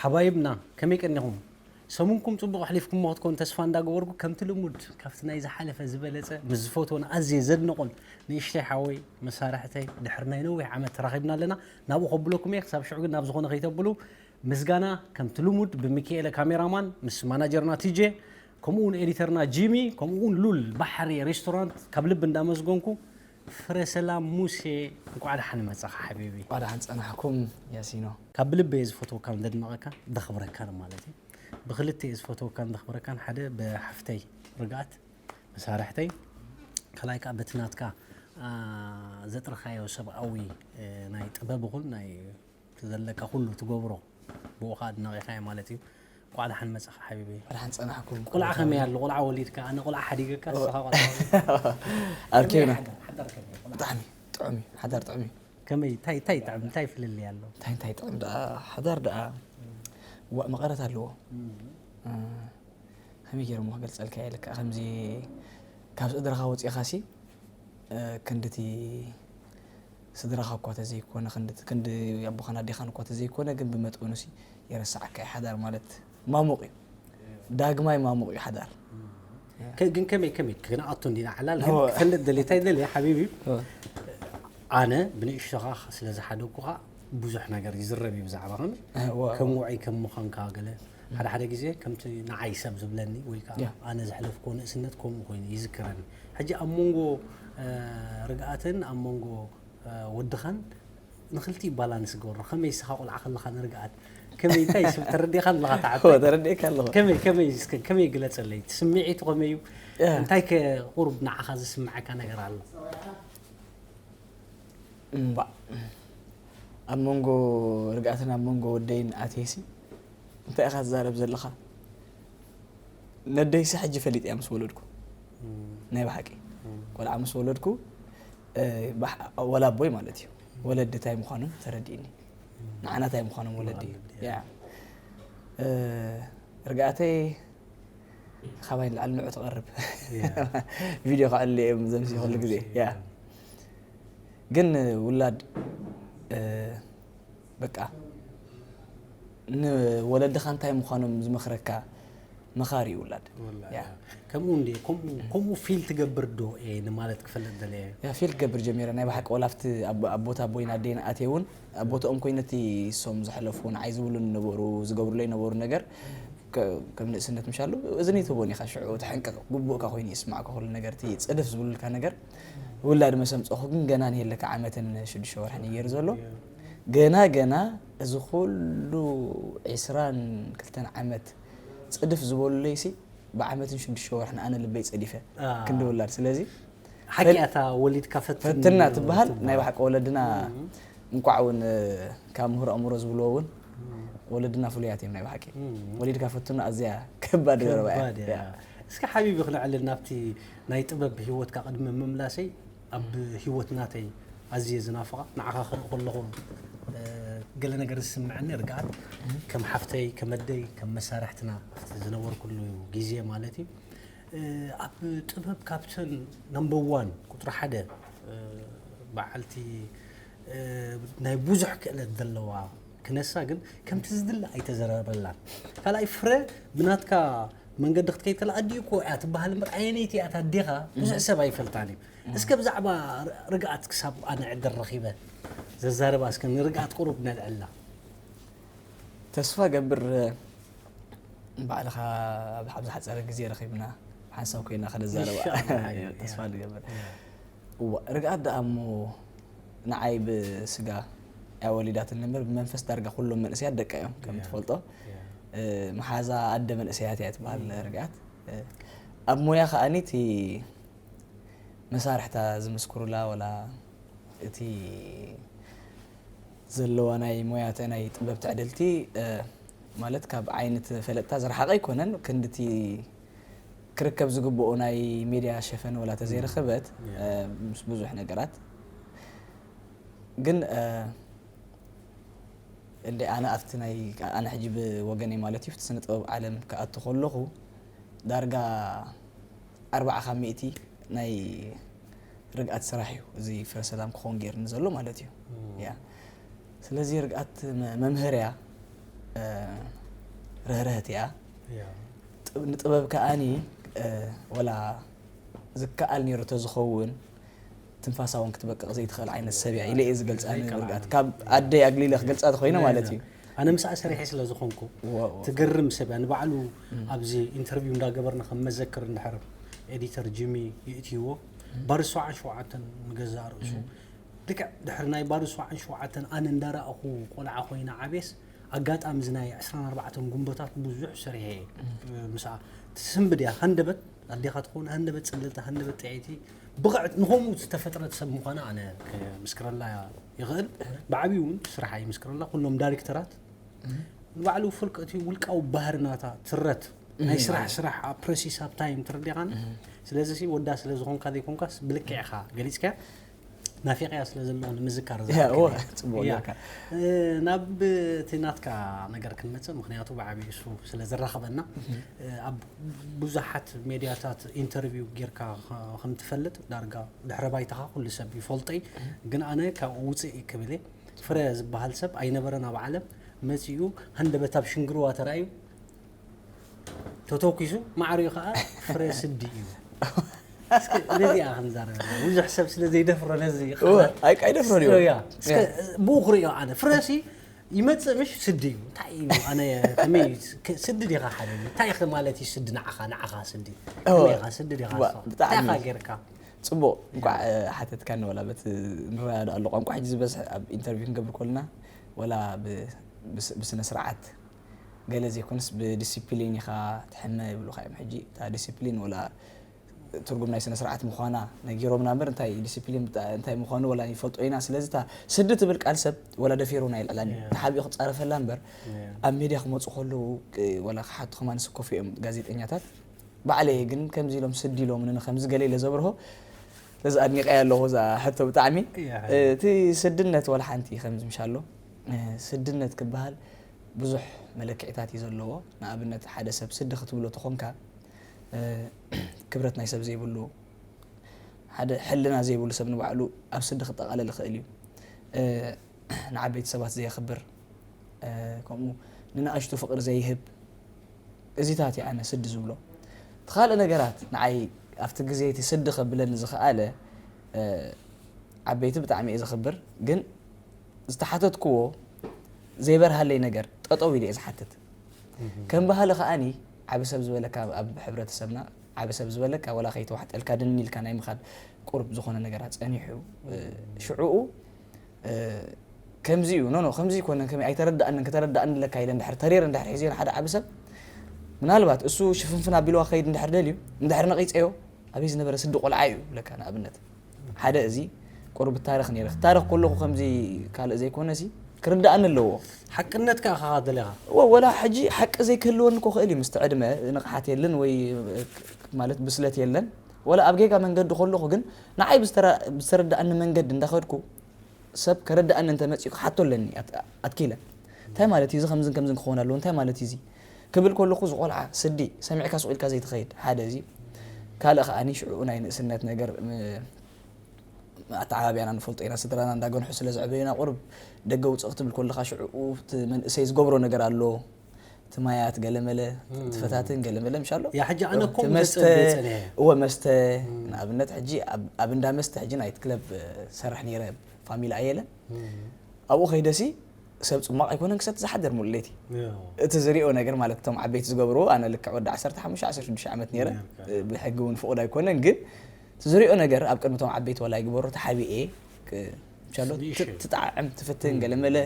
ሓባይብና ከመይ ቀኒኹም? ሰሙንኩም ጽቡቕ ኣሕሊፍኩሞ ክትኮኑ ተስፋ እንዳገበርኩ፣ ከምቲ ልሙድ ካብቲ ናይ ዝሓለፈ ዝበለጸ ምስ ዝፈትዎን ኣዝየ ዘድንቖን ንእሽተይ ሓወይ መሳርሕተይ ድሕሪ ናይ ነዊሕ ዓመት ተራኺብና ኣለና። ናብኡ ከብለኩም እየ። ክሳብ ሽዑ ግን ናብ ዝኾነ ከይተብሉ ምስጋና ከምቲ ልሙድ ብሚኪኤለ ካሜራማን ምስ ማናጀርና ቲጄ ከምኡ እውን ኤዲተርና ጂሚ ከምኡ እውን ሉል ባሕሪ ሬስቶራንት ካብ ልቢ እንዳመስገንኩ፣ ፍረ ሰላም ሙሴ፣ እንኳዕ ደሓን መጻኻ ሓቢቢ። እንኳዕ ደሓን ጸናሕኩም ያሲኖ። ካብ ልቢ እየ ዝፈትወካን ዘድንቐካን ዘኽብረካን ማለት እዩ። ብኽልተ እየ ዝፈትወካን ዘኽብረካን፣ ሓደ ብሓፍተይ ርግኣት መሳርሕተይ፣ ካልኣይ ከኣ በቲ ናትካ፣ ኣ፣ ዘጥረኻዮ ሰብኣዊ፣ እ፣ ናይ ጥበብ ይኹን ናይ እቲ ዘለካ ኩሉ ትገብሮ ብኡ ከኣ ኣድናቒኻዮ ማለት እዩ። እንኳዕ ደሓን መጻኻ ሓቢቢ። እንኳዕ ደሓን ጸናሕኩም። ቆልዓ ከመይ ኣሎ? ቆልዓ ወሊድካ፣ ኣነ ቆልዓ ሓዲገካ፣ ንስኻ ቆልዓ ወሊድካ። ኣብ ከመይ ኬብና። ሓዳር፣ ሓዳር ከመይ? ቆልዓ ብጣዕሚ ጥዑም እዩ። ሓዳር ጥዑም እዩ። ከመይ፣ እንታይ፣ እንታይ ይጥዕም፣ እንታይ ፍልልይ ኣሎ? እንታይ፣ እንታይ ጥዑም ደኣ፣ ሓዳር ደኣ፣ ዋእ መቐረት ኣለዎ። እም። እ፣ ከመይ ገይረ እሞ ክገልጸልካ እየ? ልክዕ ከምዚ ካብ ስድራኻ ወጺእኻሲ፣ እ፣ ክንድቲ ስድራኻ እኳ ተዘይኮነ፣ ክንድቲ፣ ክንዲ ኣቦኻን ኣዴኻን እኳ ተዘይኮነ፣ ግን ብመጠኑሲ የረስዓካ እዩ። ሓዳር ማለት ማሙቕ እዩ። ዳግማይ ማሙቕ እዩ ሓዳር። ከ-፣ ግን ከመይ፣ ከመይ ክንኣቱ እንዲና ዕላል፣ ግን እወ። ክፈልጥ ደልየ፣ እንታይ ደልየ ሓቢቢ? እወ። ኣነ ብንእሽቶኻ ስለ ዝሓደግኩኻ ብዙሕ ነገር ይዝረብ እዩ ብዛዕባ ከም፣ እወ። ከም ውዑይ ከም ምዃንካ ገለ። ሓደ ሓደ ግዜ ከምቲ ንዓይ ሰብ ዝብለኒ ወይ ከዓ ያ። ኣነ ዘሕለፍክዎ ንእስነት ከምኡ ኮይኑ ይዝክረኒ። ሕጂ ኣብ መንጎ፣ እ፣ ርግኣትን ኣብ መንጎ፣ እ፣ ወድኻን ንኽልቲኡ ባላንስ ግበሮ። ከመይ ንስኻ ቆልዓ ከለኻ ንርግኣት ከመይ እንታይ ሰብ ተረዲእካ ኣለኻ ትሓቶ? እወ፣ ተረዲእካ ኣለኹ። ከመይ፣ ከመይ እስከ፣ ከመይ ግለጸለይ? እቲ ስምዒቱ ከመይ እዩ? ያ። እንታይ ከ ቁሩብ ንዓኻ ዝስምዓካ ነገር ኣሎ? እምባእ፣ ኣብ መንጎ ርግኣትን ኣብ መንጎ ወደይን ኣትየሲ እንታይ ኢኻ ትዛረብ ዘለኻ? ነደይሲ ሕጂ ፈሊጠያ ምስ ወለድኩ። እም። ናይ ብሓቂ። እም። ቆልዓ ምስ ወለድኩ፣ እ፣ ባሕ-፣ ወላ ኣቦይ ማለት እዩ። ወለዲ እንታይ ምዃኖም ተረዲእኒ። እም። ንዓና እንታይ ምዃኖም ወለዲ። ወለዲ፣ ያ። ያ። እ፣ ርግኣተይ ካባይ ንላዕሊ ንዑ ትቐርብ። ያ። ቪድዮ ከዕልሉ እዮም ዘምሲ ኩሉ ግዜ። ዘምሲ፣ ያ። ያ። ግን ውላድ፣ እ፣ በቃ ንወለድኻ እንታይ ምዃኖም ዝመኽረካ መኻሪ እዩ ውላድ። ወላ፣ ያ። ያ። ከምኡ እንዴ፣ ከምኡ፣ ከምኡ ፊል ትገብር ዶ እየ ንማለት ክፈልጥ ደልየ። ያ፣ ፊል ክገብር ጀሚረ። ናይ ብሓቂ ወላ ኣብቲ ኣብ፣ ኣብ ቦታ ኣቦይን ኣደይን ኣትየ እውን፣ ኣብ ቦታኦም ኮይነ እቲ እሶም ዘሕለፉ፣ ንዓይ ዝብሉኒ ነበሩ፣ ዝገብሩለይ ነበሩ ነገር፣ ከ-፣ ከም ንእስነት ምሻሉ እዝኒ ትህቦን ኢኻ፣ ሽዑ ተሕንቀቕ፣ ግቡእካ ኮይኑ ይስማዕካ ኩሉ ነገር፣ እቲ ጽድፍ ዝብሉልካ ነገር። ውላድ መስ ኣምጸኹ ግን ገና ንየለካ ዓመትን ሽዱሽተ ወርሕን እዩ ገይሩ ዘሎ። ገና፣ ገና እዚ ኩሉ ዒስራን ክልተን ዓመት ጽድፍ ዝበሉለይሲ ብዓመትን ሽዱሽተ ወርሕን ኣነ ልበይ ጸዲፈ አ። ክንዲ ውላድ። ስለዚ ሓቂ ፈል-፣ እታ ወሊድካ ፈትን ፈትና ትበሃል ትበሃል። ናይ ብሓቂ ወለድና እም። እንቋዕ እውን፣ እ፣ ካብ ምሁር ኣእምሮ ዝብልዎ እውን እም። ወለድና ፍሉያት እዮም ናይ ብሓቂ። እም። ወሊድካ ፈትኖ ኣዝያ ከባድ ዘረባ እያ። ከባድ እያ። ያ። እስኪ ሓቢቢ ክንዕልል ናብቲ ናይ ጥበብ ህይወትካ ቅድሚ ምምላሰይ ኣብ ህይወት ናተይ ኣዝየ ዝናፍቓ ንዓኻ ክርኢ ከለኹ፣ እ፣ ገለ ነገር ዝስምዐኒ ርግኣት እም። ከም ሓፍተይ፣ ከም ኣደይ፣ ከም መሳርሕትና ኣብቲ ዝነበርኩሉ ግዜ ማለት እዩ። እ፣ ኣብ ጥበብ ካብተን ናምበር ዋን ቁጽሪ ሓደ፣ እ፣ በዓልቲ፣ እ፣ ናይ ብዙሕ ክእለት ዘለዋ ክነሳ ግን ከምቲ ዝድለ ኣይተዘረበላን። ካልኣይ ፍረ ብናትካ መንገዲ ክትከይድ ከላ ኣዲኡ እኮ እያ ትበሃል እምበር ኣየነይቲ እያ እታ ኣዴኻ ብዙሕ እም። ሰብ ኣይፈልጣን እዩ። እም። እስከ ብዛዕባ ር-፣ ርግኣት ክሳብ ኣነ ዕድል ረኺበ ዘዛርባ እስከ ንርግኣት ቁሩብ ነልዕላ። ተስፋ ገብር ባዕልኻ ኣብ፣ ኣብ ዝሓጸረ ግዜ ረኺብና ሓንሳብ ኮይና ከነዛርባ ኢንሻኣላህ። ተስፋ ንገብር። እዋ፣ ርግኣት ደኣ እሞ ንዓይ ብስጋ እያ ወሊዳትኒ እምበር ብመንፈስ ዳርጋ ኩሎም መንእሰያት ደቃ እዮም፣ ከም ያ። ትፈልጦ። ያ። እ፣ መሓዛ ኣደ መንእሰያት እያ ትበሃል ያ። ርግኣት። እ፣ ኣብ ሞያ ከኣኒ እቲ መሳርሕታ ዝምስክሩላ ወላ እቲ ዘለዋ ናይ ሞያተ ናይ ጥበብ ትዕድልቲ፣ እ፣ ማለት ካብ ዓይኒ ፈለጥታ ዝረሓቐ ኣይኮነን፣ ክንድቲ ክርከብ ዝግብኦ ናይ ሜድያ ሸፈን ወላ ተዘይረኸበት፣ ያ። እ፣ ምስ ብዙሕ ነገራት ግን፣ እ፣ እንደ ኣነ ኣብቲ ናይ፣ ኣነ ሕጂ ብወገነይ ማለት እዩ፣ ኣብቲ ስነ ጥበብ ዓለም ክኣቱ ከለኹ ዳርጋ ኣርባዓ ካብ ሚእቲ ናይ ርግኣት ስራሕ እዩ እዚ ፍረ ሰላም ክኸውን ገይርኒ ዘሎ ማለት እዩ። እም። ያ። ስለዚ ርግኣት መ- መምህር እያ፣ እ፣ ርህርህት እያ። ያ ጥብ- ንጥበብ ከኣኒ፣ እ፣ ወላ ዝከኣል ነይሩ ተዝኸውን ትንፋሳ እውን ክትበቅቕ ዘይትኽእል ዓይነት ሰብ እያ ኢለ እየ ዝገልፃ። ዘይከኣል። ንርግኣት ካብ ኣደይ ኣግሊለ ክገልፃ ተኮይነ ማለት እዩ። ኣነ ምስኣ ሰሪሐ ስለ ዝኾንኩ ዋው። ትገርም ሰብ እያ። ንባዕሉ ኣብዚ ኢንተርቪው እንዳገበርና ከም መዘክር እንድሕር ኤዲተር ጂሚ ይእትይዎ ባር ሰብዓን ሸውዓተን ንገዛእ ርእሱ ልክዕ ድሕሪ ናይ ባር ሰብዓን ሸውዓተን ኣነ እንዳረኣኹ ቆልዓ ኮይነ ዓብየስ ኣጋጣሚ እዚ ናይ ዕስራን ኣርባዕተን ጉንቦታት ብዙሕ ሰሪሐ እየ ምስኣ ትስንብድ እያ ሃንደበት ኣዴኻ ትኸውን ሃንደበት ፅልልቲ ሃንደበት ጥዕይቲ ብቕዕት ንኸምኡ ዝተፈጥረት ሰብ ምዃና ኣነ ክምስክረላ ይኽእል ብዓብዩ እውን ስራሓ ይምስክረላ ኩሎም ዳይሬክተራት ንባዕሉ ፍልቅ እቲ ውልቃዊ ባህሪ ናታ ትረት ናይ ስራሕ ስራሕ ኣብ ፕረሲስ ኣብ ታይም ትረዲኻን ስለዚ ሲ ወዳ ስለ ዝኾንካ ዘይኮንካስ ብልክዕ ኢኻ ገሊፅካያ ናፊቕያ ስለ ዘለኹ ንምዝካር ያ፣ እወ፣ ዝኣክል ጽቡቕ እያ። ጌርካ። እ፣ ናብ እቲ ናትካ ነገር ክንመጽእ ምክንያቱ ብዓብዩ እሱ ስለ ዘራኸበና እ፣ ኣብ ብዙሓት ሜድያታት ኢንተርቪው ጌርካ ከ- ከም ትፈልጥ ዳርጋ ድሕረ ባይታኻ ኩሉ ሰብ ይፈልጦ እዩ ግን ኣነ ካብኡ ውፅእ እዩ ክብል እየ ፍረ ዝበሃል ሰብ ኣይነበረን ኣብ ዓለም መፂኡ ሃንደበት ኣብ ሽንግርዋ ተራእዩ ተተኩሱ ማዕሪኡ ከዓ ፍረ ስዲ እዩ እስኪ ነዚኣ ክንዛረበ ብዙሕ ሰብ ስለ ዘይደፍሮ ነዚ እወ፣ ኣይ- ኣይደፍሮን እዩ። ያ እስከ ብኡ ክርእዮ ኣነ ፍረሲ ይመፅእ ምሽ ስዲ እዩ እንታይ እዩ ኣነ ከመይ እዩ? ክ- ስዲ ዲኻ ሓደ እንታይ ኢኻ ማለት እዩ ስዲ ንዓኻ ንዓኻ ስዲ እወ። ከመይ ኢኻ ስዲ ዲኻ ዋ፣ ንስኻ? ብጣዕሚ እንታይ ኢኻ ጌርካ ጽቡቕ እንኳዕ ሓተትካኒ ወላ በቲ ንረዳድኣሉ ቋንቋ ሕጂ ዝበዝሕ ኣብ ኢንተርቪው ክንገብር ከለና ወላ ብ- ብስ- ብስነ ስርዓት ገለ ዘይኮነስ ብዲሲፕሊን ኢኻ ትሕመ ይብሉኻ እዮም ሕጂ እታ ዲሲፕሊን ወላ ትርጉም ናይ ስነ ስርዓት ምዃና ነጊሮምና እምበር እንታይ ዲሲፕሊን ብጣ- እንታይ ምዃኑ ወላ ይፈልጦ ኢና ስለዚ እታ ስዲ ትብል ቃል ሰብ ወላ ደፊሩና ይልዕላን እዩ ተሓቢኡ ክፃረፈላ እምበር ኣብ ሜድያ ክመፁ ከለዉ ቅ- ወላ ክሓቱ ከማን ስኮፍ እዮም ጋዜጠኛታት ባዕለይ ግን ከምዚ ኢሎም ስዲ ኢሎም ንከምዚ ገለ ኢለ ዘብርሆ ስለዚ ኣድኒቀያ ኣለኹ እዛ ሕቶ ብጣዕሚ እቲ ስድነት ወላ ሓንቲ ከምዚ ምሻሎ ስድነት ክበሃል ብዙሕ መለክዒታት እዩ ዘለዎ ንኣብነት ሓደ ሰብ ስዲ ክትብሎ ተኾንካ ክብረት ናይ ሰብ ዘይብሉ ሓደ ሕልና ዘይብሉ ሰብ ንባዕሉ ኣብ ስዲ ክጠቓለል ይኽእል እዩ ንዓበይቲ ሰባት ዘየኽብር ከምኡ ንንኣሽቱ ፍቕሪ ዘይህብ እዚታት እየ ኣነ ስዲ ዝብሎ እቲ ካልእ ነገራት ንዓይ ኣብቲ ግዜ እቲ ስዲ ከብለኒ ዝኸኣለ ዓበይቲ ብጣዕሚ እየ ዘኽብር ግን ዝተሓተትክዎ ዘይበርሃለይ ነገር ጠጠው ኢለ እየ ዝሓትት ከም ባህሊ ከዓኒ ዓቢ ሰብ ዝበለካ ኣብ ሕብረተሰብና ዓቢ ሰብ ዝበለካ ወላ ከይተዋሕጠልካ ድን ኢልካ ናይ ምኻድ ቁርብ ዝኾነ ነገራት ጸኒሑ ሽዑኡ ከምዚ እዩ ኖኖ ከምዚ ይኮነን ከመይ ኣይተረዳእንን ከተረዳእኒ ኣለካ ኢለ እንድሕር ተሪር እንድሕር ሒዘዮ ንሓደ ዓቢ ሰብ ምናልባት እሱ ሽፍንፍን ኣቢልዋ ከይድ እንድሕር ደልዩ እንድሕር ነቒፀዮ ኣበይ ዝነበረ ስዲ ቆልዓ እዩ ብለካ ንኣብነት ሓደ እዚ ቁሩብ ታሪኽ ነይረ ክታረኽ ከለኹ ከምዚ ካልእ ዘይኮነ ሲ ክርዳእኒ ኣለዎ ሓቅነት ከዓ ካኻ ደለኻ ወላ ሕጂ ሓቂ ዘይክህልወኒ እኮ ክእል እዩ ምስቲ ዕድመ ንቕሓት የለን ወይ ማለት ብስለት የለን ወላ ኣብ ጌጋ መንገዲ ከለኹ ግን ንዓይ ብዝተረዳእኒ መንገዲ እንዳኸድኩ ሰብ ከረዳእኒ እንተመፅኡ ክሓቶ ኣለኒ ኣትኪለ እንታይ ማለት እዩ እዚ ከምዝን ከምዝን ክኸውን ኣለዎ እንታይ ማለት እዩ እዚ ክብል ከለኹ ዝቆልዓ ስዲ ሰሚዕካ ስቕ ኢልካ ዘይትኸይድ ሓደ እዚ ካልእ ከዓኒ ሽዑ ናይ ንእስነት ነገር ኣተዓባቢያና ንፈልጦ ኢና ስድራና እንዳገንሑ ስለ ዘዕበዩና ቁርብ ደገ ውፅእ ክትብል ከለካ ሽዑ እቲ መንእሰይ ዝገብሮ ነገር ኣሎ ትማያት ገለመለ ትፈታትን ገለመለ ምሻሎ ያ ሕጂ ኣነ እኮ መስተ መጸ- መጸ- እወ መስተ ንኣብነት ሕጂ ኣብ- ኣብ እንዳ መስተ ሕጂ ናይት ክለብ ሰርሕ ነይረ ፋሚሊ ኣየለ ኣብኡ ከይደሲ ሰብ ፅሟቕ ኣይኮነን ክሰቲ ዝሓደር ሙሉ ለይቲ ያው። እቲ ዝሪኦ ነገር ማለት እቶም ዓበይቲ ዝገብርዎ ኣነ ልክዕ ወዲ ዓሰርተ ሓሙሽተ ዓሰርተ ሽዱሽተ ዓመት ነይረ ብሕጊ እውን ፍቑድ ኣይኮነን ግን እቲ ዝሪኦ ነገር ኣብ ቅድሚ እቶም ዓበይቲ ወላ ይግበሩ ተሓቢኤ ሻሎ ንእሽተይ። ትጣዕዕም ትፍትን ገለመለ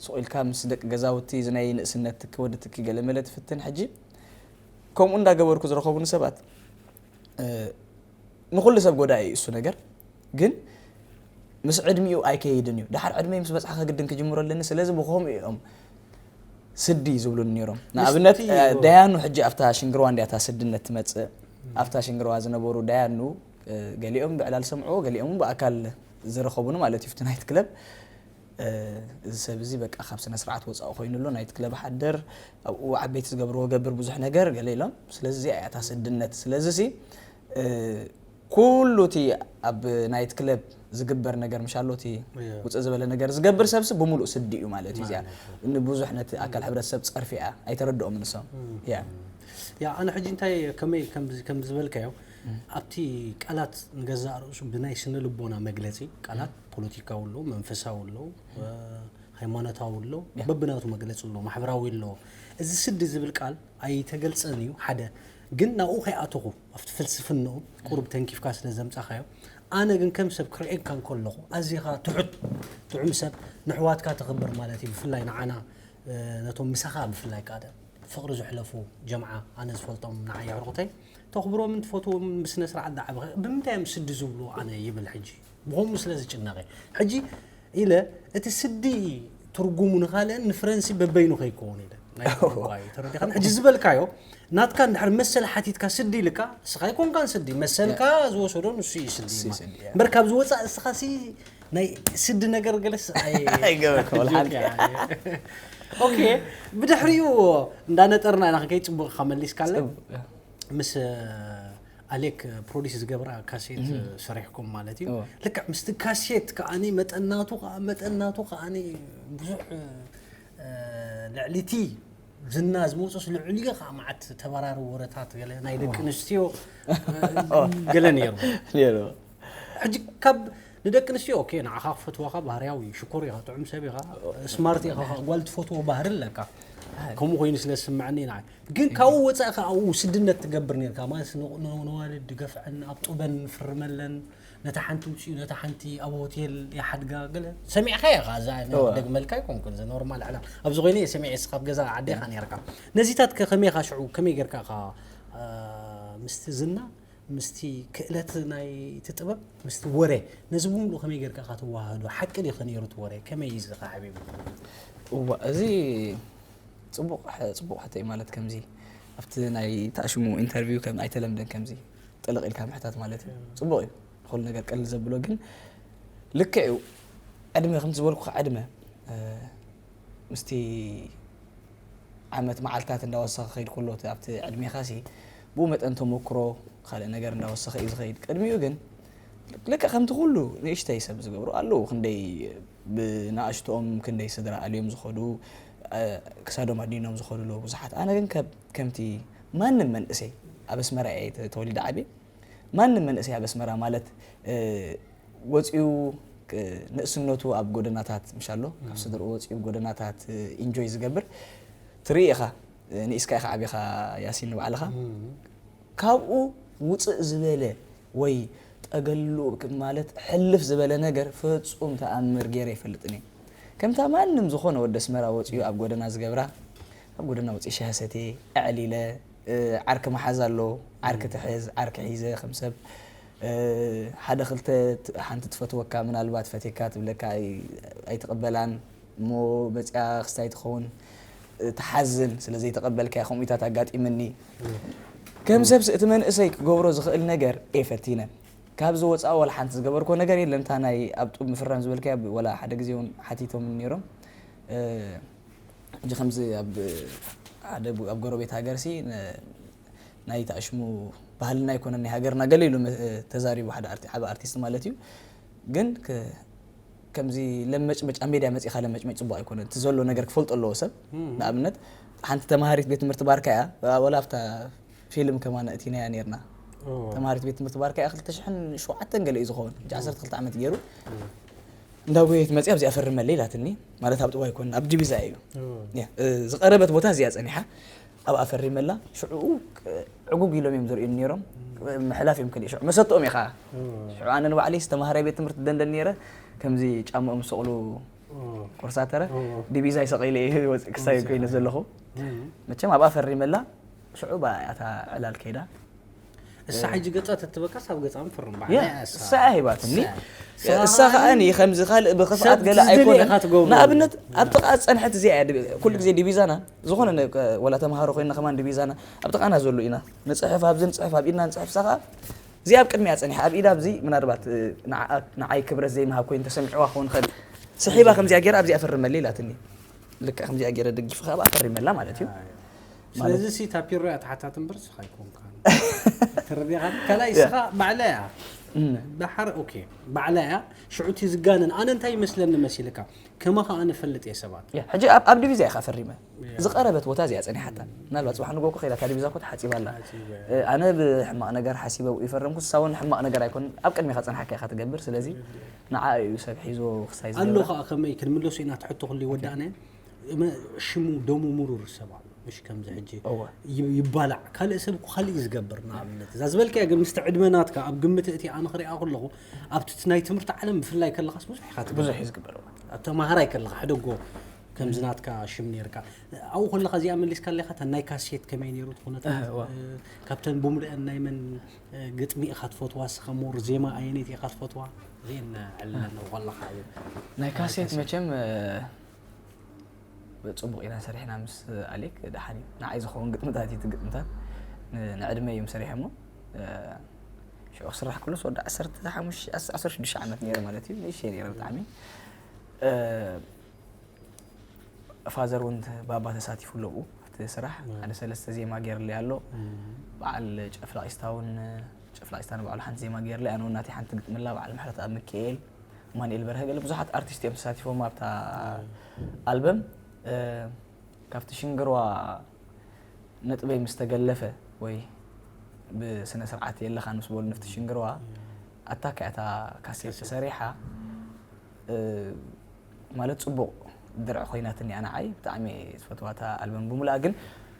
ሱቕ ኢልካ ምስ ደቂ ገዛውቲ እዚ ናይ ንእስነት ትኪ ወዲ ትኪ ገለመለ ትፍትን ሕጂ ከምኡ እንዳገበርኩ ዝረኸቡኒ ሰባት እ፣ ንኹሉ ሰብ ጎዳኢ እዩ እሱ ነገር ግን ምስ ዕድሚኡ ኣይከይድን እዩ ድሓር ዕድመይ ምስ በፅሓ ከግድን ክጅምሮ ኣለኒ ስለዚ ብኸምኡ እዮም ስዲ ዝብሉኒ ነይሮም ንኣብነት ምስቲ እ፣ ደያኑ ሕጂ ኣብታ ሽንግርዋ እንዲያታ ስድነት ትመፅእ ኣብታ ሽንግርዋ ዝነበሩ ደያኑ እ፣ ገሊኦም ብዕላል ሰምዕዎ ገሊኦም ብኣካል ዝረኸቡኒ ማለት እዩ ፍቲ ናይት ክለብ እ፣ እዚ ሰብ እዚ በቃ ካብ ስነ ስርዓት ወፃኢ ኮይኑ ኣሎ ናይት ክለብ ሓደር ኣብኡ ዓበይቲ ዝገብርዎ ገብር ብዙሕ ነገር ገለ ኢሎም ስለዚ እዚኣ እያ እታ ስድነት ስለዚ ሲ እ፣ ኩሉ እቲ ኣብ ናይት ክለብ ዝግበር ነገር ምሻሎ እቲ ውፅእ ዝበለ ነገር ዝገብር ሰብሲ ብምሉእ ስዲ እዩ ማለት እዩ። እዚኣ ንብዙሕ ነቲ ኣካል ሕብረተሰብ ፀርፊ እያ፣ ኣይተረድኦም ንሶም። ያ ያ ኣነ ሕጂ እንታይ ከመይ ከም ዝበልካዮ ኣብቲ ቃላት ንገዛእ ርእሱ ብናይ ስነ ልቦና መግለፂ ቃላት ፖለቲካዊ ኣሎ፣ መንፈሳዊ ኣሎ፣ ሃይማኖታዊ ኣሎ፣ በብናቱ መግለፂ ኣሎ፣ ማሕበራዊ ኣሎ። እዚ ስዲ ዝብል ቃል ኣይተገልፀን እዩ ሓደ። ግን ናብኡ ከይኣተኹ ኣብቲ ፍልስፍንኡ ቁሩብ ተንኪፍካ ስለ ዘምፃኻዮ ኣነ ግን ከም ሰብ ክርእየካ እንከለኹ ኣዚኻ ትሑት ጥዑም ሰብ ንሕዋትካ ተኽብር ማለት እዩ። ብፍላይ ንዓና ነቶም ምሳኻ ብፍላይ ካደ ፍቕሪ ዝሕለፉ ጀምዓ ኣነ ዝፈልጦም ንዓይ ኣዕሩኽተይ ተኽብሮምን ትፈትዎም ብስነ ስርዓት ዝዓበኸ ብምንታይ እዮም ስዲ ዝብሉ ኣነ ይብል ሕጂ ብኸምኡ ስለ ዝጭነቐ ሕጂ ኢለ እቲ ስዲ ትርጉሙ ንኻልእን ንፍረንሲ በበይኑ ከይከውን ኢለ ናይ ቋንቋ እዩ ተረዲኻ ሕጂ ዝበልካዮ ናትካ እንድሕር መሰል ሓቲትካ ስዲ ኢልካ እስኻ ኣይኮንካን ስዲ መሰልካ ዝወሰዶ ንሱ እዩ ስዲ እምበር ካብ ዝወፃእ እስኻ ሲ ናይ ስዲ ነገር ገለስ ኣይገበርካ ወላ ሓንቲ ኦኬ ብድሕሪኡ እንዳነጠርና ኢና ከይ ፅቡቅ ኢኻ መሊስካለ ምስ ኣሌክ ፕሮዲስ ዝገብራ ካሴት ሰሪሕኩም ማለት እዩ ልክዕ ምስቲ ካሴት ከዓኒ መጠናቱ ከዓ መጠናቱ ከዓኒ ብዙሕ ልዕሊቲ ዝና ዝመውፅስ ልዕሊኡ ከዓ መዓት ተበራሪ ወረታት ገለ ናይ ደቂ ኣንስትዮ ገለ ነይሩ ሕጂ ካብ ንደቂ ኣንስትዮ ኦኬ ንዓኻ ክፈትዋኻ ባህርያዊ ሽኮር ኢኻ ጥዑም ሰብ ኢኻ ስማርት ኢኻ ጓል ትፈትዎ ባህሪ ኣለካ ከምኡ ኮይኑ ስለ ዝስምዐኒ ንዓይ ግን ካብኡ ወፃእ ከዓ ኣብኡ ስድነት ትገብር ነርካ ማለት ነዋልድ ገፍዐን ኣብ ጡበን ፍርመለን ነታ ሓንቲ ውፅኡ ነታ ሓንቲ ኣብ ሆቴል ይሓድጋ ገለ ሰሚዕካ ኢኻ እዛ ደግመልካ ኣይኮንኩን እዚ ኖርማል ዕላል ኣብዚ ኮይነ እየ ሰሚዐ እስኻብ ገዛ ዓዲ ኢኻ ነርካ ነዚታት ከመይ ኢኻ ሽዑ ከመይ ጌርካ ኢኻ ምስቲ ዝና ምስቲ ክእለት ናይ እቲ ጥበብ ምስቲ ወረ ነዚ ብምሉእ ከመይ ጌርካ ኢኻ ትወሃህዶ ሓቂ ድዩ ከነይሩ እቲ ወረ ከመይ እዩ እዚ ሓቢቡ እዋ እዚ ፅቡቕ ፅቡቕ ሕቶ እዩ ማለት ከምዚ ኣብቲ ናይ ታሽሙ ኢንተርቪው ከም ኣይተለምደን ከምዚ ጥልቕ ኢልካ ምሕታት ማለት እዩ ፅቡቕ እዩ ንኩሉ ነገር ቀልል ዘብሎ ግን ልክዕ እዩ ዕድመ ከምቲ ዝበልኩ ዕድመ ምስቲ ዓመት መዓልታት እንዳወሰኸ ከይድ ኩሎ ኣብቲ ዕድሜኻ ሲ ብኡ መጠን ተመክሮ ካልእ ነገር እንዳወሰኸ እዩ ዝኸይድ ቅድሚኡ ግን ልክዕ ከምቲ ኩሉ ንእሽተይ ሰብ ዝገብሩ ኣለዉ ክንደይ ብናእሽትኦም ክንደይ ስድራ ኣልዮም ዝኸዱ ክሳዶም ኣዲኖም ዝኸዱ ኣለዉ ብዙሓት ኣነ ግን ከምቲ ማንም መንእሰይ ኣብ ኣስመራ እየ ተወሊደ ዓብየ ማንም መንእሰይ ኣብ ኣስመራ ማለት ወፂኡ ንእስነቱ ኣብ ጎደናታት ምሻሎ ካብ ስድርኡ ወፂኡ ጎደናታት ኢንጆይ ዝገብር ትርኢ ኢኻ ንኢስካ ኢኻ ዓቢኻ ያሲን ንባዕልኻ ካብኡ ውፅእ ዝበለ ወይ ጠገሉ ማለት ሕልፍ ዝበለ ነገር ፍፁም ተኣምር ገይረ ይፈልጥን እየ ከምታ ማንም ዝኾነ ወደ ኣስመራ ወፂኡ ኣብ ጎደና ዝገብራ ኣብ ጎደና ወፂኡ ሻሂ ሰትየ ኣዕሊለ ዓርኪ መሓዝ ኣሎ ዓርኪ ትሕዝ ዓርኪ ሒዘ ከም ሰብ ሓደ ክልተ ሓንቲ ትፈትወካ ምናልባት ፈቴካ ትብለካ ኣይትቕበላን እሞ መፅያ ክስታይ ትኸውን ትሓዝን ስለ ዘይተቐበልካያ ከምኡታት ኣጋጢምኒ ከም ሰብስ እቲ መንእሰይ ክገብሮ ዝኽእል ነገር እየ ፈቲነ ካብዚ ወፃኢ ዋላ ሓንቲ ዝገበርኮ ነገር የለን እታ ናይ ኣብ ጡብ ምፍራም ዝበልካያ ዋላ ሓደ ግዜ እውን ሓቲቶም ነይሮም ሕጂ ከምዚ ኣብ ሓደ ኣብ ጎረቤት ሃገር ሲ ናይ ተኣሽሙ ባህልና ኣይኮነን ናይ ሃገርና ገለ ኢሉ ተዛሪቡ ሓደ ዓቢ ኣርቲስት ማለት እዩ ግን ከምዚ ለመጭመጭ ኣብ ሜድያ መፂኻ ለመጭመጭ ፅቡቅ ኣይኮነን እቲ ዘሎ ነገር ክፈልጦ ኣለዎ ሰብ ንኣብነት ሓንቲ ተማሃሪት ቤት ትምህርቲ ባርካ እያ ወላ ኣብታ ፊልም ከማን ኣእቲናያ ነርና ተማሃሪት ቤት ትምህርቲ ባርካ እያ ክልተ ሽሕን ሸውዓተን ገለ እዩ ዝኸውን ሕጂ ዓሰርተ ክልተ ዓመት ገይሩ እንዳጎየት መፅያ ኣብዚኣ ፈርመለይ ኢላትኒ ማለት ኣብ ጥዋ ይኮን ኣብ ዲቪዛ እዩ ዝቀረበት ቦታ እዚኣ ፀኒሓ ኣብኣ ፈሪመላ ሽዑኡ ዕጉግ ኢሎም እዮም ዝርእዩ ነይሮም ምሕላፍ እዮም ከሊእ ሽዑ መሰጥኦም ኢኻ ሽዑ ኣነ ንባዕለይ ዝተማሃራይ ቤት ትምህርቲ ደንደን ነይረ ከምዚ ጫማኦም ዝሰቕሉ ኮርሳተረ ዲቪዛ ይሰቐኢለ ክሳይ ኮይነ ዘለኹ መቸም ኣብኣ ፈሪመላ ሽዑ ብኣያታ ዕላል ከይዳ እሳ ሕጂ ገጻ ተትበካስ ኣብ ገጻ ምፍርም ባዕላ እያ እሳ እሳ ሂባትኒ እሳ ከዓኒ ከምዚ ካልእ ብኽፍኣት ገለ ኣይኮነ ንኣብነት ኣብ ጥቓ ዝጸንሐት እዚኣ እያ ኩሉ ግዜ ዲቪዛና ዝኾነ ወላ ተምሃሮ ኮይና ከማን ዲቪዛና ኣብ ጥቓና ዘሎ ኢና ንጽሕፍ ኣብዚ ንጽሕፍ ኣብ ኢድና ንጽሕፍ እሳ ከኣ እዚኣ ኣብ ቅድሚያ ጸኒሓ ኣብ ኢዳ ኣብዚ ምናልባት ንዓይ ክብረት ዘይምሃብ ኮይኑ ተሰሚዕዋ ክኸውን ይኽእል ስሒባ ከምዚኣ ገይራ ኣብዚኣ ፈርመለይ ኢላትኒ ልክዕ ከምዚኣ ገይረ ደጊፉ ከኣ ፈሪመላ ማለት እዩ ስለዚ ሲ ታፒሮ እያ ተሓታት እምበር ስኻ ኣይኮንካን ተረዲኻ ካልኣይ እስኻ ባዕላ እያ ባሕር ኦኬ ባዕላ እያ ሽዑቲ ዝጋነን ኣነ እንታይ ይመስለኒ መሲልካ ከማኻ ኣነ ፈልጥ እየ ሰባት ሕጂ ኣብ ዲቪዛ ኢኻ ፈሪመ ዝቐረበት ቦታ እዚኣ ፀኒሓታ ምናልባት ፅባሕ ንጎኮ ከይዳ እታ ዲቪዛ ኮ ተሓፂባ ኣላ ኣነ ብሕማቕ ነገር ሓሲበ ይፈረምኩ ንሳ እውን ሕማቕ ነገር ኣይኮን ኣብ ቅድሚኻ ፀንሓካ ኢኻ ትገብር ስለዚ ንዓ እዩ ሰብ ሒዞ ክሳይ ኣሎ ዝገብራ ከዓ ከመይ ክንምለሱ ኢና ትሕቶ ክሉ ይወዳእና ሽሙ ደሙ ምሩር ሰብ ኣሎ ምሽ ከምዚ ሕጂ ይባላዕ ካልእ ሰብ እኮ ካልእ እዩ ዝገብር ንኣብነት እዛ ዝበልካያ ግን ምስቲ ዕድመ ናትካ ኣብ ግምት እቲ ኣነ ክሪኣ ከለኹ ኣብቲ ናይ ትምህርቲ ዓለም ብፍላይ ከለኻስ ብዙሕ ኢኻ ትገብር ብዙሕ እዩ ዝግበር ኣብ ተማሃራይ ከለኻ ሕደጎ ከምዚ ናትካ ሽም ነርካ ኣብኡ ከለኻ እዚኣ መሊስካ ኣለኻ እታ ናይ ካሴት ከመይ ነይሩ ትኾነታ ካብተን ብምልአን ናይ መን ግጥሚ ኢኻ ትፈትዋ ስኻ ሞር ዜማ ኣየነይቲ ኢኻ ትፈትዋ ዜን ዕለና ከለኻ እዩ ናይ ካሴት መቸም ጽቡቕ ኢና ሰሪሕና ምስ ኣሌክ ደሓን እዩ ንዓይ ዝኸውን ግጥምታት እዩ ግጥምታት ንዕድመ እዮም ሰሪሖሞ ሽዑ ክስራሕ ከሎስ ወዲ 15 16 ዓመት ነይረ ማለት እዩ ንእሽተይ ነይረ ብጣዕሚ ፋዘር እውን ባባ ተሳቲፉ ኣለብኡ ኣብቲ ስራሕ ሓደ ሰለስተ ዜማ ገይርለይ ኣሎ በዓል ጨፍላቂስታ እውን ጨፍላቂስታ ንባዕሉ ሓንቲ ዜማ ገይርለይ ኣነ እውን ናተይ ሓንቲ ግጥምላ በዓል ምሕረት ኣብ ምክኤል ማንኤል በርሀ ገለ ብዙሓት ኣርቲስት እዮም ተሳቲፎም ኣብታ ኣልበም ካብቲ ሽንግርዋ ነጥበይ ምስ ተገለፈ ወይ ብስነ ስርዓት የለኻን ምስ በሉ ንፍቲ ሽንግርዋ ኣታ ከያታ ካሴት ተሰሪሓ ማለት ፅቡቕ ድርዒ ኮይናትኒ ኣነ ዓይ ብጣዕሚ ዝፈትዋታ ኣልበም ብምሉኣ ግን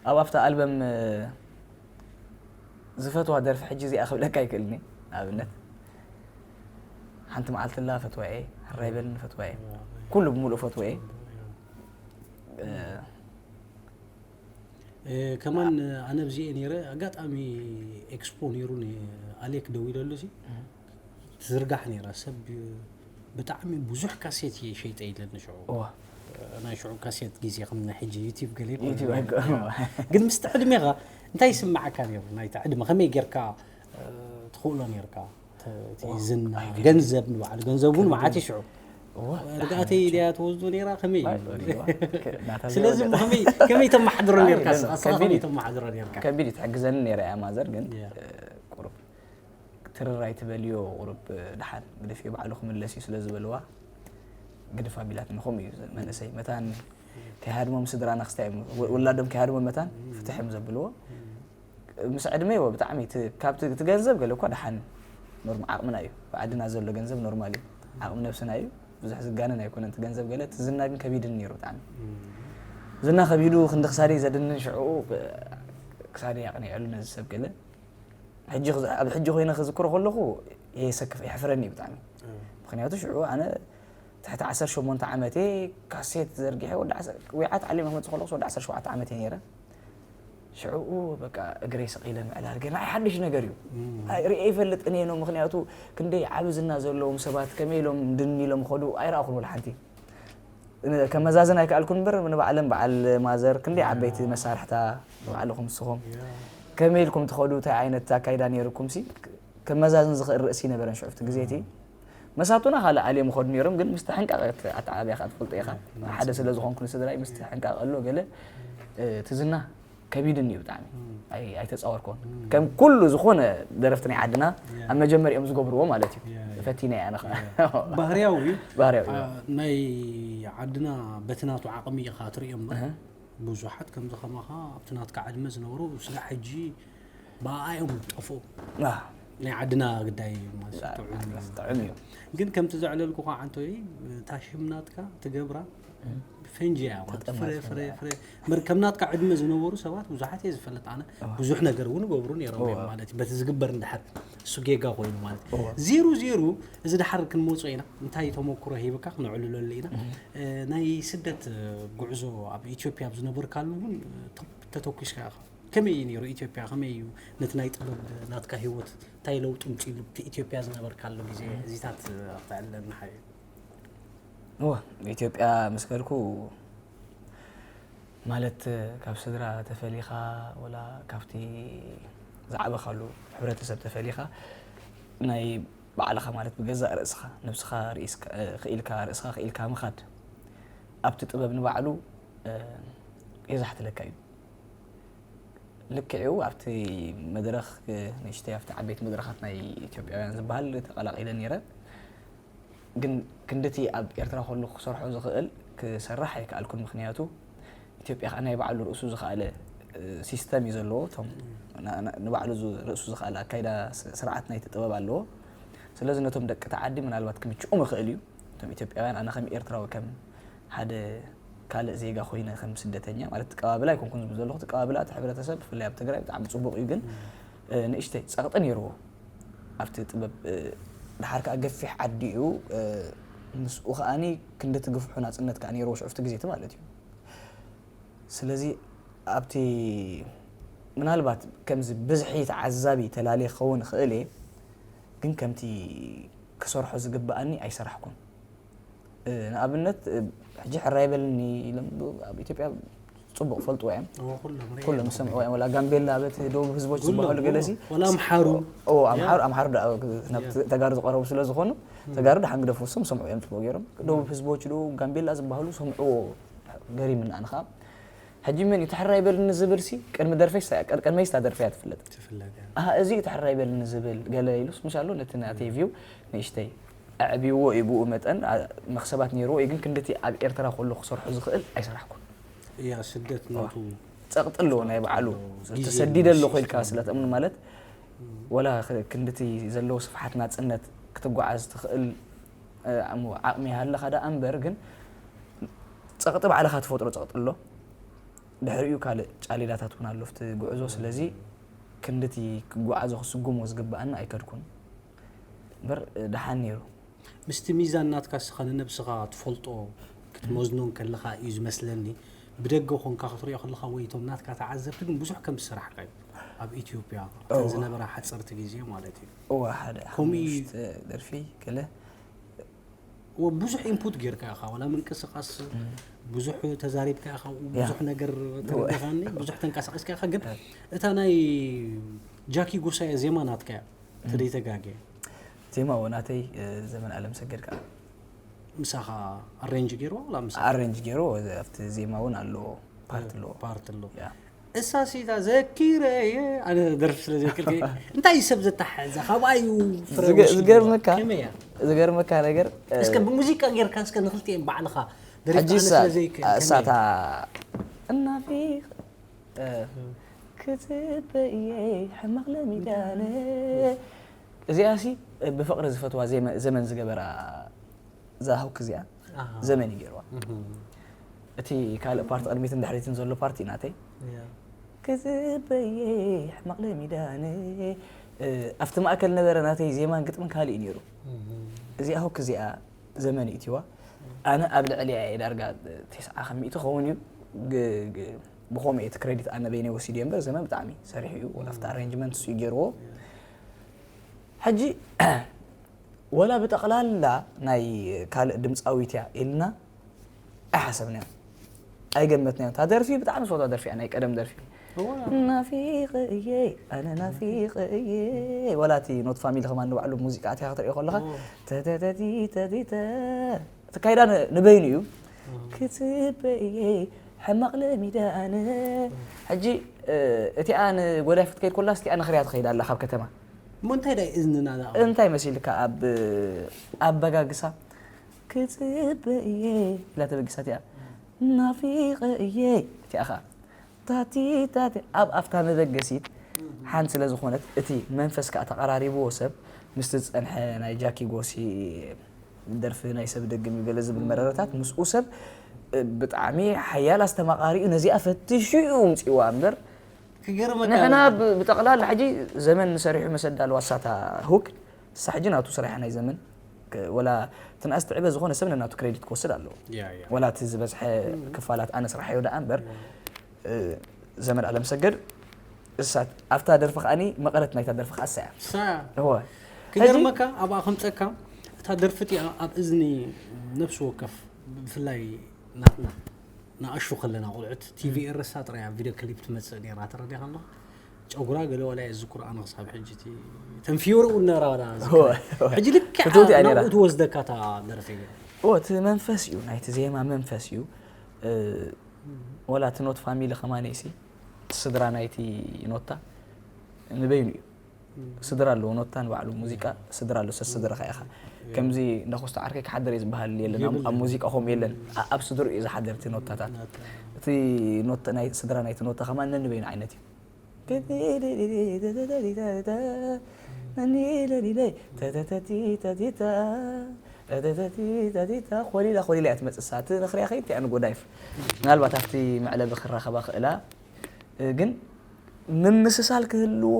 ኣብ ኣብታ ኣልበም ዝፈትዋ ደርፊ ሕጂ እዚኣ ክብለካ ኣይክእልኒ ንኣብነት ሓንቲ መዓልትላ ፈትዋ እየ ሕራይ በልኒ ፈትዋ እየ ኩሉ ብምሉእ ፈትዋ እየ ከማን ኣነ ብዚኤ ነይረ ኣጋጣሚ ኤክስፖ ነይሩ ኣሌክ ደው ኢለሉ ሲ ትዝርጋሕ ነይራ ሰብ ብጣዕሚ ብዙሕ ካሴት እየ ሸይጠ ኢለኒ ሽዑ ናይ ሽዑ ካሴት ግዜ ከም ናይ ሕጂ ዩቲብ ገለ ግን ምስቲ ዕድሜኻ እንታይ ይስምዓካ ነይሩ ናይቲ ዕድመ ከመይ ጌርካ ትኽእሎ ነርካ ዝና ገንዘብ ንባዕሉ ገንዘብ እውን መዓት ይሽዑ ርግኣተይ ኢልያ ተወስዶ ነራ ከመይ እዩ ስለዚ ከመይ ተመሓድሮ ነርካ ከቢድ እዩ ተመሓድሮ ነርካ ከቢድ እዩ ትሕግዘኒ ነራ እያ ማዘር ግን ቁሩብ ትርር ኣይትበልዮ ቁሩብ ድሓን ግደፍዮ ባዕሉ ክምለስ እዩ ስለ ዝበልዋ ግድፍ ኣቢላትኒ ከምኡ እዩ መንእሰይ መታን ከይሃድሞም ስድራና ክስታይ እዮም ውላዶም ከይሃድሞም መታን ፍትሕ እዮም ዘብልዎ ምስ ዕድመ ይዎ ብጣዕሚ ካብቲ እቲ ገንዘብ ገለ እኳ ደሓን ኖርም ዓቕምና እዩ ብዓድና ዘሎ ገንዘብ ኖርማል እዩ ዓቕሚ ነብስና እዩ ብዙሕ ዝጋነን ኣይኮነን እቲ ገንዘብ ገለ እቲ ዝና ግን ከቢድን ነይሩ ብጣዕሚ ዝና ከቢዱ ክንዲ ክሳደይ ዘድንን ሽዕኡ ክሳደይ ኣቕኒዐሉ ነዚ ሰብ ገለ ሕጂ ኣብ ሕጂ ኮይነ ክዝክሮ ከለኹ የሰክፍ የሕፍረኒ ብጣዕሚ ምክንያቱ ሽዑ ኣነ ትሕቲ ዓሰርተ ሸሞንተ ዓመቴ ካሴት ዘርጊሐ ወዲ ዊዓት ዓሊመ ክመፅእ ከለኹ ወዲ ዓሰርተ ሸውዓተ ዓመት እየ ነይረ ሽዕኡ በቃ እግረይ ስቕ ኢለ ምዕላል ገና ሓድሽ ነገር እዩ ርእየ ይፈልጥን እየ ነው ምክንያቱ ክንደይ ዓቢ ዝና ዘለዎም ሰባት ከመይ ኢሎም ድን ኢሎም ኸዱ ኣይረኣኹን ወላ ሓንቲ ከመዛዝን ኣይከኣልኩን እምበር ንባዕለን በዓል ማዘር ክንደይ ዓበይቲ መሳርሕታ ንባዕልኹም ንስኹም ከመይ ኢልኩም ትኸዱ እንታይ ዓይነት ኣካይዳ ነይርኩም ሲ ከመዛዝን ዝኽእል ርእሲ ነበረን ሽዑ እቲ ግዜ እቲ መሳቱና ካልእ ዓልዮም ይኸዱ ነይሮም ግን ምስቲ ሕንቃቐ ኣተዓባቢያ ከዓ ትፈልጦ ኢኻ ሓደ ስለ ዝኾንኩ ንስድራይ ምስቲ ሕንቃቐ ኣሎ ገለ እቲ ዝና ከቢድን እዩ ብጣዕሚ ኣይተፃወርኮን ከም ኩሉ ዝኾነ ደረፍቲ ናይ ዓድና ኣብ መጀመሪኦም ዝገብርዎ ማለት እዩ ፈቲነ እያ ኣነ ከዓ ባህርያዊ እዩ ባህርያዊ እዩ ናይ ዓድና በቲ ናቱ ዓቕሚ ኢኻ ትርእዮ እምበር ብዙሓት ከምዚ ከማኻ ኣብቲ ናትካ ዕድመ ዝነበሩ ስጋዕ ሕጂ ብኣኣ እዮም ጠፍኡ ናይ ዓድና ግዳይ እዩ ማለት እዩ። ጥዑም እዩ። ጥዑም እዩ። ግን ከምቲ ዘዕለልኩኻ ዓንቶይ እታ ሽም ናትካ ትገብራ ፈንጂ እያ ማለት ፍረ ፍረ ፍረ እምበር ከም ናትካ ዕድመ ዝነበሩ ሰባት ብዙሓት እየ ዝፈልጥ ኣነ ብዙሕ ነገር እውን ገብሩ ነይሮም እዮም ማለት እዩ በቲ ዝግበር እንድሓር እሱ ጌጋ ኮይኑ ማለት እዩ ዜሩ ዜሩ እዚ ድሓር ክንመፆ ኢና እንታይ ተመክሮ ሂብካ ክነዕልለሉ ኢና ናይ ስደት ጉዕዞ ኣብ ኢትዮጵያ ኣብ ዝነበርካሉ እውን ተተኩስካ ኢኻ ከመይ እዩ ነይሩ ኢትዮጵያ ከመይ እዩ ነቲ ናይ ጥበብ ናትካ ሂወት እንታይ ለውጢ ምፅሉ ኢትዮጵያ ዝነበርካሉ ግዜ እዚታት ኣክተዕለና ሓየ እወ ኢትዮጵያ ምስ ከድኩ ማለት ካብ ስድራ ተፈሊኻ ወላ ካብቲ ዝዓበኻሉ ሕብረተሰብ ተፈሊኻ ናይ ባዕልኻ ማለት ብገዛእ ርእስኻ ነብስኻ ርእስካ ክኢልካ ርእስኻ ክኢልካ ምኻድ ኣብቲ ጥበብ ንባዕሉ የዛሕትለካ እዩ ልክዕ እዩ። ኣብቲ መድረኽ፣ ንእሽተይ ኣብቲ ዓበይቲ መድረኻት ናይ ኢትዮጵያውያን ዝበሃል ተቐላቒለ ነይረ። ግን ክንድቲ ኣብ ኤርትራ ከሎ ክሰርሖ ዝኽእል ክሰርሕ ኣይከኣልኩን። ምኽንያቱ ኢትዮጵያ ከኣ ናይ ባዕሉ ርእሱ ዝኸኣለ፣ እ፣ ሲስተም እዩ ዘለዎ። እቶም ና-፣ ና-፣ ንባዕሉ ዝ-፣ ርእሱ ዝኸኣለ ኣካይዳ ስ-፣ ስርዓት ናይቲ ጥበብ ኣለዎ። ስለዚ ነቶም ደቂ እቲ ዓዲ ምናልባት ክምችኦም ይኽእል እዩ። እቶም ኢትዮጵያውያን ኣነ ከም ኤርትራዊ፣ ከም ሓደ ካልእ ዜጋ ኮይነ፣ ከም ስደተኛ ማለት፣ ትቀባብል ኣይኮንኩን ዝብል ዘለኹ። ትቀባብል እቲ ሕብረተሰብ ብፍላይ ኣብ ትግራይ ብጣዕሚ ጽቡቕ እዩ። ግን፣ እ፣ ንእሽተይ ጸቕጢ ነይርዎ ኣብቲ ጥበብ። እ፣ ድሓር ከኣ ገፊሕ ዓዲ እዩ። እ፣ ምስኡ ከኣኒ ክንድቲ ግፍሑ ናጽነት ከኣ ነይርዎ ሽዑ ኣብቲ ግዜ እቲ ማለት እዩ። ስለዚ ኣብቲ ምናልባት ከምዚ ብዝሒ ተዓዛቢ ተላልየ ክኸውን ይኽእል እየ፣ ግን ከምቲ ክሰርሖ ዝግብኣኒ ኣይሰራሕኩን። እ፣ ንኣብነት፣ እ፣ ሕጂ ሕራይ በልኒ ኢሎም ብ-፣ ኣብ ኢትዮጵያ ጽቡቕ ፈልጥዎ እዮም። እዎ፣ ኩሎም ርኤ ኩሎም እዮም። ዝሰምዕዎ እዮም። ወላ ጋምቤላ፣ በቲ ደቡብ ህዝቦች ኩሎም፣ ዝበሃሉ ገለሲ። እዎ። ወላ ኣምሓሩ። እዎ፣ ኣምሓሩ፣ ያ። ኣምሓሩ ደኣ ናብቲ ያ። ተጋሩ ዝቐረቡ ስለ ዝኾኑ፣ ም። ተጋሩ ደሓን ግደፉ፣ እሶም ሰምዑ እዮም ጽቡቕ ገይሮም። ደቡብ ም። ህዝቦች ዶ ጋምቤላ ዝበሃሉ ሰምዕዎ። ገሪምና ንኻ። ሕጂ መን እዩ እቲ ሕራይ በልኒ ዝብል ሲ? ቅድሚ ደርፈይ ሳ-፣ ቅድ-፣ ቅድመይ ስታ ደርፈይ እያ ትፍለጥ። ትፍለጥ እያ። ኣሃ፣ እዚ እዩ እቲ ሕራይ በልኒ ዝብል ገለ ኢሉስ፣ ምሻሎ ነቲ ናተይ ም። ቪው ንእሽተይ ኣዕብይዎ እዩ። ብኡ መጠን፣ ኣ-፣ መኽሰባት ነይርዎ እዩ፣ ግን ክንድቲ ኣብ ኤርትራ ከሎ ክሰርሖ ዝኽእል ኣይሰራሕኩን። እያ፣ ስደት እዋ። ናቱ ጸቕጢ ኣለዎ፣ ናይ ባዕሉ ኣለዎ፣ ግዜ ተሰዲደ ኣለዎ፣ ኣለኹ ኢልካ ሲስተም ስለ ኣለዎ። ትእምን ማለት፣ ም። ወላ ክ-፣ ክንድቲ ዘለዎ ስፍሓት ናጽነት ክትጓዓዝ ትኽእል፣ እ፣ ኣሞ-፣ ዓቕሚ ይሃለኻ ደኣ እምበር፣ ግን ጸቕጢ ባዕልኻ ትፈጥሮ ጸቕጢ ኣሎ። ድሕሪኡ ካልእ ጫሌዳታት እውን ኣሎ ኣብቲ ጉዕዞ። ስለዚ ክንድቲ ክጓዓዞ ክስጉሞ ዝግብኣኒ ኣይከድኩን። እምበር፣ እ፣ ደሓን ነይሩ። ምስቲ ሚዛን ናትካ እስኻ ንነብስኻ ትፈልጦ ክትመዝኖ እንከለኻ እዩ ዝመስለኒ። ብደገ ኮንካ ክትሪኦ ከለኻ ወይ እቶም ናትካ ተዓዘብቲ ግን ብዙሕ ከም ዝሰራሕካ እዩ። ኣብ ኢትዮጵያ እተን እዋ። ዝነበራ ሓጸርቲ ግዜ ማለት እዩ። እዋ፣ ሓደ ከምኡ እዩ። ሓሙሽተ ደርፊ ገለ። እዎ፣ ብዙሕ ኢንፑት ጌርካ ኢኻ፣ ዋላ ምንቅስቓስ እም። ብዙሕ ተዛሪብካ ኢኻ፣ ያ። ብዙሕ ነገር እዎ። ተረዲኻኒ፣ ብዙሕ ተንቀሳቒስካ ኢኻ። ግን ያ። እታ ናይ ጃኪ ጎሳየ ዜማ ናትካ እያ፣ እም። ተደይተጋግየ። ዜማ እዎ ናተይ፣ እ፣ ዘመን ኣለምሰገድ ከኣ። ምሳኻ ኣሬንጅ ጌርዋ ዋላ ምሳኻ? ኣሬንጅ ጌርዎ፣ ኣብቲ ዜማ እውን ኣለዎ፣ ፓርት እ፣ ኣለዎ። ፓርት ኣለዎ። ያ። እሳ ሲታ ዘኪረየ፣ ኣነ ደርፊ ስለ ዘኪርከ፣ እንታይ እዩ ሰብ ዘተሓዛ? ካብኣ እዩ ፍረ ዝገ-፣ ወሲድዎ። ዝገርመካ፣ ከመይ እያ? ዝገርመካ ነገር፣ እ፣ እስከ ብሙዚቃ ጌርካ እስከ ንኽልቲኤን ባዕልኻ ደሪፍካ ሕጂ ኣነ እሳ-፣ ስለ ዘይክእል፣ ከመይ እሳታ እያ? እናፊቕ፣ እ፣ እ። ክትበየ ሕማቕ ለሚዳነ። እዚኣ ሲ ብፍቕሪ ዝፈትዋ ዜመ-፣ ዘመን ዝገበራ እዛ ህውክ እዚኣ ኣሃ። ዘመን እዩ ገይርዋ። እህ። እቲ ካልእ ፓርቲ ቅድሚትን ድሕሪትን ዘሎ ፓርቲ ናተይ። ያ። ክዝበየ ሕማቕ ለሚዳነ። እ፣ ኣብቲ ማእከል ነበረ ናተይ ዜማን ግጥምን ካልእ እዩ ነይሩ። እህ። እዚኣ ህውክ እዚኣ ዘመን እዩ እቲዋ። ኣነ ኣብ ልዕሊኣ እየ ዳርጋ ተስዓ ካብ ሚእቲ ክኸውን እዩ። ግ-፣ ግ-፣ ብኸምኡ እየ እቲ ክሬዲት ኣነ በይነይ ወሲደ እምበር ዘመን ብጣዕሚ ሰሪሑ እዩ። ወላ ኣብቲ ኣሬንጅመንት እሱ እዩ ገይርዎ። ያ። ሕጂ ወላ ብጠቕላላ ናይ ካልእ ድምጻዊት እያ ኢልና ኣይሓሰብናዮን፣ ኣይገመትናዮን። እታ ደርፊ ብጣዕሚ ዝፈትዋ ደርፊ እያ፣ ናይ ቀደም ደርፊ። እዋ። ናፊቐ እየ፣ ኣነ ናፊቐ እየ። ወላ እቲ ኖት ፋሚሊ ከማን ንባዕሉ ሙዚቃ ኣትያ ክትሪኦ ከለኻ፣ እዋ። ተተተቲ ተቲተ፣ እቲ ካይዳ ን-፣ ንበይኑ እዩ። እዋ። ክጽበ እየ፣ ሕማቕ ለሚዳ ኣነ። እዋ። ሕጂ፣ እ፣ እቲኣ ንጎዳይፍ ክትከይድ ከላ፣ እቲኣ ንኽርያ ትኸይድ ኣላ ካብ ከተማ። እሞ እንታይ ዳይ እዝንና ዝኣኽል? እንታይ መሲልካ ኣብ ኣበጋግሳ? ክጽበ እየ ኢላ ተበጊሳ እቲኣ። ናፊቐ እየ እቲኣ ኸኣ። ታቲ ታቲ ኣብ ኣፍታ መበገሲት ሓንቲ ስለ ዝኾነት፣ እቲ መንፈስ ከኣ ተቐራሪብዎ ሰብ ምስቲ ዝጸንሐ ናይ ጃኪ ጎሲ ደርፊ ናይ ሰብ ደግም እዩ ገለ ዝብል መረረታት ምስኡ ሰብ ብጣዕሚ ሓያል ኣስተማቓሪኡ ነዚኣ ፈቲሹ እዩ ኣምጺእዋ እምበር፣ ክገርመካ ንሕና እዩ። ብ-፣ ብጠቕላላ ሕጂ ዘመን ንሰሪሑ መሰዳ ኣለዋ ሳታ ሁክ፣ ንሳ ሕጂ ናቱ ስራሕያ ናይ ዘመን፣ ክ-፣ ወላ ትንኣስ ትዕበ ዝኾነ ሰብ ነናቱ ክሬዲት ክወስድ ኣለዎ። ያ፣ ያ። ወላ እቲ ዝበዝሐ እም። ክፋላት ኣነ ስራሐዮ ደኣ እምበር፣ እም። እ፣ ዘመን ኣለምሰገድ፣ እሳት፣ ኣብታ ደርፊ ከኣኒ መቐረት ናይታ ደርፊ ከኣ እሳ እያ። እሳ። እወ። ክገርመካ፣ ሕጂ ኣብኣ ከምጸካ፣ እታ ደርፊ እቲኣ ኣብ እዝኒ ነፍሲ ወከፍ፣ ብፍላይ ናትና፣ ንኣሽቱ ከለና ቆልዑት፣ ቲቪ እም። ኤረሳ ጥራይ ኣብ ቪድዮ ክሊፕ ትመጽእ ነይራ፣ ተረዲኻ ኣለኻ? ጨጉራ ገለ ዋላ እየ ዝዝክሮ ኣነ ክሳብ ሕጂ፣ እቲ ተንፊዮርኡ ነራ ዋላ ዝዝክሮ። እወ፣ እወ። ሕጂ ልክዕ ፍትውቲ እያ ነይራ። ናብኡ ትወስደካ እታ ደርፊ ግን። እወ፣ እቲ መንፈስ እዩ፣ ናይቲ ዜማ መንፈስ እዩ። እ፣ እም። ወላ እቲ ኖት ፋሚሊ ከማነይሲ፣ ስድራ ናይቲ ኖታ ንበይኑ እዩ። ስድራ ኣለዎ፣ ኖታ ንባዕሉ፣ ሙዚቃ ስድራ ኣለዎ፣ ሰስድረኻ ኢኻ። ከምዚ እንዳ ኮስታ ዓርከይ ክሓድር እየ ዝበሃል የለን፣ ኣብ- ኣብ ሙዚቃ ከምኡ የለን። ኣ- ኣብ ስድሩ እዩ ዝሓድር እቲ ኖታታት። እቲ ኖታ ናይ ስድራ ናይቲ ኖታ ከማን ነንበይኑ ዓይነት እዩ። ኮሊላ ኮሊላ እያ ትመፅእ እሳ። እቲ ንኽሪኣ ከይድ እቲኣ ንጎዳይፍ ምናልባት ኣብቲ መዕለቢ ክራኸባ ክእላ ግን ምምስሳል ክህልዎ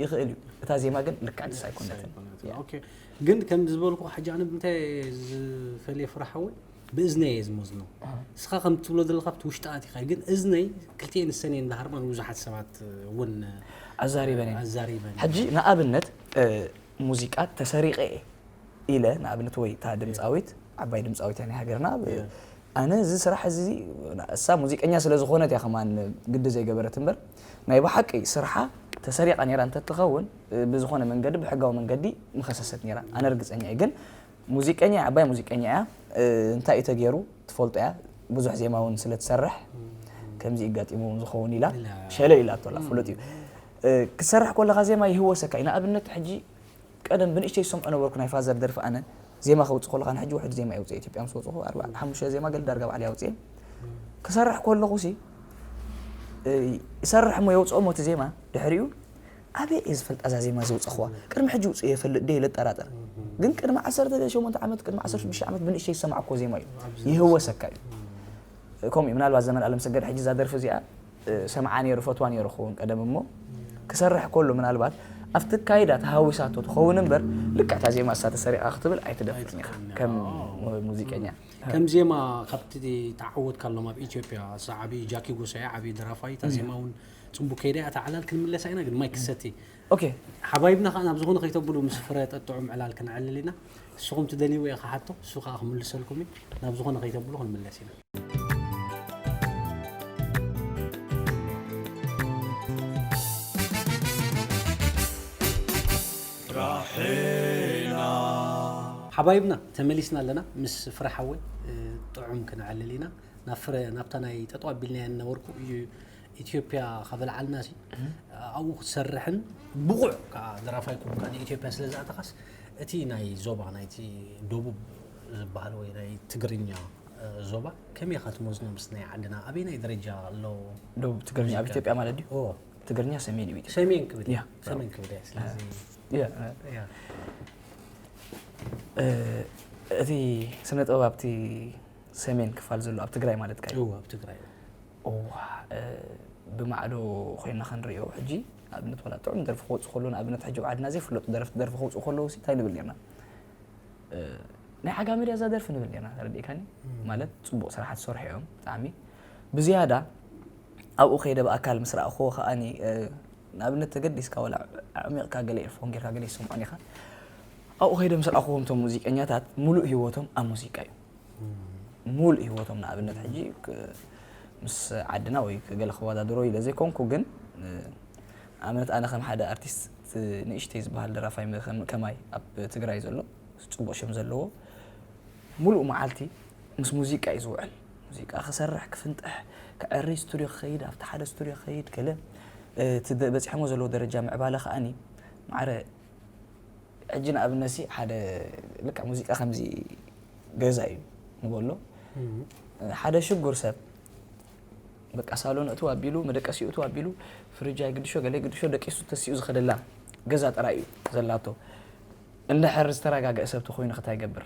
ይኽእል እዩ። እታ ዜማ ግን ልክዕቲ ኣይኮነትን። ኦኬ። ግን ከም ዝበልኩ ሕጂ ኣነ ብምንታይ ዝፈልየ ፍራሕ ሓወይ ብእዝነይ እየ ዝመዝኖ። እስኻ ከም ትብሎ ዘለካ ኣብቲ ውሽጢ ኣቲኻ ግን እዝነይ ክልቲኤን ዝሰንየን እንዳሃርማ ንብዙሓት ሰባት እውን ኣዛሪበን እየን። ኣዛሪበን። ሕጂ ንኣብነት እ፣ ሙዚቃ ተሰሪቐ እየ ኢለ ንኣብነት ወይ እታ ድምፃዊት ዓባይ ድምፃዊት እያ ናይ ሃገርና ብ- ኣነ እዚ ስራሕ እዚ እሳ ሙዚቀኛ ስለ ዝኾነት እያ ከማን ግዲ ዘይገበረት እምበር ናይ ብሓቂ ስርሓ ተሰሪቓ ነይራ እንተትኸውን እ፣ ብዝኾነ መንገዲ ብሕጋዊ መንገዲ ምኸሰሰት ነይራ ኣነ ርግፀኛ እየ ግን ሙዚቀኛ እያ ዓባይ ሙዚቀኛ እያ እ፣ እንታይ እዩ ተገይሩ ትፈልጦ እያ ብዙሕ ዜማ እውን ስለ ትሰርሕ ከምዚ ይጋጢሙ እውን ዝኸውን ኢላ ሸለል ኢላቶ ኣላ ፍሉጥ እዩ እ፣ ክትሰርሕ ከለኻ ዜማ ይህወሰካ እዩ ንኣብነት ሕጂ ቀደም ብንእሽተይ ዝሰምዖ ነበርኩ ናይ ፋዘር ደርፊ ኣነ ዜማ ከውፅእ ከለካ ንሕጂ ውሕድ ዜማ የውፅእ ኢትዮጵያ ምስ ወፅኹ ኣርባ ሓሙሽተ ዜማ ገለ ዳርጋ ባዕሉ ያውፅእ ክሰርሕ ከለኹ ሲ እ፣ ይሰርሕ እሞ የውፅኦ ሞ እቲ ዜማ ድሕሪኡ ኣበይ እየ ዝፈልጣ እዛ ዜማ ዘውፀኽዋ ቅድሚ ሕጂ ውፅእ የፈልጥ ደ ለጠራጠር ግን ቅድሚ ዓሰርተ ሸሞንተ ዓመት ቅድሚ ዓሰርተ ሽዱሽተ ዓመት ብንእሽተይ ዝሰማዕኮ ዜማ እዩ ይህወሰካ እዩ ከምኡ እዩ ምናልባት ዘመን ኣለምሰገድ ሕጂ እዛ ደርፊ እዚኣ ሰምዓ ነይሩ ፈትዋ ነይሩ ክኸውን ቀደም እሞ ክሰርሕ ከሎ ምናልባት ኣብቲ ካይዳ ተሃዊሳቶ ትኸውን እምበር ልክዕ እታ ዜማ እሳ ተሰሪቓ ክትብል ኣይትደፍርን ኢኻ ከም ሙዚቀኛ ከም ዜማ ካብቲ ተዓወትካሎም ኣብ ኢትዮጵያ እሳ ዓብዪ ጃኪ ጎሳየ ዓብዪ ደራፋይ እታ ዜማ እውን ፅቡቅ ከይዳ እያ እታ ዕላል ክንምለሳ ኢና ግን ማይ ክሰቲ ኦኬ ሓባይብና ከዓ ናብ ዝኾነ ከይተብሉ ምስ ፍረ ጠጥዑም ዕላል ክንዕልል ኢና ንስኹም ትደልይዎ ኢኻ ሓቶ እሱ ከዓ ክምልሰልኩም እዩ ናብ ዝኾነ ከይተብሉ ክንምለስ ኢና ሓባይብና ተመሊስና ኣለና ምስ ፍረ ሓወይ ጥዑም ክንዕልል ኢና ናብ ፍረ ናብታ ናይ ጠጠው ኣቢልናያ ነበርኩ እዩ ኢትዮጵያ ከበልዓልና ሲ ኣብኡ ክትሰርሕን ብቑዕ ከዓ ደራፋይ ኮንካ ንኢትዮጵያ ስለ ዝኣተኻስ እቲ ናይ ዞባ ናይቲ ደቡብ ዝበሃል ወይ ናይ ትግርኛ ዞባ ከመይ ኢኻ ትመዝኖ ምስ ናይ ዓድና ኣበይናይ ደረጃ ኣሎ ደቡብ ትግርኛ ኣብ ኢትዮጵያ ማለት ድዩ ኦ ትግርኛ ሰሜን እዩ ኢትዮጵያ ሰሜን ክብል ያ። ሰሜን ክብል እያ ስለዚ ያ፣ ያ እ፣ እቲ ስነ ጥበብ ኣብቲ ሰሜን ክፋል ዘሎ ኣብ ትግራይ ማለት ካ እዎ ኣብ ትግራይ እዋ እ፣ ብማዕዶ ኮይና ክንሪኦ ሕጂ ንኣብነት ዋላ ጥዑም ደርፊ ክወፅእ ከሎ ንኣብነት ሕጂ ኣብ ዓድና ዘይፍለጡ ደረፍቲ ደርፊ ክወፅኡ ከለዉ ሲ እንታይ ንብል ኔርና እ፣ ናይ ዓጋመ ድያ እዛ ደርፊ ንብል ኔርና ተረዲእካኒ ማለት ፅቡቅ ስራሓት ዝሰርሑ እዮም ብጣዕሚ ብዝያዳ ኣብኡ ከይደ ብኣካል ምስ ረኣኽዎ ከዓኒ እ፣ ንኣብነት ተገዲስካ ወላ ኣዕሚቕካ ገለ ኤርፎን ጌርካ ገለ ይሰምዖን ኢኻ ኣብኡ ከይደ ምስ ረኣኽዎም እቶም ሙዚቀኛታት ሙሉእ ህይወቶም ኣብ ሙዚቃ እዩ ሙሉእ ህይወቶም ንኣብነት ሕጂ ክ- ምስ ዓድና ወይ ገለ ክወዳደሮ ኢለ ዘይኮንኩ ግን እ፣ ንኣብነት ኣነ ከም ሓደ ኣርቲስት ንእሽተይ ዝበሃል ደራፋይ መ- ከም- ከማይ ኣብ ትግራይ ዘሎ ፅቡቅ ሽም ዘለዎ ሙሉእ መዓልቲ ምስ ሙዚቃ እዩ ዝውዕል ሙዚቃ ክሰርሕ ክፍንጥሕ ክዕርይ ስቱድዮ ክኸይድ ኣብቲ ሓደ ስቱድዮ ክኸይድ ገለ እ፣ እቲ ደ- በፂሖሞ ዘለዎ ደረጃ ምዕባለ ከዓኒ ማዕረ ሕጂ ንኣብነሲ ሓደ ልክዕ ሙዚቃ ከምዚ ገዛ እዩ ንበሎ ሓደ ሽጉር ሰብ በቃ ሳሎን እቱ ኣቢሉ መደቀሲኡ እቱ ኣቢሉ ፍርጃ ይግድሾ ገለ ይግድሾ ደቂሱ ተሲኡ ዝኸደላ ገዛ ጥራይ እዩ ዘላቶ እንድሕር ዝተረጋገአ ሰብ ተኮይኑ ከታይ ገብር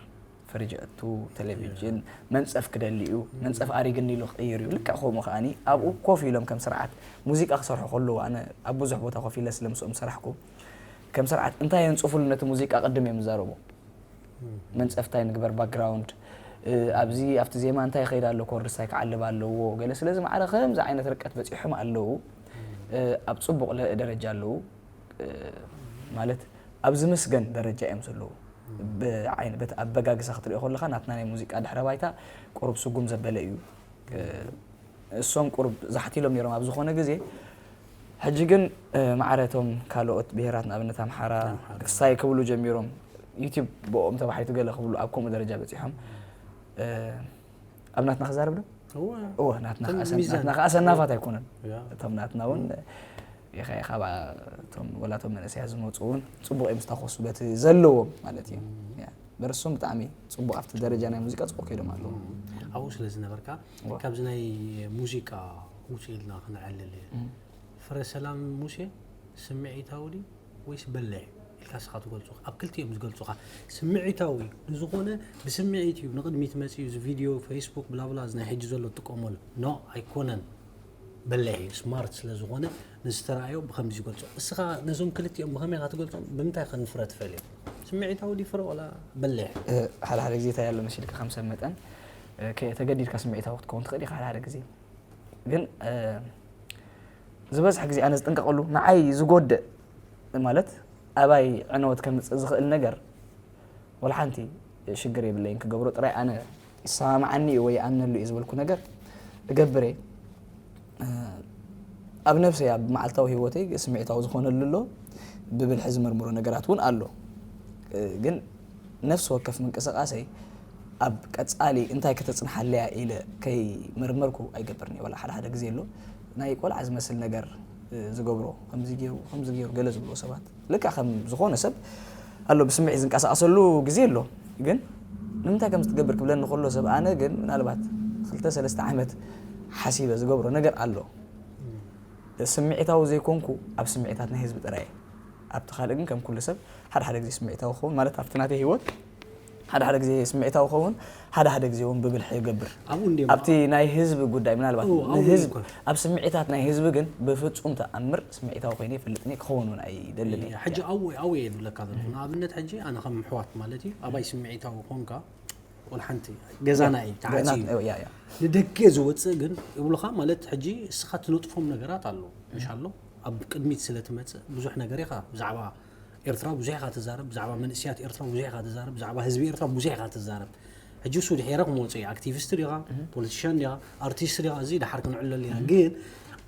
ፍርጅ እቱ ቴሌቪዥን መንፀፍ ክደሊ እዩ መንፀፍ ኣሪግኒ ኢሉ ክቅይር እዩ ልክዕ ከምኡ ከዓኒ ኣብኡ ኮፍ ኢሎም ከም ስርዓት ሙዚቃ ክሰርሑ ከለዉ ኣነ ኣብ ብዙሕ ቦታ ኮፍ ኢለ ስለ ምስኦም ሰራሕኩ ከም ስርዓት እንታይ የንፅፉሉ ነቲ ሙዚቃ ቅድም እዮም ዝዛረቡ መንፀፍ እንታይ ንግበር ባክግራውንድ ኣብዚ ኣብቲ ዜማ እንታይ ይኸይድ ኣሎ ኮርድስ እንታይ ክዓልብ ኣለዎ ገለ ስለዚ ማዕረ ከምዚ ዓይነት ርቀት በፂሖም ኣለዉ ኣብ ፅቡቕ ደረጃ ኣለዉ ማለት ኣብ ዝምስገን ደረጃ እዮም ዘለዉ ብዓይን በቲ ኣበጋግሳ ክትሪኦ ከለካ ናትና ናይ ሙዚቃ ድሕረ ባይታ ቁሩብ ስጉም ዘበለ እዩ እሶም ቁሩብ ዛሕት ኢሎም ነይሮም ኣብ ዝኾነ ግዜ ሕጂ ግን ማዕረ እቶም ካልኦት ብሄራት ንኣብነት ኣምሓራ ክሳይ ክብሉ ጀሚሮም ዩቲብ ብኦም ተባሒቱ ገለ ክብሉ ኣብ ከምኡ ደረጃ በፂሖም ኣብ ናትና ክዛረብ ዶ እወ፣ ናትና ከኣ ሰናፋት ኣይኮነን። እቶም ናትና እውን ኢኻ ኢኻ እቶም ወላ እቶም መንእሰያት ዝመፁ እውን ፅቡቕ እዮም ዝታኾሱ በቲ ዘለዎም ማለት እዩ። በርሶም ብጣዕሚ ፅቡቕ ኣብቲ ደረጃ ናይ ሙዚቃ ፅቡቕ ከይዶም ኣለዉ። ኣብኡ ስለ ዝነበርካ፣ ካብዚ ናይ ሙዚቃ ውፅእ ኢልና ክንዐልል፣ ፍረ ሰላም ሙሴ ስምዒታዊ ድዩ ወይስ በላሕ ኢልካ እስኻ ትገልጾ? ኣብ ክልቲኦም ዝገልጹኻ። ስምዒታዊ ንዝኾነ ብስምዒት እዩ ንቕድሚት መጺኡ፣ እዚ ቪድዮ፣ ፌስቡክ፣ ብላብላ፣ እዚ ናይ ሕጂ ዘሎ ትጥቀመሉ። ኖ፣ ኣይኮነን። በላሕ እዩ፣ ስማርት ስለ ዝኾነ ንዝተራእዮ ብኸምዚ ይገልጾ። እስኻ ነዞም ክልቲኦም ብኸመይ ኢኻ ትገልጾም? ብምንታይ ከ ንፍረ ትፈልዮም? ስምዒታዊ ድዩ ፍረ ዋላ በላሕ? ሓደ ሓደ ግዜ እንታይ ኣሎ መሲልካ ከም ሰብ መጠን ተገዲድካ ስምዒታዊ ክትከውን ትኽእል ኢኻ ሓደ ሓደ ግዜ። ግን ዝበዝሕ ግዜ ኣነ ዝጥንቀቐሉ ንዓይ ዝጎድእ ማለት ኣባይ ዕነወት ከምፅእ ዝኽእል ነገር ወላ ሓንቲ ሽግር የብለይን ክገብሮ ጥራይ ኣነ ይሰማማዓኒ እዩ ወይ ይኣምነሉ እዩ ዝበልኩ ነገር እገብር እየ። ኣብ ነብሰይ ኣብ መዓልታዊ ህይወተይ ስምዒታዊ ዝኾነሉ ኣሎ፣ ብብልሒ ዝምርምሮ ነገራት እውን ኣሎ። ግን ነፍሲ ወከፍ ምንቅስቃሰይ ኣብ ቀጻሊ እንታይ ከተጽንሓለያ ኢለ ከይመርመርኩ ኣይገብርን እየ። ዋላ ሓደ ሓደ ግዜ ኣሎ ናይ ቆልዓ ዝመስል ነገር ዝገብሮ ከምዚ ገይሩ ከምዚ ገይሩ ገለ ዝብልዎ ሰባት ልክዕ ከም ዝኾነ ሰብ ኣሎ ብስምዒት ዝንቀሳቀሰሉ ግዜ ኣሎ። ግን ንምንታይ ከም ዝትገብር ክብለኒ ከሎ ሰብ ኣነ ግን ምናልባት ክልተ ሰለስተ ዓመት ሓሲበ ዝገብሮ ነገር ኣሎ። ስምዒታዊ ዘይኮንኩ ኣብ ስምዒታት ናይ ህዝቢ ጥራይ እየ። ኣብቲ ካልእ ግን ከም ኩሉ ሰብ ሓደ ሓደ ግዜ ስምዒታዊ ክኸውን ማለት ኣብቲ ናተይ ህይወት ሓደ ሓደ ግዜ ስምዒታዊ ክኸውን ሓደ ሓደ ግዜ እውን ብብልሒ ይገብር ኣብኡ እንዲዮም ኣብቲ ናይ ህዝቢ ጉዳይ ምናልባት እው፣ ኣብኡ ንህዝብ ይኮን። ኣብ ስምዒታት ናይ ህዝቢ ግን ብፍጹም ተኣምር ስምዒታዊ ኮይነ ይፈልጥን እየ ክኸውን እውን ኣይደልን እየ። ሕጂ ኣብኡ ኣብኡ እየ ዝብለካ ዘለኹ ንኣብነት ሕጂ ኣነ ከም ኣሕዋት ማለት እዩ ኣባይ ስምዒታዊ ኮንካ ወላ ሓንቲ ገዛና እዩ ተዓፅዩ ገና- ያ፣ ያ። ንደገ ዝወፅእ ግን ይብሉኻ ማለት ሕጂ እስኻ ትነጥፎም ነገራት ኣለዉ ምሽ ኣሎ ኣብ ቅድሚት ስለ ትመፅእ ብዙሕ ነገር ኢኻ ብዛዕባ ኤርትራ ብዙሕ ኢኻ ትዛረብ ብዛዕባ መንእስያት ኤርትራ ብዙሕ ኢኻ ትዛረብ ብዛዕባ ህዝቢ ኤርትራ ብዙሕ ኢኻ ትዛረብ ሕጂ እሱ ድሒረ ክመፅእ እዩ ኣክቲቪስት ዲኻ ፖለቲሽያን ዲኻ ኣርቲስት ዲኻ እዚ ድሓር ክንዕለሉ ኢና ግን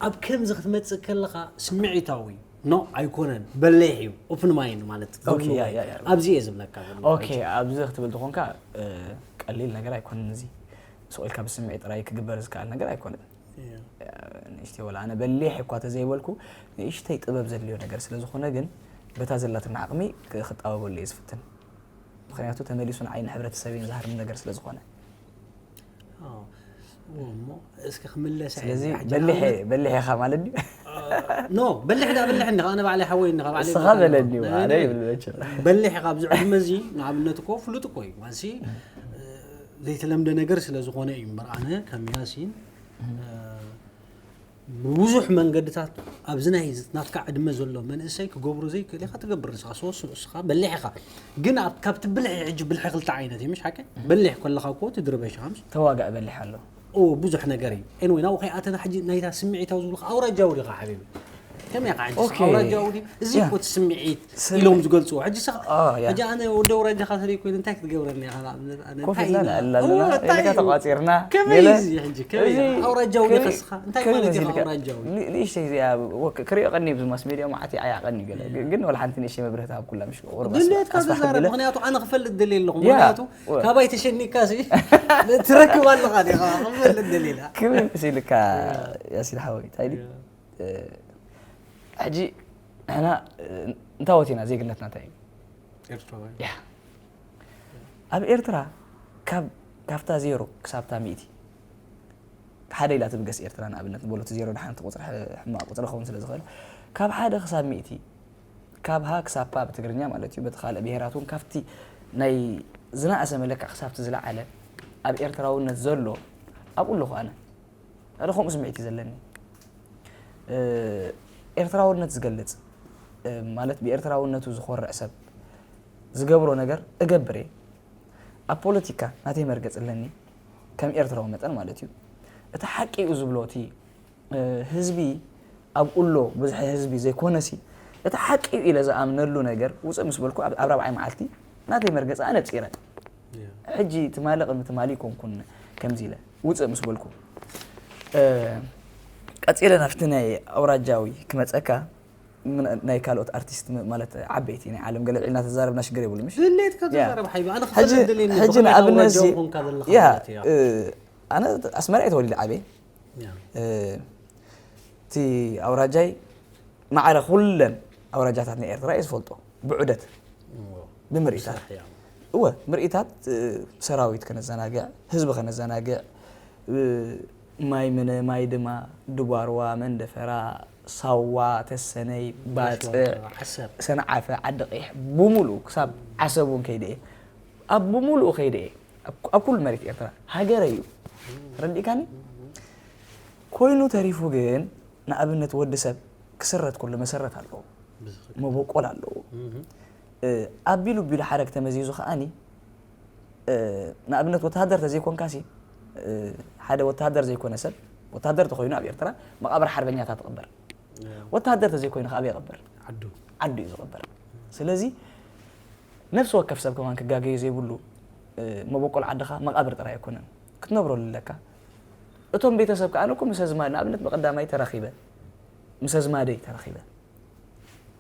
ኣብ ከምዚ ክትመፅእ ከለኻ ስምዒታዊ ኖ ኣይኮነን በሌሕ እዩ ኦፕን ማይንድ ማለት ኦኬ፣ ያ፣ ያ፣ ያ። ኣብዚ እየ ዝብለካ ዘለኹ። ኦኬ ኣብዚ ክትብል ተኾንካ እ፣ ቀሊል ነገር ኣይኮነን እዚ ስቕ ኢልካ ብስምዒት ጥራይ ክግበር ዝከኣል ነገር ኣይኮነን። ንእሽተይ ወላ ኣነ በሊሕ እኳ ተዘይበልኩ ንእሽተይ ጥበብ ዘድልዮ ነገር ስለ ዝኾነ ግን በታ ዘላትና ዓቕሚ ክ- ክጣበበሉ እየ ዝፍትን። ምኽንያቱ ተመሊሱ ንዓይ ንሕብረተሰበይን ዝሃርም ነገር ስለ ዝኾነ። እሞ እስኪ ክምለስ ስለዚ በሊሕ በሊሕ ኢኻ ማለት ድዩ? ኖ በሊሕ ዳ በሊሕ እንዲኻ ኣነ ባዕለይ ሓወይ እንዲኻ ባዕለይ እስኻ በለኒ ኣነ ይብል መቸም። በሊሕ ኢኻ ኣብዚ ዕድመ እዚ ንኣብነት እኮ ፍሉጥ እኮ እዩ ማሲ ዘይተለምደ ነገር ስለ ዝኾነ እዩ እምበር ኣነ ከም ያሲን ብብዙሕ መንገድታት ኣብዚ ናይ ናትካ ዕድመ ዘሎ መንእሰይ ክገብሮ ዘይክእል ኢኻ ትገብር ንስኻ ሰወስን እስኻ በሊሕ ኢኻ ግን ኣብ- ካብቲ ብልሒ ሕጂ ብልሒ ክልተ ዓይነት እዩ ምሽ ሓቂ በሊሕ ከለኻ እኮ ትድርበሽ ኢኻ ምሽ ተዋጋእ በሊሕ ኣሎ ኦ ብዙሕ ነገር እዩ ኤንወይ ናብኡ ከይኣተና ሕጂ ናይታ ስምዒታዊ ዝብልካ ኣውራጃዊ ዲኻ ሓቢቢ ከመይ ኢኻ ሕጂ ኣውራጃዊ ድዩ እዚ እኮ እቲ ስምዒት ኢሎም ዝገልፅዎ ሕጂ ስኻ ሕጂ ኣነ ወዲ ኣውራጃኻ ተለይ ኮይኑ እንታይ ክትገብረኒ ኢኻ ንኣብነት ኣነ ኮፍ እንታይ ኢልና ኢና? ንዕላልና እወ፣ እንታይ ኢልካ እዩ? ተቋፂርና ከመይ ገለ እዩ እዚ ሕጂ ከመይ እዚ እዩ? ኣውራጃዊ ከመይ- ዲኻ ስኻ እንታይ ከመይ ማለት ኢኻ መሲልካ? ኣውራጃዊ ን- ንእሽተይ እዚኣ ወክ- ክሪኦ ቀኒ ብዙ ማስ ሜድያ ማዓት ይዓያ ቀኒ ገለ ግ- ግን ወላ ሓንቲ ንእሽተይ መብርህቲ ሃብ ኩላ ምሽ ቁርብ ኣስፋ- ድሌትካ ኣስፋ ተዛረብ ተቢለ ምክንያቱ ኣነ ክፈልጥ ደልየ ኣለኹ ያ፣ ምክንያቱ ወ- ካባይ ተሸኒካ ሲ ትረክብ ኣለኻ ዲኻ ክፈልጥ ደልየ ኢላ ክመይ መሲልካ ያሲን ሓወይ እንታይ ድዩ ሕጂ ንሕና እንታወት ኢና ዜግነትና እንታይ እዩ ኤርትራውያን ያ ኣብ ኤርትራ ካብ ካብታ ዜሮ ክሳብታ ሚእቲ ሓደ ኢላ ትብገስ ኤርትራ ንኣብነት ንበሎ እቲ ዜሮ ደሓን እቲ ቁፅሪ ሕ- ሕማቕ ቁፅሪ ክኸውን ስለ ዝኽእል ካብ ሓደ ክሳብ ሚእቲ ካብ ሃ ክሳብ ፓ ብትግርኛ ማለት እዩ በቲ ካልእ ብሄራት እውን ካብቲ ናይ ዝነኣሰ መለክዕ ክሳብቲ ዝለዓለ ኣብ ኤርትራውነት ዘሎ ኣብኡ ኣለኹ ኣነ ሓደ ከምኡ ስምዒት እዩ ዘለኒ ኤርትራውነት ዝገልጽ ማለት ብኤርትራውነቱ ዝኾርዕ ሰብ ዝገብሮ ነገር እገብር እየ ኣብ ፖለቲካ ናተይ መርገጽ ኣለኒ ከም ኤርትራዊ መጠን ማለት እዩ እቲ ሓቂ እዩ ዝብሎ እቲ ህዝቢ ኣብኡ ኣሎ ብዙሕ ህዝቢ ዘይኮነሲ እቲ ሓቂ እዩ ኢለ ዝኣምነሉ ነገር ውፅእ ምስ በልኩ ኣብ ራብዓይ መዓልቲ ናተይ መርገጽ ኣነጺረ ሕጂ ትማሊ ቅድሚ ትማሊ ይኮንኩን ከምዚ ኢለ ውፅእ ምስ በልኩ ቀፂለ ናብቲ ናይ ኣውራጃዊ ክመፀካ ናይ ካልኦት ኣርቲስት ማለት ዓበይቲ ናይ ዓለም ገለ ልዕልና ተዛረብና ሽግር የብሉ ምሽ ድሌትካ ተዛረብ ሓይቢ ኣነ ክፈልጥ ደልየኒ ሕጂ ንኣብነት ዚ ያ ኣነ ኣስመራ እየ ተወሊደ ዓብየ። እቲ ኣውራጃይ ማዕረ ኩለን ኣውራጃታት ናይ ኤርትራ እየ ዝፈልጦ ብዑደት። ብምርኢታት እወ፣ ምርኢታት ሰራዊት ከነዘናግዕ፣ ህዝቢ ከነዘናግዕ፣ ማይ ምነ ማይ ድማ፣ ድባርዋ፣ መንደፈራ፣ ሳዋ፣ ተሰነይ፣ ባፅዕ፣ ሰንዓፈ፣ ዓዲ ቀይሕ ብምሉኡ ክሳብ ዓሰብ እውን ከይደ እየ። ኣብ ብምሉኡ ከይደ እየ። ኣብ ኩሉ መሬት ኤርትራ ሃገረ እዩ። ተረዲእካኒ? ኮይኑ ተሪፉ ግን ንኣብነት ወዲ ሰብ ክስረት ከሎ መሰረት ኣለዎ፣ መበቆል ኣለዎ። ኣቢሉ ቢሉ ሓረግ ተመዚዙ ከዓኒ ንኣብነት ወተሃደር ተዘይኮንካሲ ሓደ ወተሃደር ዘይኮነ ሰብ ወተሃደር ተኮይኑ ኣብ ኤርትራ መቃብር ሓርበኛታት ትቕበር። ወተሃደር ተዘይኮይኑ ከኣበይ ይቕበር? ዓዱ እዩ ዝቕበር። ስለዚ ነፍሲ ወከፍ ሰብ ከማን ክጋገዩ ዘይብሉ መበቆል ዓድኻ መቃብር ጥራይ ኣይኮነን ክትነብረሉ ኣለካ። እቶም ቤተሰብ ከኣ እኮ ምስ ኣዝማድ ንኣብነት ብቐዳማይ ተራኺበ ምስ ኣዝማደይ ተራኺበ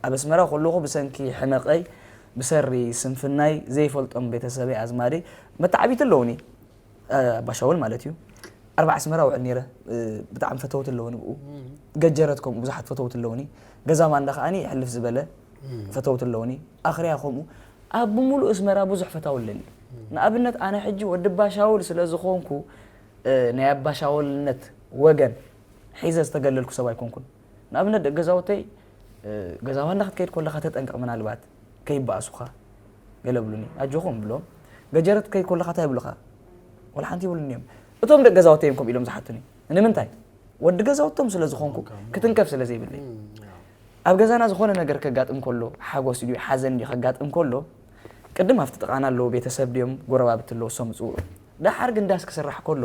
ኣብ ኣስመራ ከለኹ ብሰንኪ ሕመቐይ ብሰሪ ስንፍናይ ዘይፈልጦም ቤተሰበይ ኣዝማደይ መተዓቢቲ ኣለውኒ ኣባሻውል ማለት እዩ። ኣርባዕ ኣስመራ ውዕል ነይረ። ብጣዕሚ ፈተውቲ ኣለውኒ ብኡ። ገጀረት ከምኡ ብዙሓት ፈተውቲ ኣለውኒ። ገዛ ማንዳ ከዓኒ ሕልፍ ዝበለ ፈተውቲ ኣለውኒ። ኣኽርያ ከምኡ ኣብ ብምሉእ ኣስመራ ብዙሕ ፈታዊ ኣለኒ። ንኣብነት ኣነ ሕጂ ወዲ ባሻውል ስለ ዝኾንኩ ናይ ኣባሻውልነት ወገን ሒዘ ዝተገለልኩ ሰብ ኣይኮንኩን። ንኣብነት ደቂ ገዛውተይ ገዛ ዋና ክትከይድ ከለኻ ተጠንቀቕ ምናልባት ከይበኣሱኻ ገለ ብሉኒ ኣጆኹም ብሎም። ገጀረት ክትከይድ ከለኻ እንታይ ይብሉኻ? ወላ ሓንቲ ይብሉኒ እዮም። እቶም ደቂ ገዛውተይ እዮም ከምኡ ኢሎም ዝሓቱኒ። ንምንታይ? ወዲ ገዛውቶም ስለ ዝኾንኩ ክትንከፍ ስለ ዘይብለይ ኣብ ገዛና ዝኾነ ነገር ከጋጥም ከሎ ሓጎስ ድዩ ሓዘን ድዩ ከጋጥም ከሎ ቅድም ኣብቲ ጥቓና ኣለዉ ቤተሰብ ድዮም ጎረባብቲ ኣለዉ እሶም ዝፅውዑ። ደሓር ግን ዳስ ክስራሕ ከሎ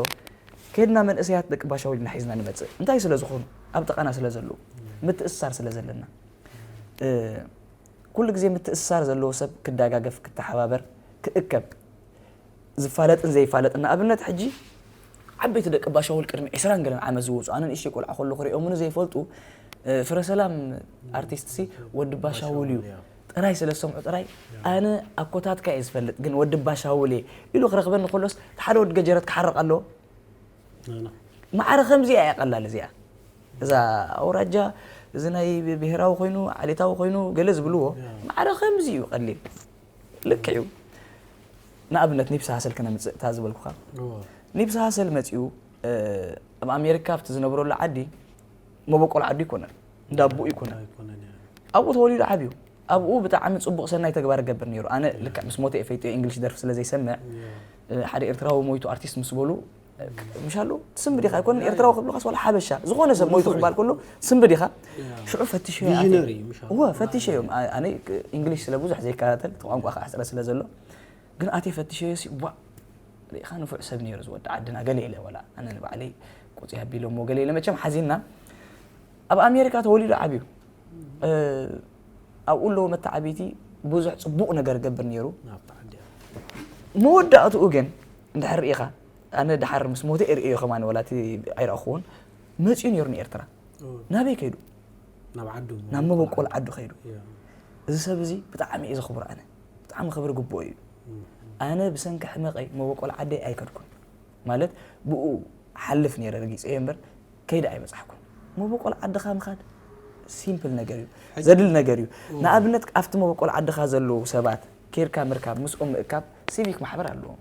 ከድና መንእሰያት ደቂ ባሻዊ ድና ሒዝና ንመፅእ እንታይ ስለ ዝኾኑ ኣብ ጥቓና ስለ ዘለዉ ምትእስሳር ስለ ዘለና ኩሉ ግዜ ምትእስሳር ዘለዎ ሰብ ክደጋገፍ ክተሓባበር ክእከብ ዝፋለጥን ዘይፋለጥን ንኣብነት ሕጂ ዓበይቲ ደቂ ባሻውል ቅድሚ ዕስራን ገለን ዓመት ዝወፁ ኣነ ንእሽተይ ቆልዓ ከሎ ክሪኦምኒ ዘይፈልጡ ፍረሰላም ኣርቲስት ሲ ወዲ ባሻውል እዩ ጥራይ ስለ ዝሰምዑ ጥራይ ኣነ ኣኮታትካ እየ ዝፈልጥ ግን ወዲ ባሻውል እየ ኢሉ ክረኽበኒ ከሎስ እቲ ሓደ ወዲ ገጀረት ክሓርቕ ኣለዎ ማዕረ ከምዚኣ እያ ቀላል እዚኣ እዛ ኣውራጃ እዚ ናይ ብሄራዊ ኮይኑ ዓሌታዊ ኮይኑ ገለ ዝብልዎ ማዕረ ከምዚ እዩ ቀሊል ልክዕ እዩ ንኣብነት ኒብሲ ሃሰል ክነምፅእ እታ ዝበልኩኻ ኒብሲ ሃሰል መፂኡ ኣብ ኣሜሪካ ኣብቲ ዝነብረሉ ዓዲ መበቆል ዓዱ ይኮነን እንዳ ኣቦኡ ይኮነን ኣብኡ ተወሊዱ ዓብዩ ኣብኡ ብጣዕሚ ፅቡቕ ሰናይ ተግባር ገብር ነይሩ ኣነ ልክዕ ምስ ሞተ እየ ፈይጥዮ እንግሊሽ ደርፊ ስለ ዘይሰምዕ ሓደ ኤርትራዊ ሞይቱ ኣርቲስት ምስ በሉ ምሻሉ ትስንብድ ኢኻ ኣይኮነን ኤርትራዊ ክብሉኻስ ዋላ ሓበሻ ዝኾነ ሰብ ሞይቱ ክባል ከሎ ትስንብድ ኢኻ ሽዑ ፈትሸዮ እወ ፈትሸዮም ኣነ እንግሊሽ ስለ ብዙሕ ዘይከታተል እቲ ቋንቋ ከዓ ሕፅረት ስለ ዘሎ ግን ኣትየ ፈትሸዮ ሲ ቧ ርኢኻ ንፉዕ ሰብ ነይሩ ዝወዲ ዓድና ገለ ኢለ ዋላ ኣነ ንባዕለይ ቁፅይ ኣቢሎሞ ገለ ኢለ መቸም ሓዚንና ኣብ ኣሜሪካ ተወሊዱ ዓብዩ ኣብኡ ኣለዉ መተዓቢቲ ብዙሕ ፅቡቕ ነገር ገብር ነይሩ መወዳእትኡ ግን እንድሕር ርኢኻ ኣነ ድሓር ምስ ሞተ እርእዮ ከማን ወላ እቲ ኣይረእኹውን መፅኡ ነይሩ ንኤርትራ ናበይ ከይዱ ናብ ዓዱ ናብ መበቆል ዓዱ ከይዱ እዚ ሰብ እዚ ብጣዕሚ እየ ዘኽብሮ ኣነ ብጣዕሚ ክብሪ ግብኦ እዩ ኣነ ብሰንኪ ሕመቐይ መበቆል ዓደይ ኣይከድኩን ማለት ብኡ ሓልፍ ነይረ ረጊፀዮ እምበር ከይደ ኣይበፃሕኩን መበቆል ዓድኻ ምኻድ ሲምፕል ነገር እዩ ዘድል ነገር እዩ ንኣብነት ኣብቲ መበቆል ዓድኻ ዘለዉ ሰባት ኬድካ ምርካብ ምስኦም ምእካብ ሲቪክ ማሕበር ኣለዎም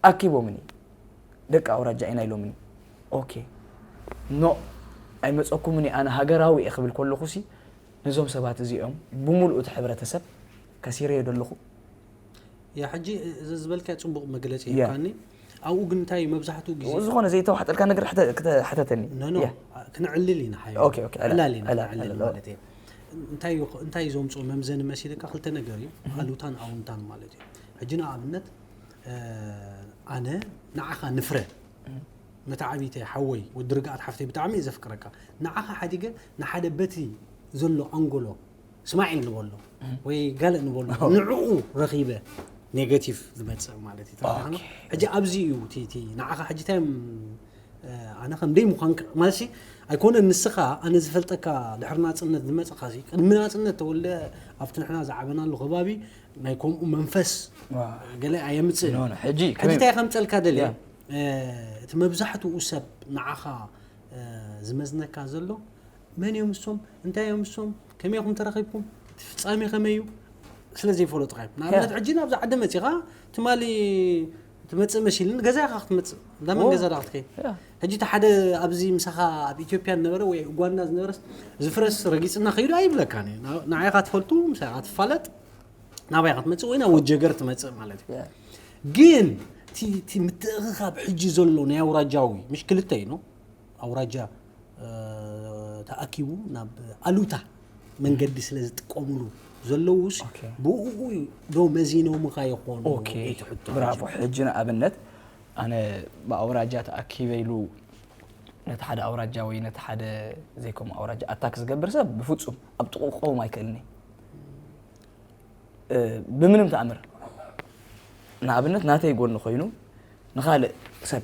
ኣኪቦምኒ ደቂ ኣውራጃ ኢና ኢሎምኒ ኦኬ ኖ ኣይመፀኩምኒ ኣነ ሃገራዊ እየ ክብል ከለኹ ሲ ነዞም ሰባት እዚኦም ብምሉእ እቲ ሕብረተሰብ ከሲረዮ ደለኹ ያ ሕጂ እዚ ዝበልካዮ ፅቡቕ መግለፂ ሂብካኒ ኣብኡ ግን እንታይ መብዛሕትኡ ግዜ ዝኾነ ዘይተዋሕጠልካ ነገር ሕተተኒ ኖኖ ክንዕልል ኢና ሓዮ ዕላል ኢና ክንዕልል ማለት እየ እንታይ እዩ ዘምፅኦ መምዘኒ መሲልካ ክልተ ነገር እዩ ኣሉታን ኣውንታን ማለት እዩ ሕጂ ንኣብነት ኣነ ንዓኻ ንፍረ መተዓቢተይ ሓወይ ወዲ ርግኣት ሓፍተይ ብጣዕሚ እየ ዘፍቅረካ ንዓኻ ሓዲገ ንሓደ በቲ ዘሎ ኣንጎሎ እስማዒል ንበሎ ወይ ጋልእ ንበሎ ንዕኡ ረኺበ ኔጋቲቭ ዝመፅእ ማለት እዩ ተረዲእካኒ ሕጂ ኣብዚ እዩ እቲ እቲ ንዓኻ ሕጂ እንታይ እዮም ኣነ ከም ደይ ምዃን ማለት ሲ ኣይኮነን ንስኻ ኣነ ዝፈልጠካ ድሕሪ ናፅነት ዝመፅኻ ሲ ቅድሚ ናፅነት ተወልደ ኣብቲ ንሕና ዝዓበናሉ ከባቢ ናይ ከምኡ መንፈስ ገለ ኣየምፅእ ሕጂ ሕጂ እንታይ ከምፀልካ ደልየ እቲ መብዛሕትኡ ሰብ ንዓኻ ዝመዝነካ ዘሎ መን እዮም እሶም፣ እንታይ እዮም እሶም፣ ከመይ ኢኹም ተራኺብኩም፣ እቲ ፍጻሜ ከመይ እዩ፣ ስለ ዘይፈለጡኻ እዮም። ንኣብነት ሕጂ ናብዚ ዓዲ መጺኻ ትማሊ ትመጽእ መሲልን ገዛ ኢኻ ክትመጽእ፣ እንዳ መን ገዛ ዳ ክትከይድ። ሕጂ እቲ ሓደ ኣብዚ ምሳኻ ኣብ ኢትዮጵያ ዝነበረ ወይ ኡጋንዳ ዝነበረስ ዝፍረስ ረጊጽና ከይዱ ኣይብለካን እዩ። ንዓኻ ትፈልጡ፣ ምሳኻ ትፋለጥ፣ ናባይ ክትመጽእ ወይ ናብ ወጀገር ትመጽእ ማለት እዩ። ግን እቲ ምትእኽኻብ ሕጂ ዘሎ ናይ ኣውራጃዊ ምሽ ክልተ እዩ። ኣውራጃ ተኣኪቡ ናብ ኣሉታ መንገዲ ስለ ዝጥቀምሉ ዘለውስ ብኡ ዶ መዚኖምኻ ይኾኑ? ትሕቶ ብራቮ። ሕጂ ንኣብነት ኣነ ብኣውራጃ ተኣኪበ ኢሉ ነቲ ሓደ ኣውራጃ ወይ ነቲ ሓደ ዘይከምኡ ኣውራጃ ኣታክ ዝገብር ሰብ ብፍጹም ኣብ ጥቕኡ ክኸውን ኣይክእልን። ብምንም ተኣምር ንኣብነት ናተይ ጎኒ ኮይኑ ንኻልእ ሰብ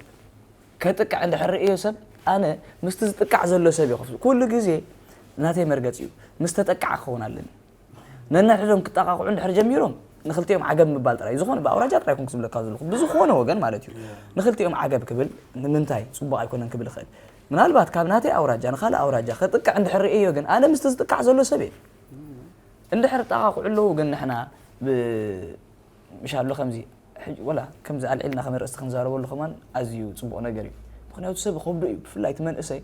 ከጥቅዕ እንድሕር ርእዮ ሰብ ኣነ ምስቲ ዝጥቃዕ ዘሎ ሰብ ይኸፍ ኩሉ ግዜ ናተይ መርገፂ እዩ። ምስ ተጠቃዕ ክኸውን ኣለኒ። ነንሕዶም ክጠቃቕዑ እንድሕር ጀሚሮም ንክልቲኦም ዓገብ ምባል ጥራይ ዝኾነ ብኣውራጃ ጥራይ ኮንኩ ዝብለካ ዘለኹ ብዝኾነ ወገን ማለት እዩ። ንክልቲኦም ዓገብ ክብል ንምንታይ ፅቡቅ ኣይኮነን ክብል ይኽእል። ምናልባት ካብ ናተይ ኣውራጃ ንካልእ ኣውራጃ ከጥቅዕ እንድሕር ርእዮ ግን ኣነ ምስቲ ዝጥቃዕ ዘሎ ሰብ እየ። እንድሕር ጣቃቁዑ ኣለዉ ግን ንሕና ብ ምሽ ኣሎ ከምዚ ሕጂ ወላ ከምዚ ኣልዒልና ከም ርእስቲ ክንዛረበሉ ከማን ኣዝዩ ጽቡቕ ነገር እዩ። ምኽንያቱ ሰብ ከብዶ እዩ፣ ብፍላይ እቲ መንእሰይ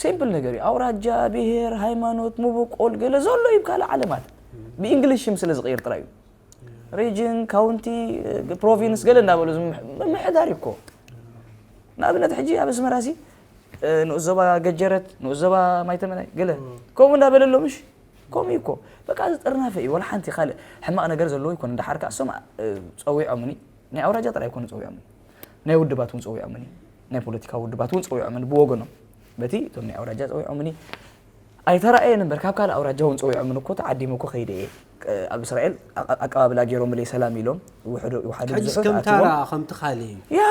ሲምፕል ነገር እዩ። ኣውራጃ፣ ብሄር፣ ሃይማኖት፣ ምብቆል ገለ ዘሎ እዩ ካልእ ዓለማት ብእንግሊሽ ሽም ስለ ዝቕይር ጥራይ እዩ። ሪጅን፣ ካውንቲ፣ ፕሮቪንስ ገለ እንዳበሉ ምምሕዳር እዩ እኮ። ንኣብነት ሕጂ ኣብ ኣስመራ ሲ ንኡስ ዞባ ገጀረት፣ ንኡስ ዞባ ማይተመናይ ገለ ከምኡ እንዳበለ ኣሎ ምሽ ከምኡ እዩ እኮ። በቃ እዚ ጥርናፈ እዩ። ወላ ሓንቲ ካልእ ሕማቕ ነገር ዘለዎ ይኮነ። ደሓር ከኣ እሶም ጸዊዖምኒ፣ ናይ ኣውራጃ ጥራይ ኣይኮነ ጸዊዖምኒ፣ ናይ ውድባት እውን ጸዊዖምኒ፣ ናይ ፖለቲካዊ ውድባት እውን ጸዊዖምኒ ብወገኖም። በቲ እቶም ናይ ኣውራጃ ጸዊዖምኒ ኣይተራእየን እምበር ካብ ካልእ ኣውራጃ እውን ጸዊዖምኒ እኮ ተዓዲመ እኮ ከይደ እየ። ኣብ እስራኤል ኣቀባብላ ገይሮምለይ ሰላም ኢሎም ይውሓዱ ብዙሑት ኣትዎም። ከምታራ ከምቲ ካልእ እዩ። ያ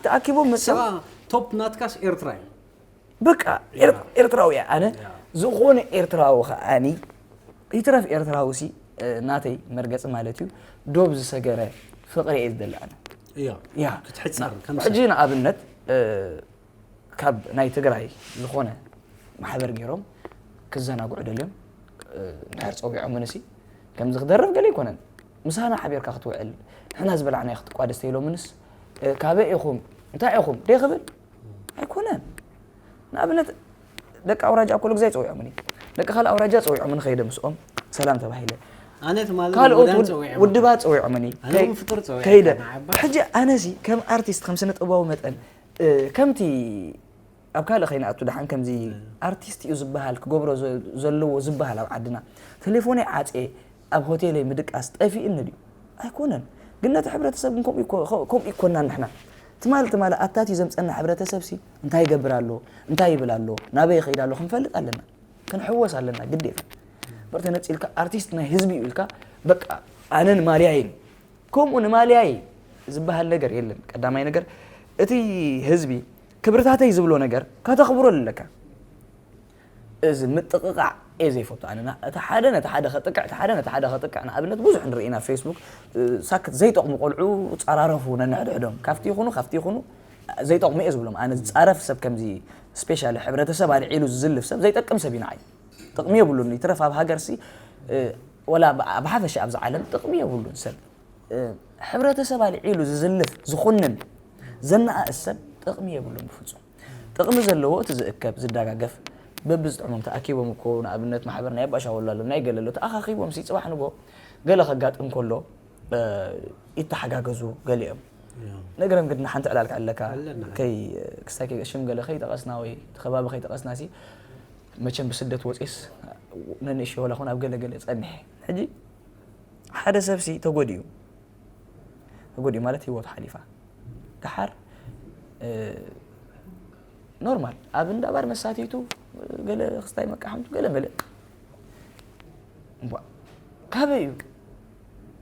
ተኣኪቦም መፅኦም። ቶፕ ናትካስ ኤርትራ እዩ። በቃ ኤርትራዊ እያ ኣነ ዝኾነ ኤርትራዊ ከዓኒ ይትረፍ ኤርትራዊ ሲ ናተይ መርገፂ ማለት እዩ። ዶብ ዝሰገረ ፍቅሪ እየ ዝደሊ ኣነ። ሕጂ ንኣብነት ካብ ናይ ትግራይ ዝኾነ ማሕበር ገይሮም ክዘናግዑ ደልዮም እንድሕር ፀዊዖምኒ ሲ ከምዚ ክደርፍ ገለ ኣይኮነን። ምሳና ሓቢርካ ክትውዕል ንሕና ዝበላዕናዮ ክትቋደስ ተኢሎምንስ ካበይ ኢኹም እንታይ ኢኹም ደይ ክብል ኣይኮነን። ንኣብነት ደቂ ኣውራጃ ኩሉ ግዜ ይፀውዖምኒ። ደቂ ካልእ ኣውራጃ ፀዊዖምኒ ከይደ ምስኦም ሰላም ተባሂለ። ኣነ ትማሊ ካልኦት ውድ- ውድባት ፀዊዖምኒ። ኣነ ከይ- እውን ፍጡር ፀዊዐ ከይደ ንዓባ። ሕጂ ኣነሲ ከም ኣርቲስት ከም ስነ ጥበባዊ መጠን እ፣ ከምቲ ኣብ ካልእ ከይንኣቱ ደሓን ከምዚ ኣርቲስት እዩ ዝበሃል ክገብሮ ዘ- ዘለዎ ዝበሃል ኣብ ዓድና ቴሌፎነይ ዓፅየ ኣብ ሆቴለይ ምድቃስ ጠፊእኒ ድዩ? ኣይኮነን። ግን ነቲ ሕብረተሰብ ግን ከምኡ ይኮ- ከምኡ ይኮና ንሕና ትማሊ ትማሊ ኣታትዩ ዘምፀና ሕብረተሰብ ሲ እንታይ ይገብር ኣሎ እንታይ ይብል ኣሎ ናበይ ይኸይድ ኣሎ ክንፈልጥ ኣለና። ክንሕወስ ኣለና ግዴታ። እምበር ተነፂልካ ኣርቲስት ናይ ህዝቢ እዩ ኢልካ በቃ ኣነን ማልያይን ከምኡ ንማልያይ ዝበሃል ነገር የለን። ቀዳማይ ነገር እቲ ህዝቢ ክብርታተይ ዝብሎ ነገር ከተኽብሮ ኣለካ። እዚ ምጥቕቓዕ እየ ዘይፈቱ ኣነ። እቲ ሓደ ነቲ ሓደ ከጥቅዕ፣ እቲ ሓደ ነቲ ሓደ ከጥቅዕ ንኣብነት ብዙሕ ንርኢ ኢና ፌስቡክ ሳክት ዘይጠቕሙ ቆልዑ ጸራረፉ ነንሕድሕዶም ካብቲ ይኹኑ ካብቲ ይኹኑ ዘይጠቕሙ እየ ዝብሎም። ኣነ ዝጻረፍ ሰብ ከምዚ ስፔሻሊ ሕብረተሰብ ኣልዒሉ ዝዝልፍ ሰብ ዘይጠቅም ሰብ እዩ ንዓይ። ጥቕሚ የብሉን ይትረፍ ኣብ ሃገርሲ ወላ ብሓፈሻ ኣብዚ ዓለም ጥቕሚ የብሉን ሰብ ሕብረተሰብ ኣልዒሉ ዝዝልፍ ዝኹንን ዘነኣእስ ሰብ ጥቕሚ የብሉን ብፍጹም። ጥቕሚ ዘለዎ እቲ ዝእከብ ዝደጋገፍ በብዝጥዕሞም ተኣኪቦም እኮ ንኣብነት ማሕበር ናይ ኣባሻወሎ ኣሎ ናይ ገለ ኣሎ ተኣኻኺቦም ሲ ጽባሕ ንጎ ገለ ከጋጥም ከሎ ይተሓጋገዙ ገሊኦም። ነገርም ግድና ሓንቲ ዕላል ክዕለካ ኣለና። ከይ ክስታይ ከይ ሽም ገለ ከይጠቐስና ወይ እቲ ከባቢ ከይጠቐስና ሲ መቸም ብስደት ወፂስ ነንእሽዮ ወላ ኹን ኣብ ገለ ገለ ጸኒሐ ሕጂ ሓደ ሰብ ሲ ተጎዲኡ ተጎዲኡ ማለት ህይወቱ ሓሊፋ ደሓር ኖርማል ኣብ እንዳባር መሳቲቱ ገለ ክስታይ መቃሓምቱ ገለ መለ እምቧ ካበይ እዩ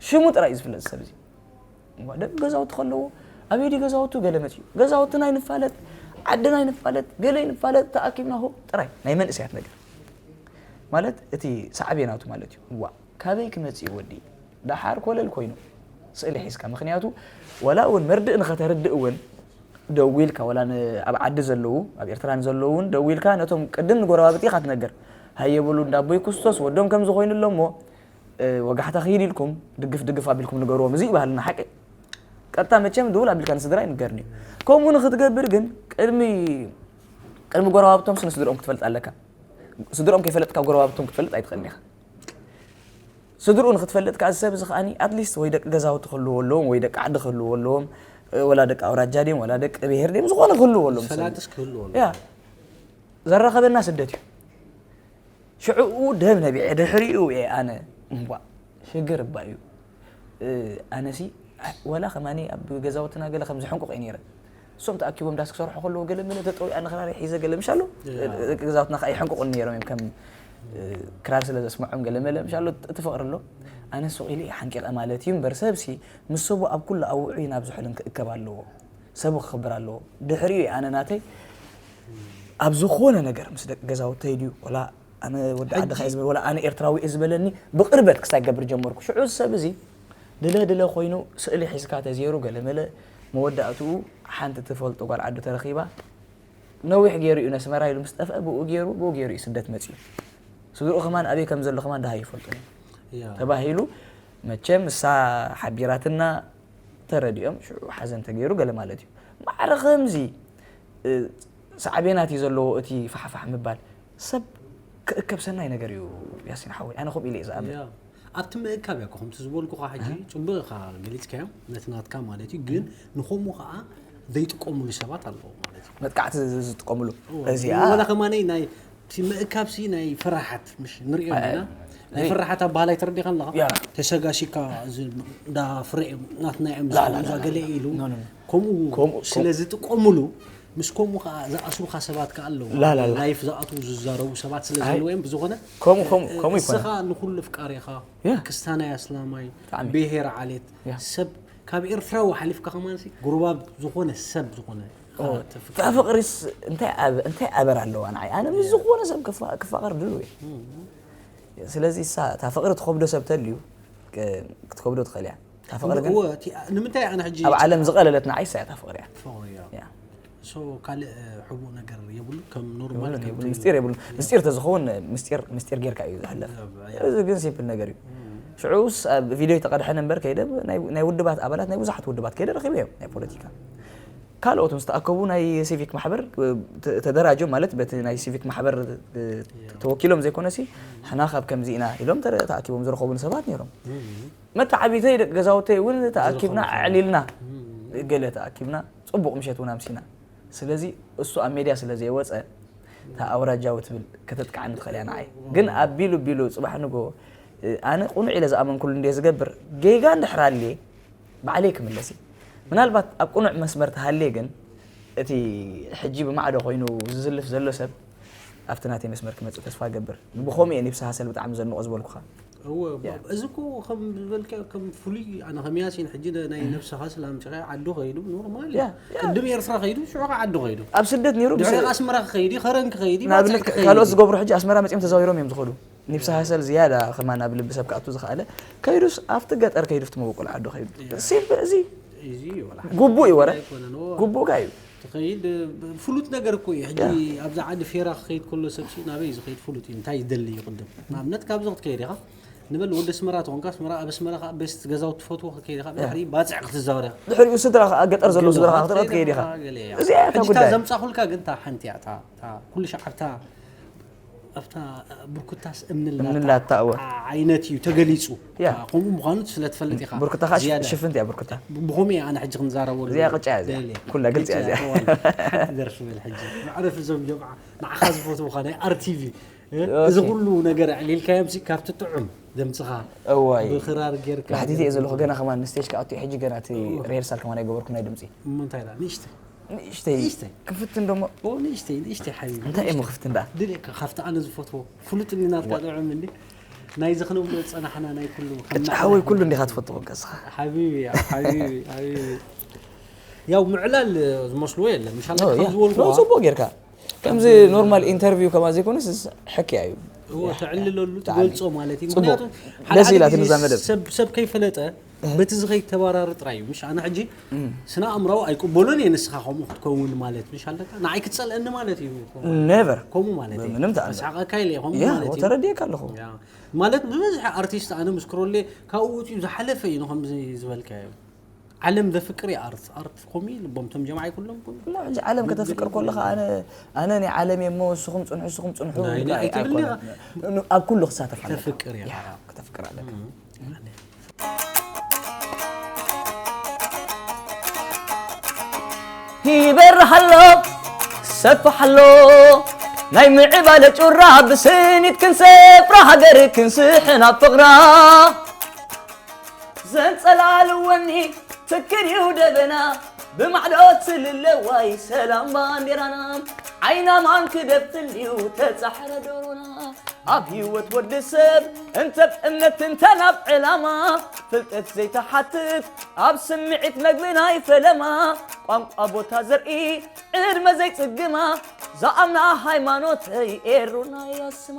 ሽሙ ጥራይ እዩ ዝፍለጥ ሰብ እዚ እምቧ ደቂ ገዛውቲ ከለዎ ኣበይ ድዩ ገዛውቱ ገለ መፅዩ ገዛውትና ይንፋለጥ ዓድና ይንፋለጥ ገለ ይንፋለጥ ተኣኪብና ሆ ጥራይ ናይ መንእሰያት ነገር ማለት እቲ ሳዕቤናቱ ማለት እዩ እዋ ካበይ ክመፅእ እዩ ወዲ ደሓር ኮለል ኮይኑ ስእሊ ሒዝካ ምክንያቱ ወላ እውን መርድእ ንኸተርድእ እውን ደዊልካ ወላ ን- ኣብ ዓዲ ዘለዉ ኣብ ኤርትራ ንዘለዉ እውን ደዊልካ ነቶም ቅድም ንጎረባብቲ ኢኻ ትነገር። ሃየ በሉ እንዳ ኣቦይ ኩስቶስ ወዶም ከምዚ ኮይኑ ኣሎ እሞ፣ እ፣ ወጋሕታ ክይድ ኢልኩም ድግፍ ድግፍ ኣቢልኩም ንገርዎም፣ እዚ እዩ ባህልና ሓቂ። ቀጥታ መቸም ድውል ኣቢልካ ንስድራ ይንገርኒ እዩ። ከምኡ ንክትገብር ግን ቅድሚ ቅድሚ ጎረባብቶም ስነ ስድርኦም ክትፈልጥ ኣለካ። ስድርኦም ከይፈለጥካ ጎረባብቶም ክትፈልጥ ኣይትኽእልን ኢኻ። ስድርኡ ንክትፈልጥ ከዓ ሰብ እዚ ከዓኒ ኣትሊስት ወይ ደቂ ገዛውቲ ክህልዎ ኣለዎም ወይ ደቂ ዓዲ ክህልዎ ኣለዎም፣ እ፣ ወላ ደቂ ኣውራጃ ድዮም ወላ ደቂ ብሄር ድዮም ዝኾነ ክህልዎ ኣለዎም ሰብ። ሰላጥስ ክህልዎ ኣለዎም። ያ ዘራኸበና ስደት እዩ። ሽዕኡ ደም ነቢዐ ድሕሪኡ እየ ኣነ እምቧ ሽግር እባ እዩ። እ፣ ኣነሲ ወላ ከማኒ ኣብ ገዛውትና ገለ ከም ዝሕንቁቕ እየ ነይረ። እሶም ተኣኪቦም ዳስ ክሰርሑ ከለዉ ገለ መለ ተጠዊኣ ንኽራሪ ሒዘ ገለ ምሻሉ ያ። ደቂ ገዛውትና ከዓ ይሕንቁቑኒ ነይሮም እዮም ከም እ፣ ክራር ስለ ዘስምዖም ገለ መለ ምሻሉ እቲ ፍቕሪ ኣሎ። ኣነ ሱቕ ኢለ እየ ሓንቂቐ ማለት እዩ እምበር ሰብሲ ምስ ሰቡ ኣብ ኩሉ ኣውዑይ ናብ ዝሑልን ክእከብ ኣለዎ። ሰቡ ክኽብር ኣለዎ። ድሕሪኡ እየ ኣነ ናተይ ኣብ ዝኾነ ነገር ምስ ደቂ ገዛውተይ ድዩ ወላ ኣነ ወዲ ዓድኻ እየ ዝበል ወላ ኣነ ኤርትራዊ እየ ዝበለኒ ብቕርበት ክሳይ ገብር ጀመርኩ። ሽዑ እዚ ሰብ እዚ ድለ ድለ ኮይኑ ስእሊ ሒዝካ ተዜሩ ገለመለ መወዳእትኡ ሓንቲ ትፈልጦ ጓል ዓዱ ተረኺባ ነዊሕ ገይሩ እዩ ነስመራ ኢሉ ምስ ጠፍአ ብኡ ገይሩ ብኡ ገይሩ እዩ ስደት መፅዩ። ስድርኡ ከማን ኣበይ ከም ዘሎ ከማን ድሃ ይፈልጡ እዮም። ያ። ተባሂሉ መቸም እሳ ሓቢራትና ተረዲኦም ሽዑ ሓዘን ተገይሩ ገለ ማለት እዩ። ማዕረ ከምዚ እ፣ ሳዕቤናት እዩ ዘለዎ እቲ ፋሕፋሕ ምባል ሰብ ክእከብ ሰናይ ነገር እዩ። ያሲን ሓወይ ኣነ ከምኡ ኢለ እየ ዝኣምን። ያ። ኣብቲ ምእካብ እያ ከምቲ ዝበልኩኻ ሕጂ ጽቡቕ ኢኻ ገሊጽካዮ ነቲ ናትካ ማለት እዩ። ግን ንኸምኡ ኸዓ ዘይጥቀሙሉ ሰባት ኣለዉ ማለት እዩ። መጥቃዕቲ ዝ- ዝጥቀሙሉ እወ፣ እዚኣ ወላ ከማነይ ናይ እቲ ምእካብሲ ናይ ፍርሓት ምሽ ንሪኦ ኣይ፣ ኢና ናይ ኣይ። ፍርሓት ኣባህላይ ተረዲኻ ኣለኻ ያ። ተሰጋሲካ እዚ እንዳ ፍረ እዮም ናትና እዮም ላ፣ ላ፣ ዝብሉ እዛ ላ፣ ገለ ላ። ኢሉ ኖ፣ ኖ፣ ኖ። ከምኡ ከምኡ፣ ስለ ከምኡ። ዝጥቀሙሉ ምስ ከምኡ ከዓ ዝኣስሩኻ ሰባት ከዓ ኣለዉ ላ፣ ላ፣ ላ። ላይፍ ዝኣትዉ ዝዛረቡ ሰባት ስለ ኣይ። ዘለዉ እዮም ብዝኾነ ከምኡ፣ ከምኡ፣ ከምኡ እስኻ ይኮነ። ንኹሉ ኣፍቃሪ ኢኻ ያ። ክስታናይ ኣስላማይ ብሄር ዓሌት ያ። ሰብ ካብ ኤርትራዊ ሓሊፍካ ከማንሲ ጉሩባብ ዝኾነ ሰብ ዝኾነ ኦ፣ ተፍቅር እታ ፍቕሪስ እንታይ ኣበ- እንታይ ኣበር ኣለዋ ንዓይ ኣነ ምስ ዝኾነ ሰብ ክፋ- ክፋቐር ድሉ እየ። ስለዚ እሳ እታ ፍቕሪ ትኸብዶ ሰብ ተልዩ ክ- ክትከብዶ ትኽእል እያ። እታ ፍቕሪ ግን እወ፣ እቲ- ንምንታይ ኣነ ሕጂ ኣብ ዓለም ዝቐለለት ንዓይ እሳ እያ እታ ፍቕሪ እያ። ፍቕሪ እያ። ያ። ሶ ካልእ ሕቡእ ነገር የብሉ ከም ኖርማል የብሉን፣ ከም የብሉን። ምስጢር የብሉን። ምስጢር ተዝኸውን ምስጢር ምስጢር ጌርካ እዩ ዝሕለፍ። ያ። እዚ ግን ሲምፕል ነገር እዩ። ሽዑስ ኣብ ቪድዮ ተቐድሐ ነበር ከይደ ናይ ናይ ውድባት ኣባላት ናይ ብዙሓት ውድባት ከይደ ረኺበ እዮም ናይ ፖለቲካ ካልኦት ምስ ተኣከቡ ናይ ሲቪክ ማሕበር ተ- ተደራጆም ማለት በቲ ናይ ሲቪክ ማሕበር እ፣ ተወኪሎም ዘይኮነሲ ሕና ካብ ከምዚ ኢና ኢሎም ተረ- ተኣኪቦም ዝረኸቡን ሰባት ነይሮም። መተዓቢተይ ደቂ ገዛውተይ እውን ተኣኪብና ኣዕሊልና ገለ ተኣኪብና ፅቡቕ ምሸት እውን ኣምሲና። ስለዚ እሱ ኣብ ሜድያ ስለ ዘይወፀ እታ ኣውራጃዊ ትብል ከተጥቅዓኒ ትኽእል እያ ንዓይ። ግን ኣቢሉ ቢሉ ፅባሕ ንጎ እ፣ ኣነ ቁኑዕ ኢለ ዝኣመንኩሉ እንድየ ዝገብር ጌጋ እንድሕር ኣልየ ባዕለይ ክምለስ እየ። ምናልባት ኣብ ቁኑዕ መስመር ተሃልየ ግን እቲ ሕጂ ብማዕዶ ኮይኑ ዝዝልፍ ዘሎ ሰብ ኣብቲ ናተይ መስመር ክመፅእ ተስፋ ገብር። ብኸምኡ እየ ኒብስሃ ሰል ብጣዕሚ ዘንቆ ዝበልኩኻ። እወ ያ። እዚ እኮ ከም ዝበልካዮ ከም ፍሉይ ኣነ ከም ያሲን ሕጂ ነ- ናይ ነብስኻ ስላም ጭኻ ዓዱ ከይዱ ኖርማል ያ፣ እዩ። ያ። ቅድም ኤርትራ ከይዱ ሽዑ ከዓ ዓዱ ከይዱ ኣብ ስደት ነይሩ ምስ- ድሕሪ ኣስመራ ክኸይድ እዩ ከረን ክኸይድ እዩ ንኣብነት ባጽዕ ክኸይድ ካልኦት እዩ። ዝገብሩ ሕጂ ኣስመራ መፂኦም ተዛዊሮም እዮም ዝኸዱ። ኒብስሃ ሰል ዝያዳ ከማን ኣብ ልቢ ሰብ ክኣቱ ዝኸኣለ ከይዱስ ኣብቲ ገጠር ከይዱ ኣብቲ መበቆል ዓዱ ከይዱ ያ። ሲምፕ እዚ እዚ ወላ ግቡእ እዩ ወረ ኣይኮነን፣ እወ። ግቡእ ጋ እዩ ትኸይድ ፍሉጥ ነገር እኮ እዩ ሕጂ ያ። ኣብዚ ዓዲ ፌራ ክኸይድ ከሎ ሰብሲ ናበይ እዩ ዝኸይድ ፍሉጥ እዩ እንታይ ይደሊ እዩ ቅድም ንኣብነት ካብዚ ክትከይድ ኢኻ ንበል ወደ ኣስመራ ተኾንካ ኣስመራ ኣብ ኣስመራ ከዓ ቤስት ገዛውቲ ትፈትዎ ክትከይድ ኢኻ ብድሕሪ ባፅዕ ክትዛወር ኢኻ ድሕሪኡ ስድራ ከዓ ገጠር ዘለዉ ስድራ ከዓ ክትርኢ ትኸይድ ኢኻ ገለ እያ። እዚኣ እያ እታ ሕጂ እታ ጉዳይ ዘምፃኹልካ ግን እታ ሓንቲ እያ እታ እታ ኩሉ ሻዕ ኣብታ ኣብታ ብርኩታስ እምንላታ እምንላታ፣ እወ። ዓ- ዓይነት እዩ ተገሊፁ ያ። ከምኡ ምዃኑ ስለ ትፈልጥ ኢኻ ብርኩታ ከዓ ዝያዳ። ሽፍንቲ እያ ብርኩታ ብ- ብኸምኡ እየ ኣነ ሕጂ ክንዛረበሉ እዚኣ ቅጫ እያ እዚኣ። ደልየ። ኩላ ግልፂ እያ እዚኣ። እወ፣ ሓንቲ ደርፊ በል ሕጂ መዕረፊ እዞም ጀምዓ ንዓኻ ዝፈትውኻ ናይ ኣርቲቪ እ? እዚ ኦኬ። ኩሉ ነገር ኣዕሊልካዮም ሲ ካብቲ ጥዑም ድምፅኻ እዋይ ብኽራር ጌርካ ናሕቲቲ እየ ዘለኹ ገና ከማን ንስቴጅ ክኣቱ ሕጂ ገና እቲ ሪሄርሳል ከማን ኣይገበርኩ ናይ ድምፂ እሞ እንታይ ኢላ ንእሽተይ ንእሽተይ ንእሽተይ። ክፍትን ደሞ ኦ ንእሽተይ ንእሽተይ ሓቢቢ እንታይ እየ ምኽፍትን ደኣ ድልየካ ካብቲ ኣነ ዝፈትዎ ፍሉጥ እንዲ ናትካ ጥዑም እንዲ ናይዚ ክነብሎ ዝፀናሕና ናይ ኩሉ ከም ቅጫ ሓወይ ኩሉ እንዲኻ ትፈትዎ ከስኻ ሓቢቢ ሓቢቢ ሓቢቢ ያው ምዕላል ዝመስልዎ የለን ምሻላ ኦ፣ ከም ያ። ዝበልኩ ኖ፣ ጽቡቕ ጌርካ ከምዚ ኖርማል ኢንተርቪው ከማ ዘይኮነስ ሕክያ እዩ እዎ ተዕልለሉ ተዓሊ። ትገልጾ ማለት እዩ ጽቡቕ። ምክንያቱ ሓደ ደስ ሓደ ኢላትኒ ግዜ እዛ መደብ። ሰብ ሰብ ከይፈለጠ በቲ ዝኸይድ ተባራሪ ጥራይ እዩ። ምሽ ኣነ ሕጂ ስነ ኣእምራዊ ኣይቅበሎን እየ ንስኻ ከምኡ ክትከውን ማለት ምሽ ኣለካ። ንዓይ ክትጸልአኒ ማለት እዩ። ነቨር ከምኡ ማለት እዩ። ብምንም ተኣምር። ኣስሓቐካ ኢለ እየ ከምኡ ያ ማለት እዩ። ተረዲእካ ኣለኹ። ያ። ማለት ብብዝሒ ኣርቲስት ኣነ ምስ ክሮሌ ካብኡ ወፂኡ ዝሓለፈ እዩ ንኸምዚ ዝበልካዮ። ዓለም ዘፍቅር እዩ ኣርት ኣርት ኮሚ ልቦም ቶም ጀማዓ ይኩሎም እሞ ሕጂ ዓለም ከተፍቅር ከለኻ ኣነ ኣነ ናይ ዓለም እየ እሞ ንስኹም ፅንሑ ንስኹም ፅንሑ ናይ- ኢልካ ናይ ኣይትብልኒ ኣይኮነን። ኣብ ኩሉ ክሳተፍ ኣለካ። ተፍቅር እያ። ያ፣ ከተፍቅር ኣለካ። ይበርሃሎ ሰፍሓሎ ናይ ምዕባለ ጩራ ብስኒት ክንሰፍራ ሃገር ክንስሕን ኣብ ፍቕራ ዘንጸላልወኒ ትክር እዩ ደበና ብማዕዶ ትልለዋይ ሰላም ባንዴራና ዓይና ማን ክደፍልዩ ተጻሕረ ዶሮና ኣብ ህይወት ወዲ ሰብ እንተ እምነት እንተ ናብ ዕላማ ፍልጠት ዘይተሓትት ኣብ ስምዒት መግቢ ናይ ፈለማ ቋንቋ ቦታ ዘርኢ ዕድመ ዘይጽግማ ዝኣምና ሃይማኖተይ ኤሩና ያስማ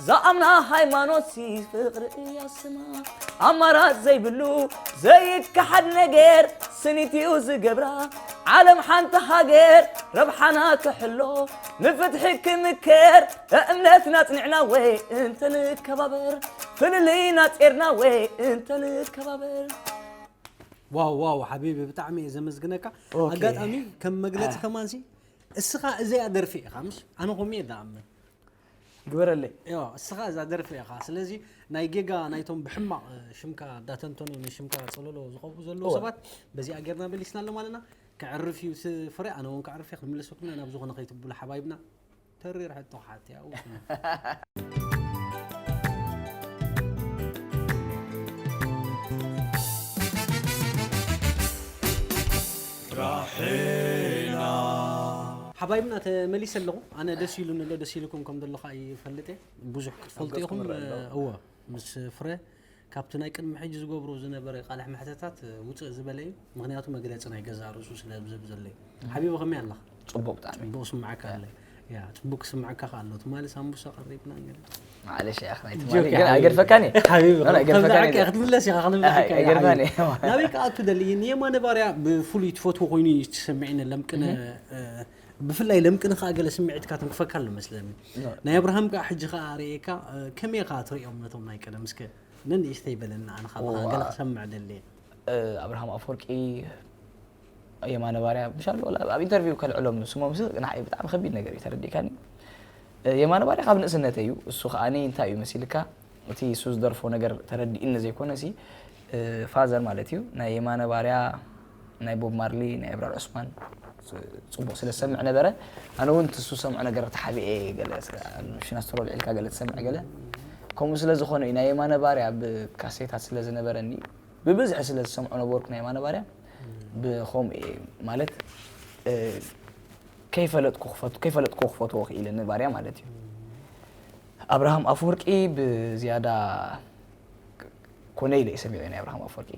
ዝኣምና ሃይማኖት ፍቕሪ ያስማ ኣማራጭ ዘይብሉ ዘይከሓድ ነገር ስኒት እዩ ዝገብራ ዓለም ሓንቲ ሃገር ረብሓና ክሕሎ ንፍትሒ ክምከር እምነትና ጽኒዕና ወይ እንተንከባበር ፍልልይና ጼርና ወይ እንተንከባበር ዋው ዋው ሓቢቢ ብጣዕሚ እየ ዘመስግነካ። ኦኬ። ኣጋጣሚ ከም መግለፂ ከማንሲ እስኻ እዚኣ ደርፊ ኢኻ ምሽ ኣነ ኮሚ እየ ዝኣምን። ግበረለይ። ዮ እስኻ እዛ ደርፊ ኢኻ። ስለዚ ናይ ጌጋ ናይቶም ብሕማቕ ሽምካ እንዳተንተኑ ንሽምካ ፀለሎ ዝኸቡ ዘለዉ እወ። ሰባት በዚኣ ጌርና መሊስና ኣሎ ማለትና። ክዕርፍ እዩ እቲ ፍረ ኣነ እውን ክዕርፍ እየ። ክንምለሰኩም ኢና ናብ ዝኾነ ከይትብሉ ሓባይብና። ተሪር ሕቶ ክሓት እያ። ሓባይብና ተመሊሰ ኣለኹ። ኣነ ደስ ኢሉኒ ኣሎ። ደስ ኢልኩም ከም ዘለኹ ኣይፈልጥ እየ። ብዙሕ ክትፈልጡ ኢኹም። እወ ምስ ፍረ ካብቲ ናይ ቅድሚ ሕጂ ዝገብሮ ዝነበረ ቃልሕ ምሕተታት ውፅእ ዝበለ እዩ። ምክንያቱ መግለፂ ናይ ገዛ ርእሱ ስለ ዝህብ ዘሎ እዩ። ሓቢቢ ከመይ ኣለኻ? ጽቡቅ ብጣዕሚ ጽቡቅ ስምዓካ ኣለ። ያ ጽቡቅ ክስምዓካ ከ ኣሎ ትማሊ ሳምቡሳ ቀሪብና ገለ ማለሽ ያኽ ናይ ትማሊ ግን ኣይገድፈካን እየ ሓቢቢ ኖ፣ ኣይገድፈካን ተራቂ እየ። ክትምለስ ኢኻ ክልምለካ ኣይገድፋን እየ። ናበይ ክኣቱ ደሊ ንየማነ ባርያ ብፍሉይ ትፈትዎ ኮይኑ እዩ ትሰምዒኒ ለምቅነ እ፣ ብፍላይ ለምቅነ ከዓ ገለ ስምዒትካ ትንክፈካ ኣሎ መስለኒ ናይ ኣብርሃም ከዓ ሕጂ ከዓ ርእየካ እ፣ ከመይ ኢኻ ትርእዮም ነቶም ናይ ቀደም እስከ ነንእሽተይ በለና ኣነ ካብ ዋ። ገለ ክሰምዕ ደሊ እ፣ ኣብርሃም ኣፈወርቂ የማነ ባርያ ብሻሎ ኣብ ኢንተርቪው ከልዕሎም ስሞም ስ ንዓይ ብጣዕሚ ከቢድ ነገር እዩ ተረዲእካኒ። እ፣ የማነ ባርያ ካብ ንእስነተ እዩ እሱ ከዓኒ እንታይ እዩ መሲልካ እቲ እሱ ዝደርፎ ነገር ተረዲእኒ ዘይኮነ ሲ እ፣ ፋዘር ማለት እዩ ናይ የማነ ባርያ ናይ ቦብ ማርሊ ናይ እብራር ዑስማን ጽቡቅ ስለ ዝሰምዕ ነበረ ኣነ እውን እሱ ዝሰምዖ ነገር ተሓቢኤ ገለ ሽናስተሮ ልዕልካ ገለ ትሰምዕ ገለ ከምኡ ስለ ዝኾነ እዩ ናይ የማነ ባርያ ብካሴታት ስለ ዝነበረኒ ብብዝሒ ስለ ዝሰምዖ ነበርኩ ናይ የማነ ባርያ ብኸምኡ እየ ማለት እ፣ ከይፈለጥኩ ክፈት- ከይፈለጥኩ ክፈትዎ ክኢለኒ ባርያ ማለት እዩ ኣብርሃም ኣፈወርቂ ብዝያዳ ኮነ ኢለ እየ ሰሚዐ ናይ ኣብርሃም ኣፈወርቂ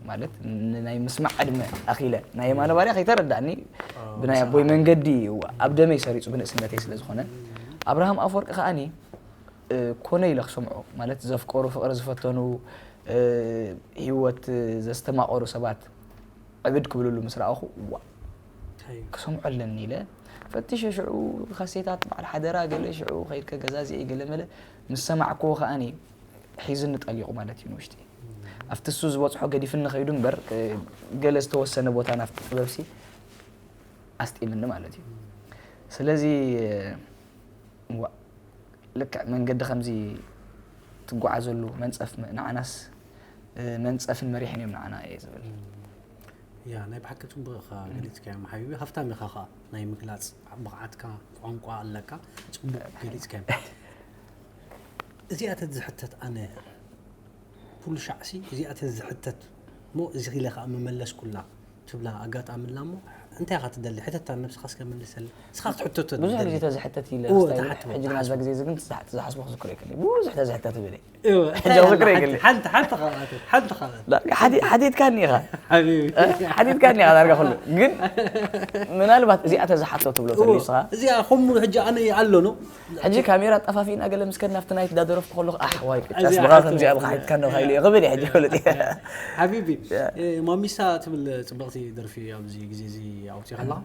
ማለት ን- ናይ ምስማዕ ዕድመ ኣኺለ ናይ የማነ ባርያ ከይተረዳእኒ ብናይ ኣቦይ መንገዲ እዩ ኣብ ደመይ ሰሪፁ ብንእስነተይ ስለ ዝኾነ ኣብርሃም ኣፈወርቂ ከዓኒ እ፣ ኮነ ኢለ ክሰምዖ ማለት ዘፍቀሩ ፍቅሪ ዝፈተኑ እ፣ ህይወት ዘስተማቀሩ ሰባት ዕብድ ክብልሉ ምስ ረኣኹ ዋ ክሰምዖ ኣለኒ ኢለ ፈትሸ ሽዑ ካሴታት በዓል ሓደራ ገለ ሽዑ ከይድከ ገዛዚአ ገለ መለ ምስ ሰማዕክዎ ከዓኒ ሒዝኒ ጠሊቑ ማለት እዩ ንውሽጢ ኣብቲ እሱ ዝበፅሖ ገዲፍኒ ከይዱ እምበር እ፣ ገለ ዝተወሰነ ቦታ ናብቲ ጥበብሲ ኣስጢምኒ ማለት እዩ ስለዚ ዋ ልክዕ መንገዲ ከምዚ ትጓዓዘሉ መንፀፍ ንዓናስ መንፀፍን መሪሕን እዮም ንዓና እየ ዝብል ያ ናይ ብሓቂ ፅቡቅ ኢኻ ገሊፅካዮም ሓቢቢ ሃፍታም ኢኻ ከዓ ናይ ምግላፅ ብቕዓትካ ቋንቋ ኣለካ ፅቡቅ ገሊፅካዮም እዚኣ ተዝሕተት ኣነ ኩሉ ሻዕሲ እዚኣ ተዝሕተት እሞ እዚ ኢለ ከዓ ምመለስኩላ ትብላ ኣጋጣሚ ኣላ እሞ እንታይ ኢኻ ትደሊ? ሕተታ ንነብስኻ እስከ መልሰላ። ንስኻ ክትሕተቶ ብዙሕ ትደሊ። ግዜ ተዝሕተት ኢለ እዎ፣ ስታይ ትሓትዎ፣ ሕጂ ግን ኣብዛ ግዜ እዚ ግን ትዝሓ- ዝሓስቦ ክዝክሮ ይክእል ብዙሕ ተዝሕተት ብለይ እዎ፣ ሕጂ ኣብ ዝክሮ ይግል ሓንቲ ሓንቲ ካብኣተን ሓንቲ ካብኣተን ሓቲትካኒ ኢኻ ሓቢቢ ሓቲትካኒ ኢኻ ዳርጋ ኩሉ ግን ምናልባት እዚኣ ተዝሓቶ ትብሎ ተልዩ ስኻ እዚኣ ከምኡ ሕጂ ኣነ ኣሎ ነው ሕጂ ካሜራ ጠፋፊእና ገለ ምስ ከድና ኣብቲ ናይት ዳደረፍኩ ከለኹ ኣሕዋይ ቅጫስ እዚኣ ብኻ ሓቶ ከምዚኣ ብኻ ሓቲትካ እንዶ ኢሉ ይቕብል እዩ ሕጂ ይፈልጥ እየ ሓቢቢ ማሚሳ ትብል ፅብቕቲ ደርፊ ኣብዚ ግዜ እዚ ኣውፂኻ ኣለኻ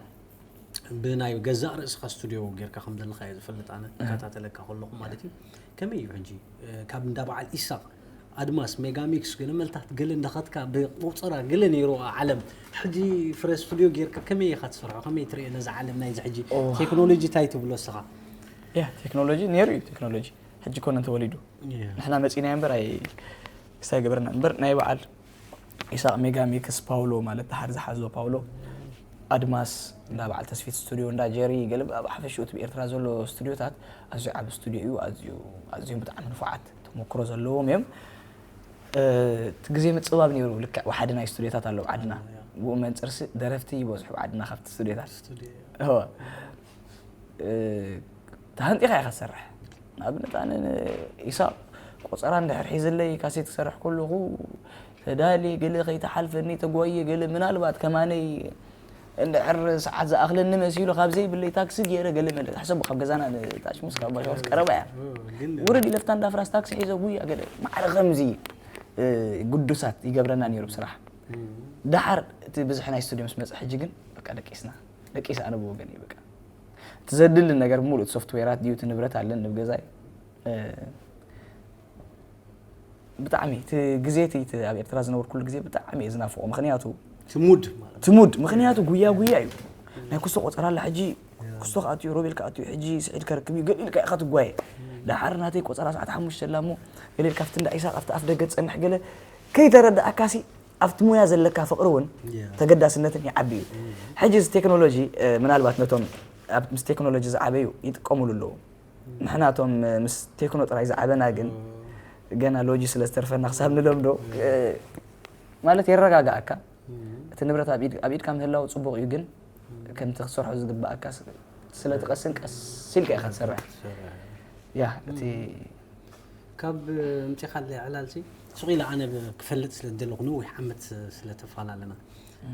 ብናይ ገዛእ ርእስኻ ስቱድዮ ጌርካ ከም ዘለኻ እየ ዝፈልጥ ኣነ እከታተለካ ከለኹ ማለት እዩ ከመይ እዩ ሕጂ ካብ እንዳ በዓል ኢሳቕ ኣድማስ ሜጋሚክስ ገለ መልታት ገለ እንዳኸትካ ብቁፅራ ገለ ነይሩ ዓለም ሕጂ ፍረ ስቱድዮ ጌርካ ከመይ ኢኻ ትሰርሖ ከመይ ትሪኦ ነዚ ዓለም ናይዚ ሕጂ ቴክኖሎጂ እንታይ ትብሎ እስኻ ያ ቴክኖሎጂ ነይሩ እዩ ቴክኖሎጂ ሕጂ ኮነ እንተወሊዱ ንሕና መፂና እምበር ኣይ ክሳይ ገበርና እምበር ናይ በዓል ኢሳቅ ሜጋ ሚክስ ፓውሎ ማለት ድሓር ዝሓዞ ፓውሎ ኣድማስ እንዳ በዓል ተስፊት ስቱዲዮ እንዳ ጀሪ ገለ ኣብ ሓፈሽኡ እቲ ብኤርትራ ዘሎ ስቱዲዮታት ኣዝዩ ዓብ ስቱዲዮ እዩ ኣዝዩ ኣዝዮም ብጣዕሚ ንፉዓት ተመክሮ ዘለዎም እዮም እቲ ግዜ ምፅባብ ነይሩ ልክዕ ወሓደ ናይ ስቱዲዮታት ኣለዉ ዓድና ብኡ መንፅርሲ ደረፍቲ ይበዝሑ ዓድና ካብቲ ስቱዲዮታት ተሃንጢኻ ኢኻ ትሰርሕ ንኣብነት ኣነ ኢሳቅ ቆፀራ እንድሕር ሒዝለይ ካሴት ክሰርሕ ከለኹ ተዳልየ ገለ ከይተሓልፈኒ ተጓየ ገለ ምናልባት ከማነይ እንድሕር ሰዓት ዝኣኽለኒ መሲሉ ካብ ዘይብለይ ታክሲ ገይረ ገለ መለ ሕሰቡ ካብ ገዛና ንታሽሙስ ካብ ባሻውስ ቀረባ እያ ውርድ ኢለፍታ እንዳፍራስ ታክሲ ሒዘ ጉያ ገለ ማዕረ ከምዚ ግዱሳት ይገብረና ነይሩ ብስራሕ ደሓር እቲ ብዝሒ ናይ ስቱድዮ ምስ መፀ ሕጂ ግን በቃ ደቂስና ደቂስ ኣነ ብወገን እዩ በቃ እቲ ዘድሊ ነገር ሙሉእ ሶፍትዌራት ድዩ እቲ ንብረት ኣለን ንብ ገዛይ ብጣዕሚ እቲ ግዜ እቲ እቲ ኣብ ኤርትራ ዝነበርኩሉ ግዜ ብጣዕሚ እየ ዝናፍቆ ምክንያቱ ትሙድ ማለት ትሙድ ምክንያቱ ጉያ ጉያ እዩ ናይ ኩስቶ ቆፀራ ኣላ ሕጂ ኩስቶ ከኣትዩ ሮቤል ከኣትዩ ሕጂ ስዒድ ከርክብ እዩ ገሊልካ ኢኻ ትጓየ ዳሓር ናተይ ቆፀራ ሰዓት ሓሙሽተ ኣላ እሞ ገሊል ካብቲ እንዳ ኢሳቅ ኣብቲ ኣፍ ደገ ትፀንሕ ገለ ከይተረዳእካሲ ኣብቲ ሙያ ዘለካ ፍቅሪ እውን ተገዳስነትን ይዓቢ እዩ ሕጂ እዚ ቴክኖሎጂ ምናልባት ነቶም ምስ ቴክኖሎጂ ዝዓበዩ ይጥቀሙሉ ኣለዉ ንሕና እቶም ምስ ቴክኖ ጥራይ ዝዓበና ግን ገና ሎጂ ስለ ዝተርፈና ክሳብ ንለምዶ ማለት የረጋግኣካ እቲ ንብረት ኣብ ኢድካ ምህላው ፅቡቅ እዩ ግን ከምቲ ክትሰርሖ ዝግባኣካ ስለ ትቀስን ቀስ ኢልካ ኢካ ትሰርሕ ያ እቲ ካብ ምፅኻለይ ዕላልሲ ሱቕ ኢለ ኣነ ክፈልጥ ስለ ዝደለኹ ነዊሕ ዓመት ስለ ተፈላለና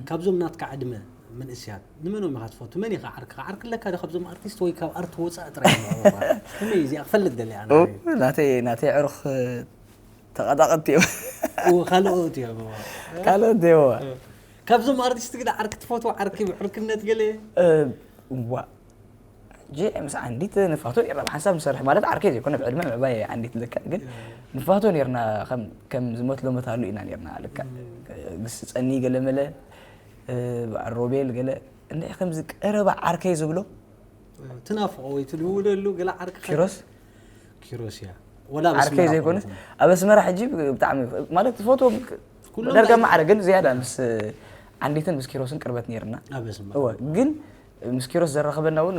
ካብዞም ናትካ ዕድመ መንእስያት ንመኖም ኢኻ ትፈቱ መን ኢኻ ዓርክኻ ዓርኪ ኣለካ ዶ ካብዞም ኣርቲስት ወይ ካብ ኣርት ወፃኢ ጥራይ ከመይ እዚኣ ክፈልጥ ደለ ኣነ ናተይ ናተይ ዕሩኽ ተቐጣቐጥቲ እዮም ካልኦት እዮም ካልኦት እዮም ካብዞም ኣርቲስት ግዳ ዓርኪ ትፈትዎ ዓርኪ ብዕርክነት ገለ ዋ ጂ ምስ ዓንዲት ንፋቶ ኔርና ብሓንሳብ ንሰርሕ ማለት ዓርከይ ዘይኮነ ብዕድመ ምዕባይ ዓንዲት ልክዕ ግን ንፋቶ ኔርና ከም ዝመት ሎመት ኣሉ ኢና ኔርና ልክዕ ግስፀኒ ገለ መለ በዓል ሮቤል ገለ እንድዒ ከምዚ ቀረባ ዓርከይ ዝብሎ ትናፍቆ ወይ ትድውለሉ ገለ ዓርኪ ኪሮስ ኪሮስ እያ ወላ ኣብ ዓርከይ ኣስመራ ዘይኮነስ ኣብ ኣስመራ ሕጂ ብጣዕሚ ማለት ትፈትዎም ዳርጋ ማዕረ ግን ዝያዳ ምስ ዓንዲትን ምስ ኪሮስን ቅርበት ኔርና እወ ግን ምስ ኪሮስ ዘራኸበና እውን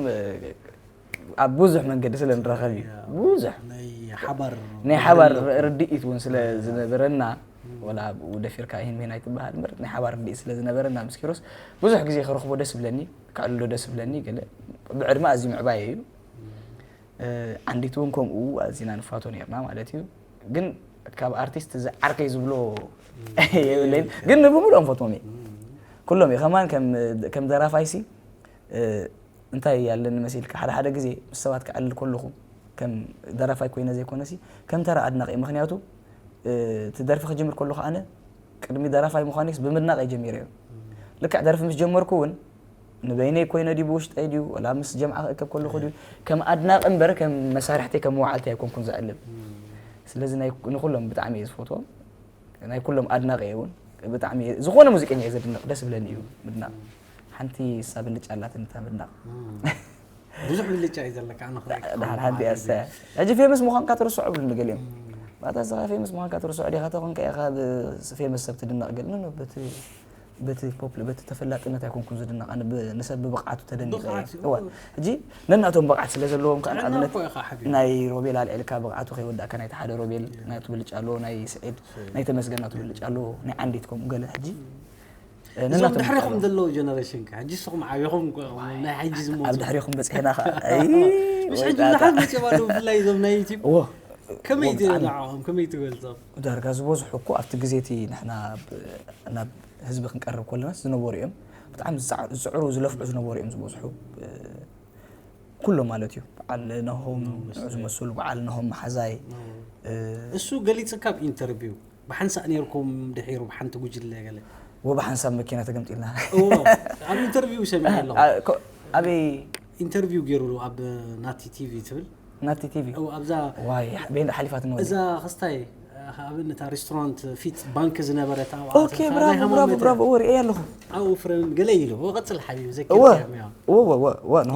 ኣብ ብዙሕ መንገዲ ስለ ንራኸብ እዩ ብዙሕ ናይ ሓባር ርድኢት እውን ስለ ዝነበረና ወላ ብኡ ደፊርካ ይህን ሜን ኣይትበሃል እምበር ናይ ሓባር ርድኢት ስለ ዝነበረና ምስ ኪሮስ ብዙሕ ግዜ ክረኽቦ ደስ ብለኒ ከዕልሎ ደስ ብለኒ ገለ ብዕድመ ኣዝዩ ምዕባየ እዩ ዓንዲት እውን ከምኡ ኣዚና ንፋቶ ነርና ማለት እዩ ግን ካብ ኣርቲስት ዝዓርከይ ዝብሎ የብለይን ግን ንብምሉኦም ፈትዎም እየ ኩሎም እዩ ከማን ከም ደራፋይሲ እንታይ ኣለኒ መሲልካ ሓደ ሓደ ግዜ ምስ ሰባት ክዕልል ከለኹ ከም ደራፋይ ኮይነ ዘይኮነሲ ከም ተራ ኣድናቂ ምክንያቱ እቲ ደርፊ ክጅምር ከለኹ ኣነ ቅድሚ ደራፋይ ምዃነይስ ብምድናቕ እየ ጀሚረዮ ልክዕ ደርፊ ምስ ጀመርኩ እውን ንበይነይ ኮይነ ድዩ ብውሽጠይ ድዩ ወላ ምስ ጀምዓ ክእከብ ከለኹ ድዩ ከም ኣድናቂ እምበር ከም መሳርሕተይ ከም መዋዓልቲ ኣይኮንኩን ዘዕልል ስለዚ ንኩሎም ብጣዕሚ እየ ዝፈትዎም ናይ ኩሎም ኣድናቂ እየ እውን ብጣዕሚ ዝኾነ ሙዚቀኛ እየ ዘድንቕ ደስ ብለኒ እዩ ምድናቕ ሓንቲ እሳ ብልጫ ኣላትኒ እታ ምድናቕ ብዙሕ ብልጫ እዩ ዘለካ ኣነ ክርእየካ ድሓር ሓንቲ እያ እሳ ሕጂ ፌመስ ምዃንካ ትርስዖ ብሉኒ ገሊኦም ኣታ እስኻ ፌመስ ምዃንካ ትርስዖ ዲኻ ተኾንካ ኢኻ ፌመስ ሰብ ትድነቕ ገል ኖ በቲ በቲ ፖፕ በቲ ተፈላጥነት ኣይኮንኩን ዝድነቕ ኣነ ንሰብ ብብቕዓቱ ተደኒቐ እየ ሕጂ ነናቶም ብቕዓት ስለ ዘለዎም ከዓ ንኣብነት ናይ ሮቤል ኣልዒልካ ብቕዓቱ ከይወዳእካ ናይቲ ሓደ ሮቤል ናቱ ብልጫ ኣለዎ ናይ ስዒድ ናይ ተመስገን ናቱ ብልጫ ኣለዎ ናይ ዓንዲት ከምኡ ገለ ሕጂ እዞም ድሕሪኹም ዘለዉ ጀነሬሽን ከ ሕጂ ንስኹም ዓቢኹም፣ ናይ ሕጂ ዝመፁ ኣብ ድሕሪኹም በፂሕና ከ። ምሽ ሕጂ ብዙሓት መፂኦም ኣለዉ፣ ብፍላይ እዞም ናይ ዩቲብ። ከመይ ትንዕኦም፣ ከመይ ትገልፆም? ዳርጋ ዝበዝሑ እኮ ኣብቲ ግዜ እቲ ንሕና ናብ ህዝቢ ክንቀርብ ከለናስ ዝነበሩ እዮም። ብጣዕሚ ዝፅዕሩ ዝለፍዑ ዝነበሩ እዮም ዝበዝሑ። ኩሎም ማለት እዩ። በዓል ነሆም ዝመስሉ፣ በዓል ነሆም መሓዛይ። እሱ ገሊፅካ ኣብ ኢንተርቪው ብሓንሳእ ነይርኩም ድሒሩ ብሓንቲ ጉጅለ ገለ። ወብሓንሳብ መኪና ተገምጢልና። ኣብ ኢንተርቪው ሰሚዐ ኣለኹ። ኣበይ? ኢንተርቪው ገይሩሉ ኣብ ናቲ ቲቪ ትብል። ናቲ ቲቪ። ኣብዛ ዋይ ቤንዳ ሓሊፋት ነው። እዛ ክስታይ ኣብነታ ሬስቶራንት ፊት ባንክ ዝነበረት ኣብኣ። ኦኬ ብራቮ ብራቮ ብራቮ ወሪኤ ኣለኹ። ኣብኡ ፍረን ገለ ኢሉ ቀፅል ሓቢቢ ዘኪርካዮም።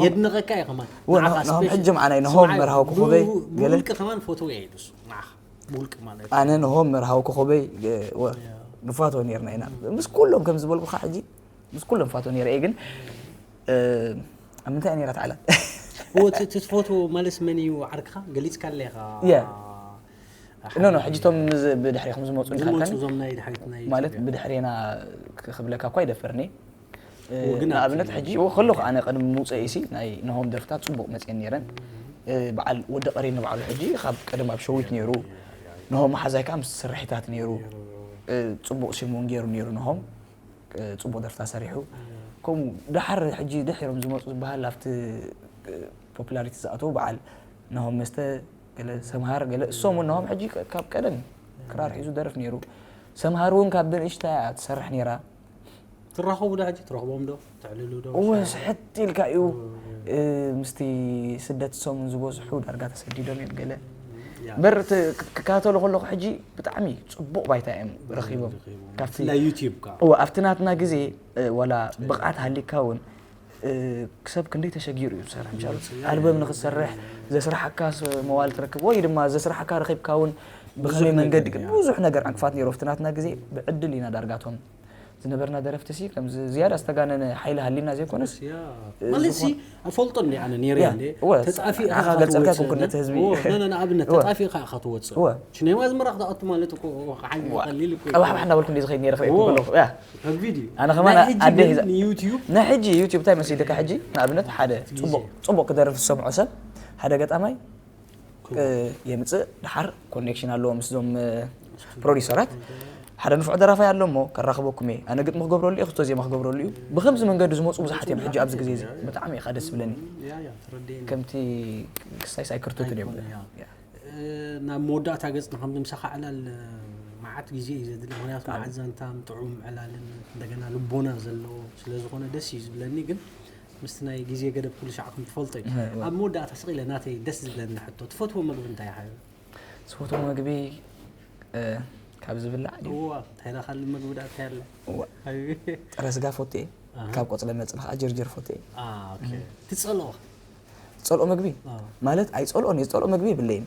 የድንቐካ እየ ከማን። ወ- ንዓኻ ናሆም ስፔሻል። ሕጂ መዓናይ ናሆም ስምዓይ፣ መርሃዊ ኮኾበይ ብ- ገለ- ብውልቂ ከማን ፎቶ እየ ኢሉስ ንዓኻ። ብውልቂ ማለት እዩ። ኣነ ናሆም መርሃዊ ኮኾበይ ገ- ወ- ንፋቶ ነርና ኢና ምስ ኩሎም ከም ዝበልኩኻ ሕጂ ምስ ኩሎም ፋቶ ነይረ እየ ግን እ፣ ኣብ ምንታይ እያ ነይራ ተዓላ እዎ፣ እቲ እቲ ትፈትዎ ማለስ መን እዩ ዓርክኻ? ገሊጽካለይ ኢኻ። የ። ኖ ኖ፣ ሕጂ እቶም ዝ- ብድሕሪኹም ዝመፁ ዝመፁ እንዳልካኒ እዞም ናይ ድሕሪት ናይ ማለት ኢትዮጵያ። ብድሕሬና ክብለካ እኳ ኣይደፈርኒ። እ፣ እዎ፣ ግን ኣብቲ ንኣብነት ሕጂ እዎ፣ ከለኹ ኣነ ቅድሚ ምውፀእ ኢሲ ናይ ነሆም ደርፍታት ፅቡቕ መፅየን ነይረን። እ፣ በዓል ወዲ ቀሪኒ ባዕሉ ሕጂ ካብ ቀደም ኣብ ሸዊት ነይሩ። ነሆም መሓዛይ ከዓ ምስ ስርሒታት ነይሩ። እ፣ ፅቡቕ ሽም እውን ገይሩ ነይሩ ነሆም። እ፣ ፅቡቕ ደርፍታት ሰሪሑ። ከምኡ ደሓር ሕጂ ድሒሮም ዝመፁ ዝበሃል ኣብቲ ፖፑላሪቲ ዝኣተዉ በዓል ናሆም መስተ ገለ ሰምሃር ገለ እሶም እውን ናሆም ሕጂ ከ- ካብ ቀደም ክራር ሒዙ ደርፍ ነይሩ። ሰምሃር እውን ካብ ብንእሽታ እያ ትሰርሕ ነይራ። ትራኸቡ ዶ ሕጂ ትረኽቦም ዶ ተዕልሉ ዶ? እወ ስሕት ኢልካ እዩ እ፣ ምስቲ ስደት ሰሙን ዝበዝሑ ዳርጋ ተሰዲዶም እዮም ገለ ያ። በር ት- ክ- ክከታተሉ ከለኹ ሕጂ ብጣዕሚ ፅቡቕ ባይታ እዮም ረኺቦም ካብቲ ብፍላይ ዩቲዩብ ከ እወ ኣብቲ ናትና ግዜ እ፣ ዋላ ብቕዓት ሃሊካ እውን እ፣ ሰብ ክንደይ ተሸጊሩ እዩ ዝሰርሕ ምሻሉ ኣልበም ንክትሰርሕ ዘስርሓካ ስ- መዋል ትረክብ ወይ ድማ ዘስርሓካ ረኺብካ እውን ብኸመይ መንገዲ ግን ብዙሕ ነገር ዕንቅፋት ነይሩ ኣብቲ ናትና ግዜ ብዕድል ኢና ዳርጋቶም ዝነበርና ደረፍቲ ሲ ከም ዝያዳ ዝተጋነነ ሓይሊ ሃሊና ዘይኮነስ ያ። ማለት ሲ ኣይፈልጦ እንዲ ኣነ ነይረ ያ፣ እንዲ እወ፣ ተጣፊ ንዓኻ ኢኻ ገልጸልካ ትወጽእ። ኣይኮንኩን ነቲ ህዝቢ። እወ፣ ነ- ነ- ንኣብነት እወ። ተጣፊ ኢኻ ኢኻ ትወጽእ እወ። ሽነይ ማዝመራ ክትኣቱ ማለት እኮ ሓይሊ እወ። ይቐሊል እኮ ጠባሕ ባሕ እናበልኩ እንዲ ዝኸይድ ነይረ ክሪእኩ እወ። ከለኹ ያ። ኣብ ቪድዮ ኣነ ከማን ናይ ሕጂ ኣደ ግን ሒዛ ንዩትዩብ ናይ ሕጂ ዩትዩብ እንታይ መሲልካ ሕጂ ንኣብነት ሓደ ጽቡቕ ጽቡቕ ክደርፍ ዝሰምዖ ሰብ ሓደ ገጣማይ የምፅእ ድሓር ኮኔክሽን ኣለዎ ምስዞም ፕሮዲሰራት ሓደ ንፉዕ ደራፋይ ኣሎ እሞ ከራኽበኩም እየ ኣነ ግጥሚ ክገብረሉ እየ ክቶ ዜማ ክገብረሉ እዩ ብከምዚ መንገዲ ዝመፁ ብዙሓት እዮም ሕጂ ኣብዚ ግዜ እዚ ብጣዕሚ ኢኻ ደስ ዝብለኒ ከምቲ ክሳይ ሳይክርቱትን እዮም ናብ መወዳእታ ገፅና ከም ምሳኻ ዕላል መዓት ግዜ እዩ ዘድሊ ምክንያቱ መዓት ዛንታን ጥዑም ዕላልን እንደገና ልቦና ዘለዎ ስለዝኾነ ደስ እዩ ዝብለኒ ግን ምስቲ ናይ ግዜ ገደብ ኩሉ ሻዕ ከም ትፈልጦ እዩ ኣብ መወዳእታ ስቕ ኢለ ናተይ ደስ ዝብለኒ ሕቶ ትፈትዎ መግቢ እንታይ እዩ ሓቢቢ ዝፈትዎ መግቢ ካብ ዝብላዕ ድዩ እዋ እንታይ ኢላ ካልእ መግቢ ደኣ እንታይ ኣለ እዋ ሓቢቢ ጥረ ስጋ ፎቴ ካብ ቆፅለ መፅሊ ከዓ ጀርጀር ፎቴ ትፀልኦ ዝፀልኦ መግቢ ማለት ኣይፀልኦን እየ ዝፀልኦ መግቢ የብለይን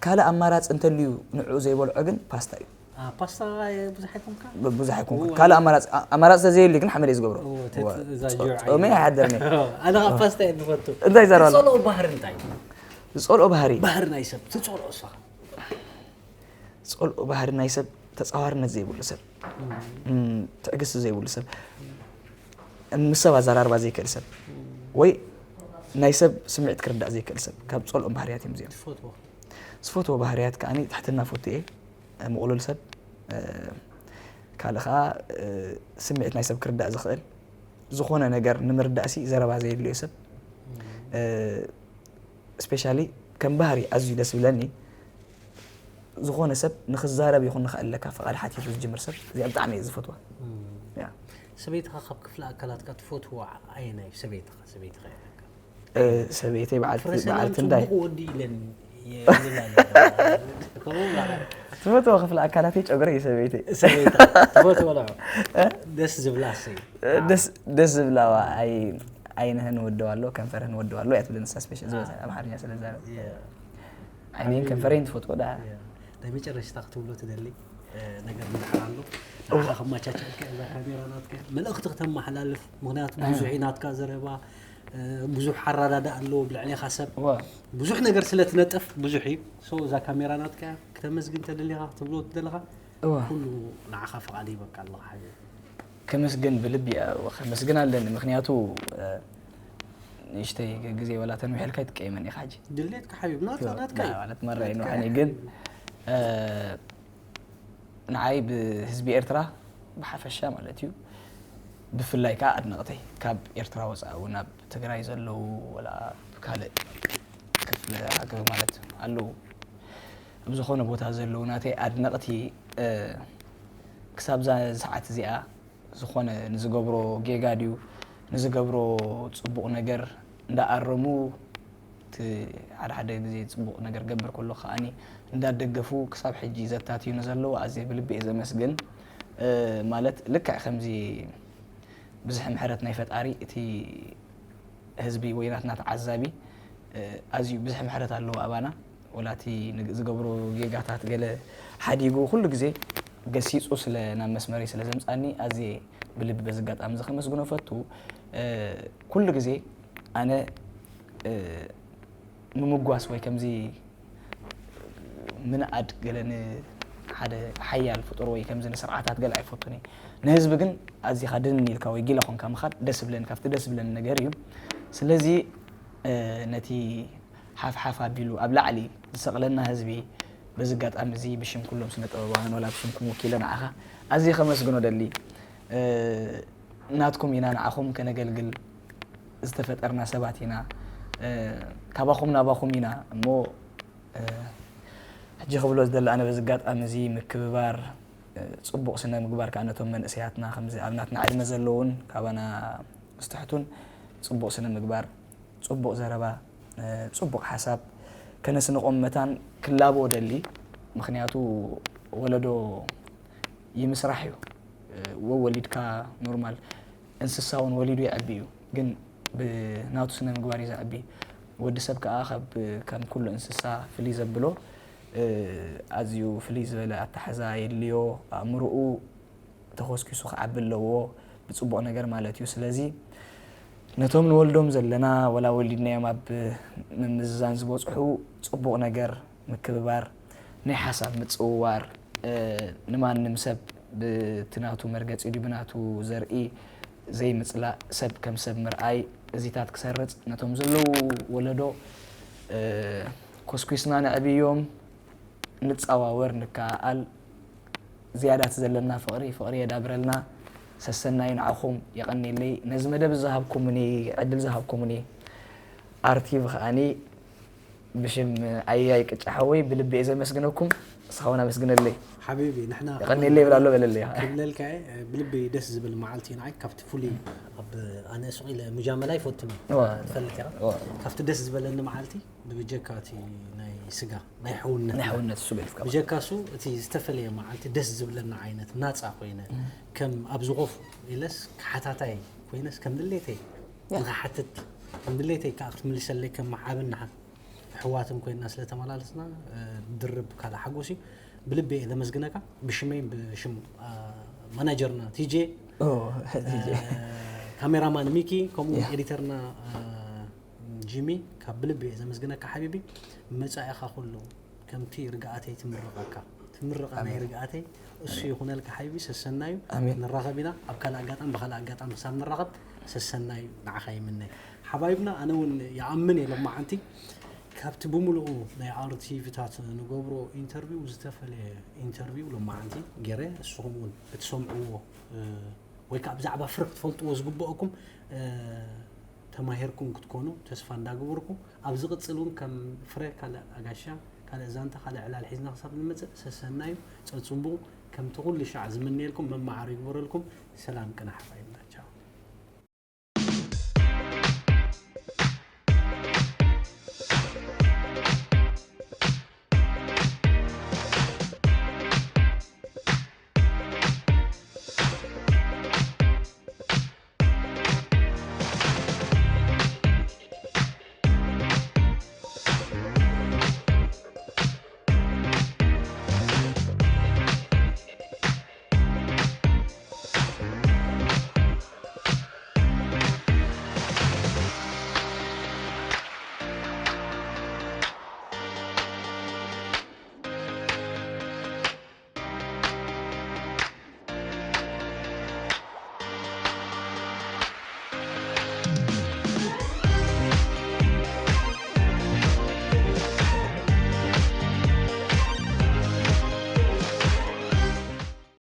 ካልእ ኣማራፂ እንተልዩ ንዕኡ ዘይበልዖ ግን ፓስታ እዩ ፓስታ ብዙሕ ኣይኮንካ ብዙሕ ኣይኮንኩ ካልእ ኣማራፂ ኣማራፂ ተዘየልዩ ግን ሓመድ እየ ዝገብሮ ፆመይ ኣይሓደርኒ ኣነ ከዓ ፓስታ እየ ዝፈቱ እንታይ ይዛረብ ኣሎ ዝፀልኦ ባህሪ እንታይ ዝፀልኦ ባህሪ ባህሪ ናይ ሰብ ትፀልኦ እሷ ዝፀልኦ ባህሪ ናይ ሰብ ተፃዋርነት ዘይብሉ ሰብ ትዕግስቲ ዘይብሉ ሰብ ምስ ሰብ ኣዘራርባ ዘይክእል ሰብ ወይ ናይ ሰብ ስምዒት ክርዳእ ዘይክእል ሰብ ካብ ዝፀልኦም ባህርያት እዮም እዚኦም ዝፈትዎ ባህርያት ከዓ ትሕትና ፎቱ እየ ምቕሉል ሰብ ካልእ ከዓ ስምዒት ናይ ሰብ ክርዳእ ዝኽእል ዝኾነ ነገር ንምርዳእ ሲ ዘረባ ዘየድልዮ ሰብ ስፔሻሊ ከም ባህሪ ኣዝዩ ደስ ዝብለኒ ዝኾነ ሰብ ንክዛረብ ይኹን ንክእለካ ፍቓድ ሓቲቱ ዝጅምር ሰብ እዚኣ ብጣዕሚ እየ ዝፈትዋ። ያ። ሰበይትኻ ካብ ክፍሊ ኣካላትካ ትፈትዎ ኣየናይ ሰበይትኻ ሰበይትኻ እያ ለካ? እ፣ ሰበይተይ በዓልቲ ፍረሰላም በዓልቲ እንዳይ። ጽቡቕ ወዲ ኢለን እየ ዝብል ኣለኹ። ከምኡ ማለት ትፈትዎ ክፍሊ ኣካላተይ ጨጉሪ እዩ ሰበይተይ። ሰበይትኻ ትፈትዎ ዶ? ደስ ዝብላ እሰይ። ደስ ደስ ዝብላዋ ኣይ ዓይንህን ወደው ኣሎ ከንፈርህን ወደው ኣሎ እያ ትብል ንሳ ስፔሻል ዝበዝሐ ኣምሓርኛ ስለ ዝዛረብ። የ- ዓይነይን ከንፈረይን ትፈትዎ ደኣ። የ- ናይ መጨረሽታ ክትብሎ ትደሊ እ፣ ነገር ምድሓር ኣሎ ንዓኻ ከማቻቸልካ እዛ ካሜራ ናትካ እያ። መልእኽቲ ክተመሓላልፍ ምክንያቱ ብዙሕ እዩ ናትካ ዘረባ እ፣ ብዙሕ ሓራዳዳ ኣለዎ ብልዕሌኻ ሰብ እወ። ብዙሕ ነገር ስለ ትነጥፍ ብዙሕ እዩ ሶ እዛ ካሜራ ናትካ እያ ክተመስግን ተደሊኻ ክትብሎ ትደለኻ እዋ። ኩሉ ንዓኻ ፍቓድ ይበካ ኣለኻ ሓቢቢ። ከመስግን ብልቢ እየ፣ ከመስግን ኣለኒ። ምክንያቱ ንእሽተይ ግዜ ወላ ተንዊሐልካ ይትቀየመኒ ኢኻ ሕጂ። ድሌትካ ሓቢቢ ናትካ ናትካ እዩ። ማለት መራይ ንውሓኒ ግን ንዓይ ብህዝቢ ኤርትራ ብሓፈሻ ማለት እዩ፣ ብፍላይ ከዓ ኣድነቕተይ ካብ ኤርትራ ወፃኢ እውን ኣብ ትግራይ ዘለዉ ወላ ኣብ ካልእ ክፍለ ሃገር ማለት ኣለዉ ኣብ ዝኾነ ቦታ ዘለዉ ናተይ ኣድነቕቲ ክሳብ ዛ ሰዓት እዚኣ ዝኾነ ንዝገብሮ ጌጋ ድዩ ንዝገብሮ ፅቡቕ ነገር እንዳኣረሙ እቲ ሓደ ሓደ ግዜ ፅቡቕ ነገር ገብር ከሎ ከዓኒ እንዳደገፉ ክሳብ ሕጂ ዘታትዩ ንዘለዉ ኣዝየ ብልቢ እየ ዘመስግን። ማለት ልክዕ ከምዚ ብዝሒ ምሕረት ናይ ፈጣሪ እቲ ህዝቢ ወይ ናትና ተዓዛቢ ኣዝዩ ብዝሒ ምሕረት ኣለዎ ኣባና። ወላ እቲ ዝገብሮ ጌጋታት ገለ ሓዲጉ ኩሉ ግዜ ገሲፁ ስለ ናብ መስመረይ ስለ ዘምፃኒ ኣዝየ ብልቢ በዚ ኣጋጣሚ እዚ ከመስግኖ ፈቱ። ኩሉ ግዜ ኣነ ምምጓስ ወይ ከምዚ ምንኣድ ገለ ንሓደ ሓያል ፍጡር ወይ ከምዚ ንስርዓታት ገለ ኣይፈቱን እየ። ንህዝቢ ግን ኣዚኻ ድንን ኢልካ ወይ ጊላ ኮንካ ምኻድ ደስ ብለኒ፣ ካብቲ ደስ ብለኒ ነገር እዩ። ስለዚ ነቲ ሓፍሓፍ ኣቢሉ ኣብ ላዕሊ ዝሰቕለና ህዝቢ በዚ ኣጋጣሚ እዚ ብሽም ኩሎም ስነ ጥበባውያን ወላ ብሽምኩም ወኪለ ንዓኻ ኣዝየ ከመስግኖ ደሊ። ናትኩም ኢና ንዓኹም ከነገልግል ዝተፈጠርና ሰባት ኢና። ካባኹም ናባኹም ኢና እሞ ሕጂ ክብሎ ዝደሊ ኣነ በዚ ኣጋጣሚ እዚ ምክብባር ፅቡቕ ስነ ምግባር ከዓ ነቶም መንእሰያትና ከምዚ ኣብ ናትና ዕድመ ዘለውን ካባና ዝተሕቱን ፅቡቕ ስነ ምግባር፣ ፅቡቕ ዘረባ፣ ፅቡቕ ሓሳብ ከነስንቖም መታን ክላቦ ደሊ። ምክንያቱ ወለዶ ይምስራሕ እዩ። ወወሊድካ ኖርማል እንስሳ እውን ወሊዱ ይዕቢ እዩ፣ ግን ብናቱ ስነ ምግባር እዩ ዝዕቢ። ወዲ ሰብ ከዓ ካብ ከም ኩሉ እንስሳ ፍልይ ዘብሎ ኣዝዩ ፍልይ ዝበለ ኣተሓዛ የድልዮ። ኣእምርኡ ተኾስኪሱ ክዓቢ ኣለዎ ብፅቡቕ ነገር ማለት እዩ። ስለዚ ነቶም ንወልዶም ዘለና ወላ ወሊድናዮም ኣብ ምምዝዛን ዝበፅሑ ፅቡቕ ነገር ምክብባር፣ ናይ ሓሳብ ምፅውዋር፣ ንማንም ሰብ ብቲ ናቱ መርገፂ ድዩ ብናቱ ዘርኢ ዘይምፅላእ፣ ሰብ ከም ሰብ ምርኣይ፣ እዚታት ክሰርፅ ነቶም ዘለዉ ወለዶ ኮስኩስና ነዕብዮም፣ ንፀዋወር፣ ንከኣኣል፣ ዝያዳት ዘለና ፍቕሪ ፍቕሪ የዳብረልና። ሰሰናዩ ንዓኹም የቐንየለይ ነዚ መደብ ዝሃብኩምኒ ዕድል ዝሃብኩምኒ ኣርቲቪ ከዓኒ ብሽም ኣያይ ቅጫ ሓወይ ብልቢ እየ ዘመስግነኩም። እስኻ እውን ኣመስግነለይ። ሓቢቢ ንሕና የቐንየለይ ይብል ኣሎ በለለይ። ክብለልካ እየ ብልቢ ደስ ዝብል መዓልቲ እዩ ንዓይ ካብቲ ፍሉይ ኣብ ኣነ ሱቕ ኢለ ሙጃመላ ይፈቱን እዋ። ትፈልጥ ኢኻ እዋ። ካብቲ ደስ ዝበለኒ መዓልቲ ብብጀካ እቲ ናይ ስጋ ናይ ሕውነት ናይ ሕውነት እሱ ገሊፍካ ብጀካ እሱ እቲ ዝተፈለየ መዓልቲ ደስ ዝብለና ዓይነት ናፃ ኮይነ ከም ኣብዚ ኮፍ ኢለስ ክሓታታይ ኮይነስ ከም ድሌተይ ንክሓትት ከም ድሌተይ ከዓ ክትምልሰለይ ከም መሓብና ኣሕዋትን ኮይንና ስለተመላለስና ድርብ ካልእ ሓጎስ እዩ ብልቢ እየ ዘመስግነካ ብሽመይን ብሽም ማናጀርና ቲጄ ካሜራማን ሚኪ ከምኡ ኤዲተርና ጂሚ ካብ ብልቢ እየ ዘመስግነካ ሓቢቢ መፃኢኻ ኩሉ ከምቲ ርግኣተይ ትምርቐካ ትምርቐ ናይ ርግኣተይ እሱ ይኹነልካ ሓቢቢ ሰሰናዩ ንራኸብ ኢና ኣብ ካልእ ኣጋጣሚ ብካልእ ኣጋጣሚ ክሳብ ንራኸብ ሰሰናዩ ንዓኻ ይምነ ሓባይብና ኣነ እውን ይኣምን እየ ሎማዓንቲ ካብቲ ብምልኡ ናይ ኣርቲቪታት ንገብሮ ኢንተርቪው ዝተፈለየ ኢንተርቪው ሎማዓንቲ ገይረ እስኹም እውን ክትሰምዕዎ ወይ ከዓ ብዛዕባ ፍረ ክትፈልጥዎ ዝግበአኩም ተማሂርኩም ክትኮኑ ተስፋ እንዳገበርኩ ኣብ ዝቕፅል እውን ከም ፍረ ካልእ ኣጋሻ ካልእ ዛንታ ካልእ ዕላል ሒዝና ክሳብ ንመፅእ ሰሰናዩ ፀፅቡ ከምቲ ኩሉ ሻዕ ዝምንየልኩም መመዓር ይግበረልኩም ሰላም ቅና ሓባይብና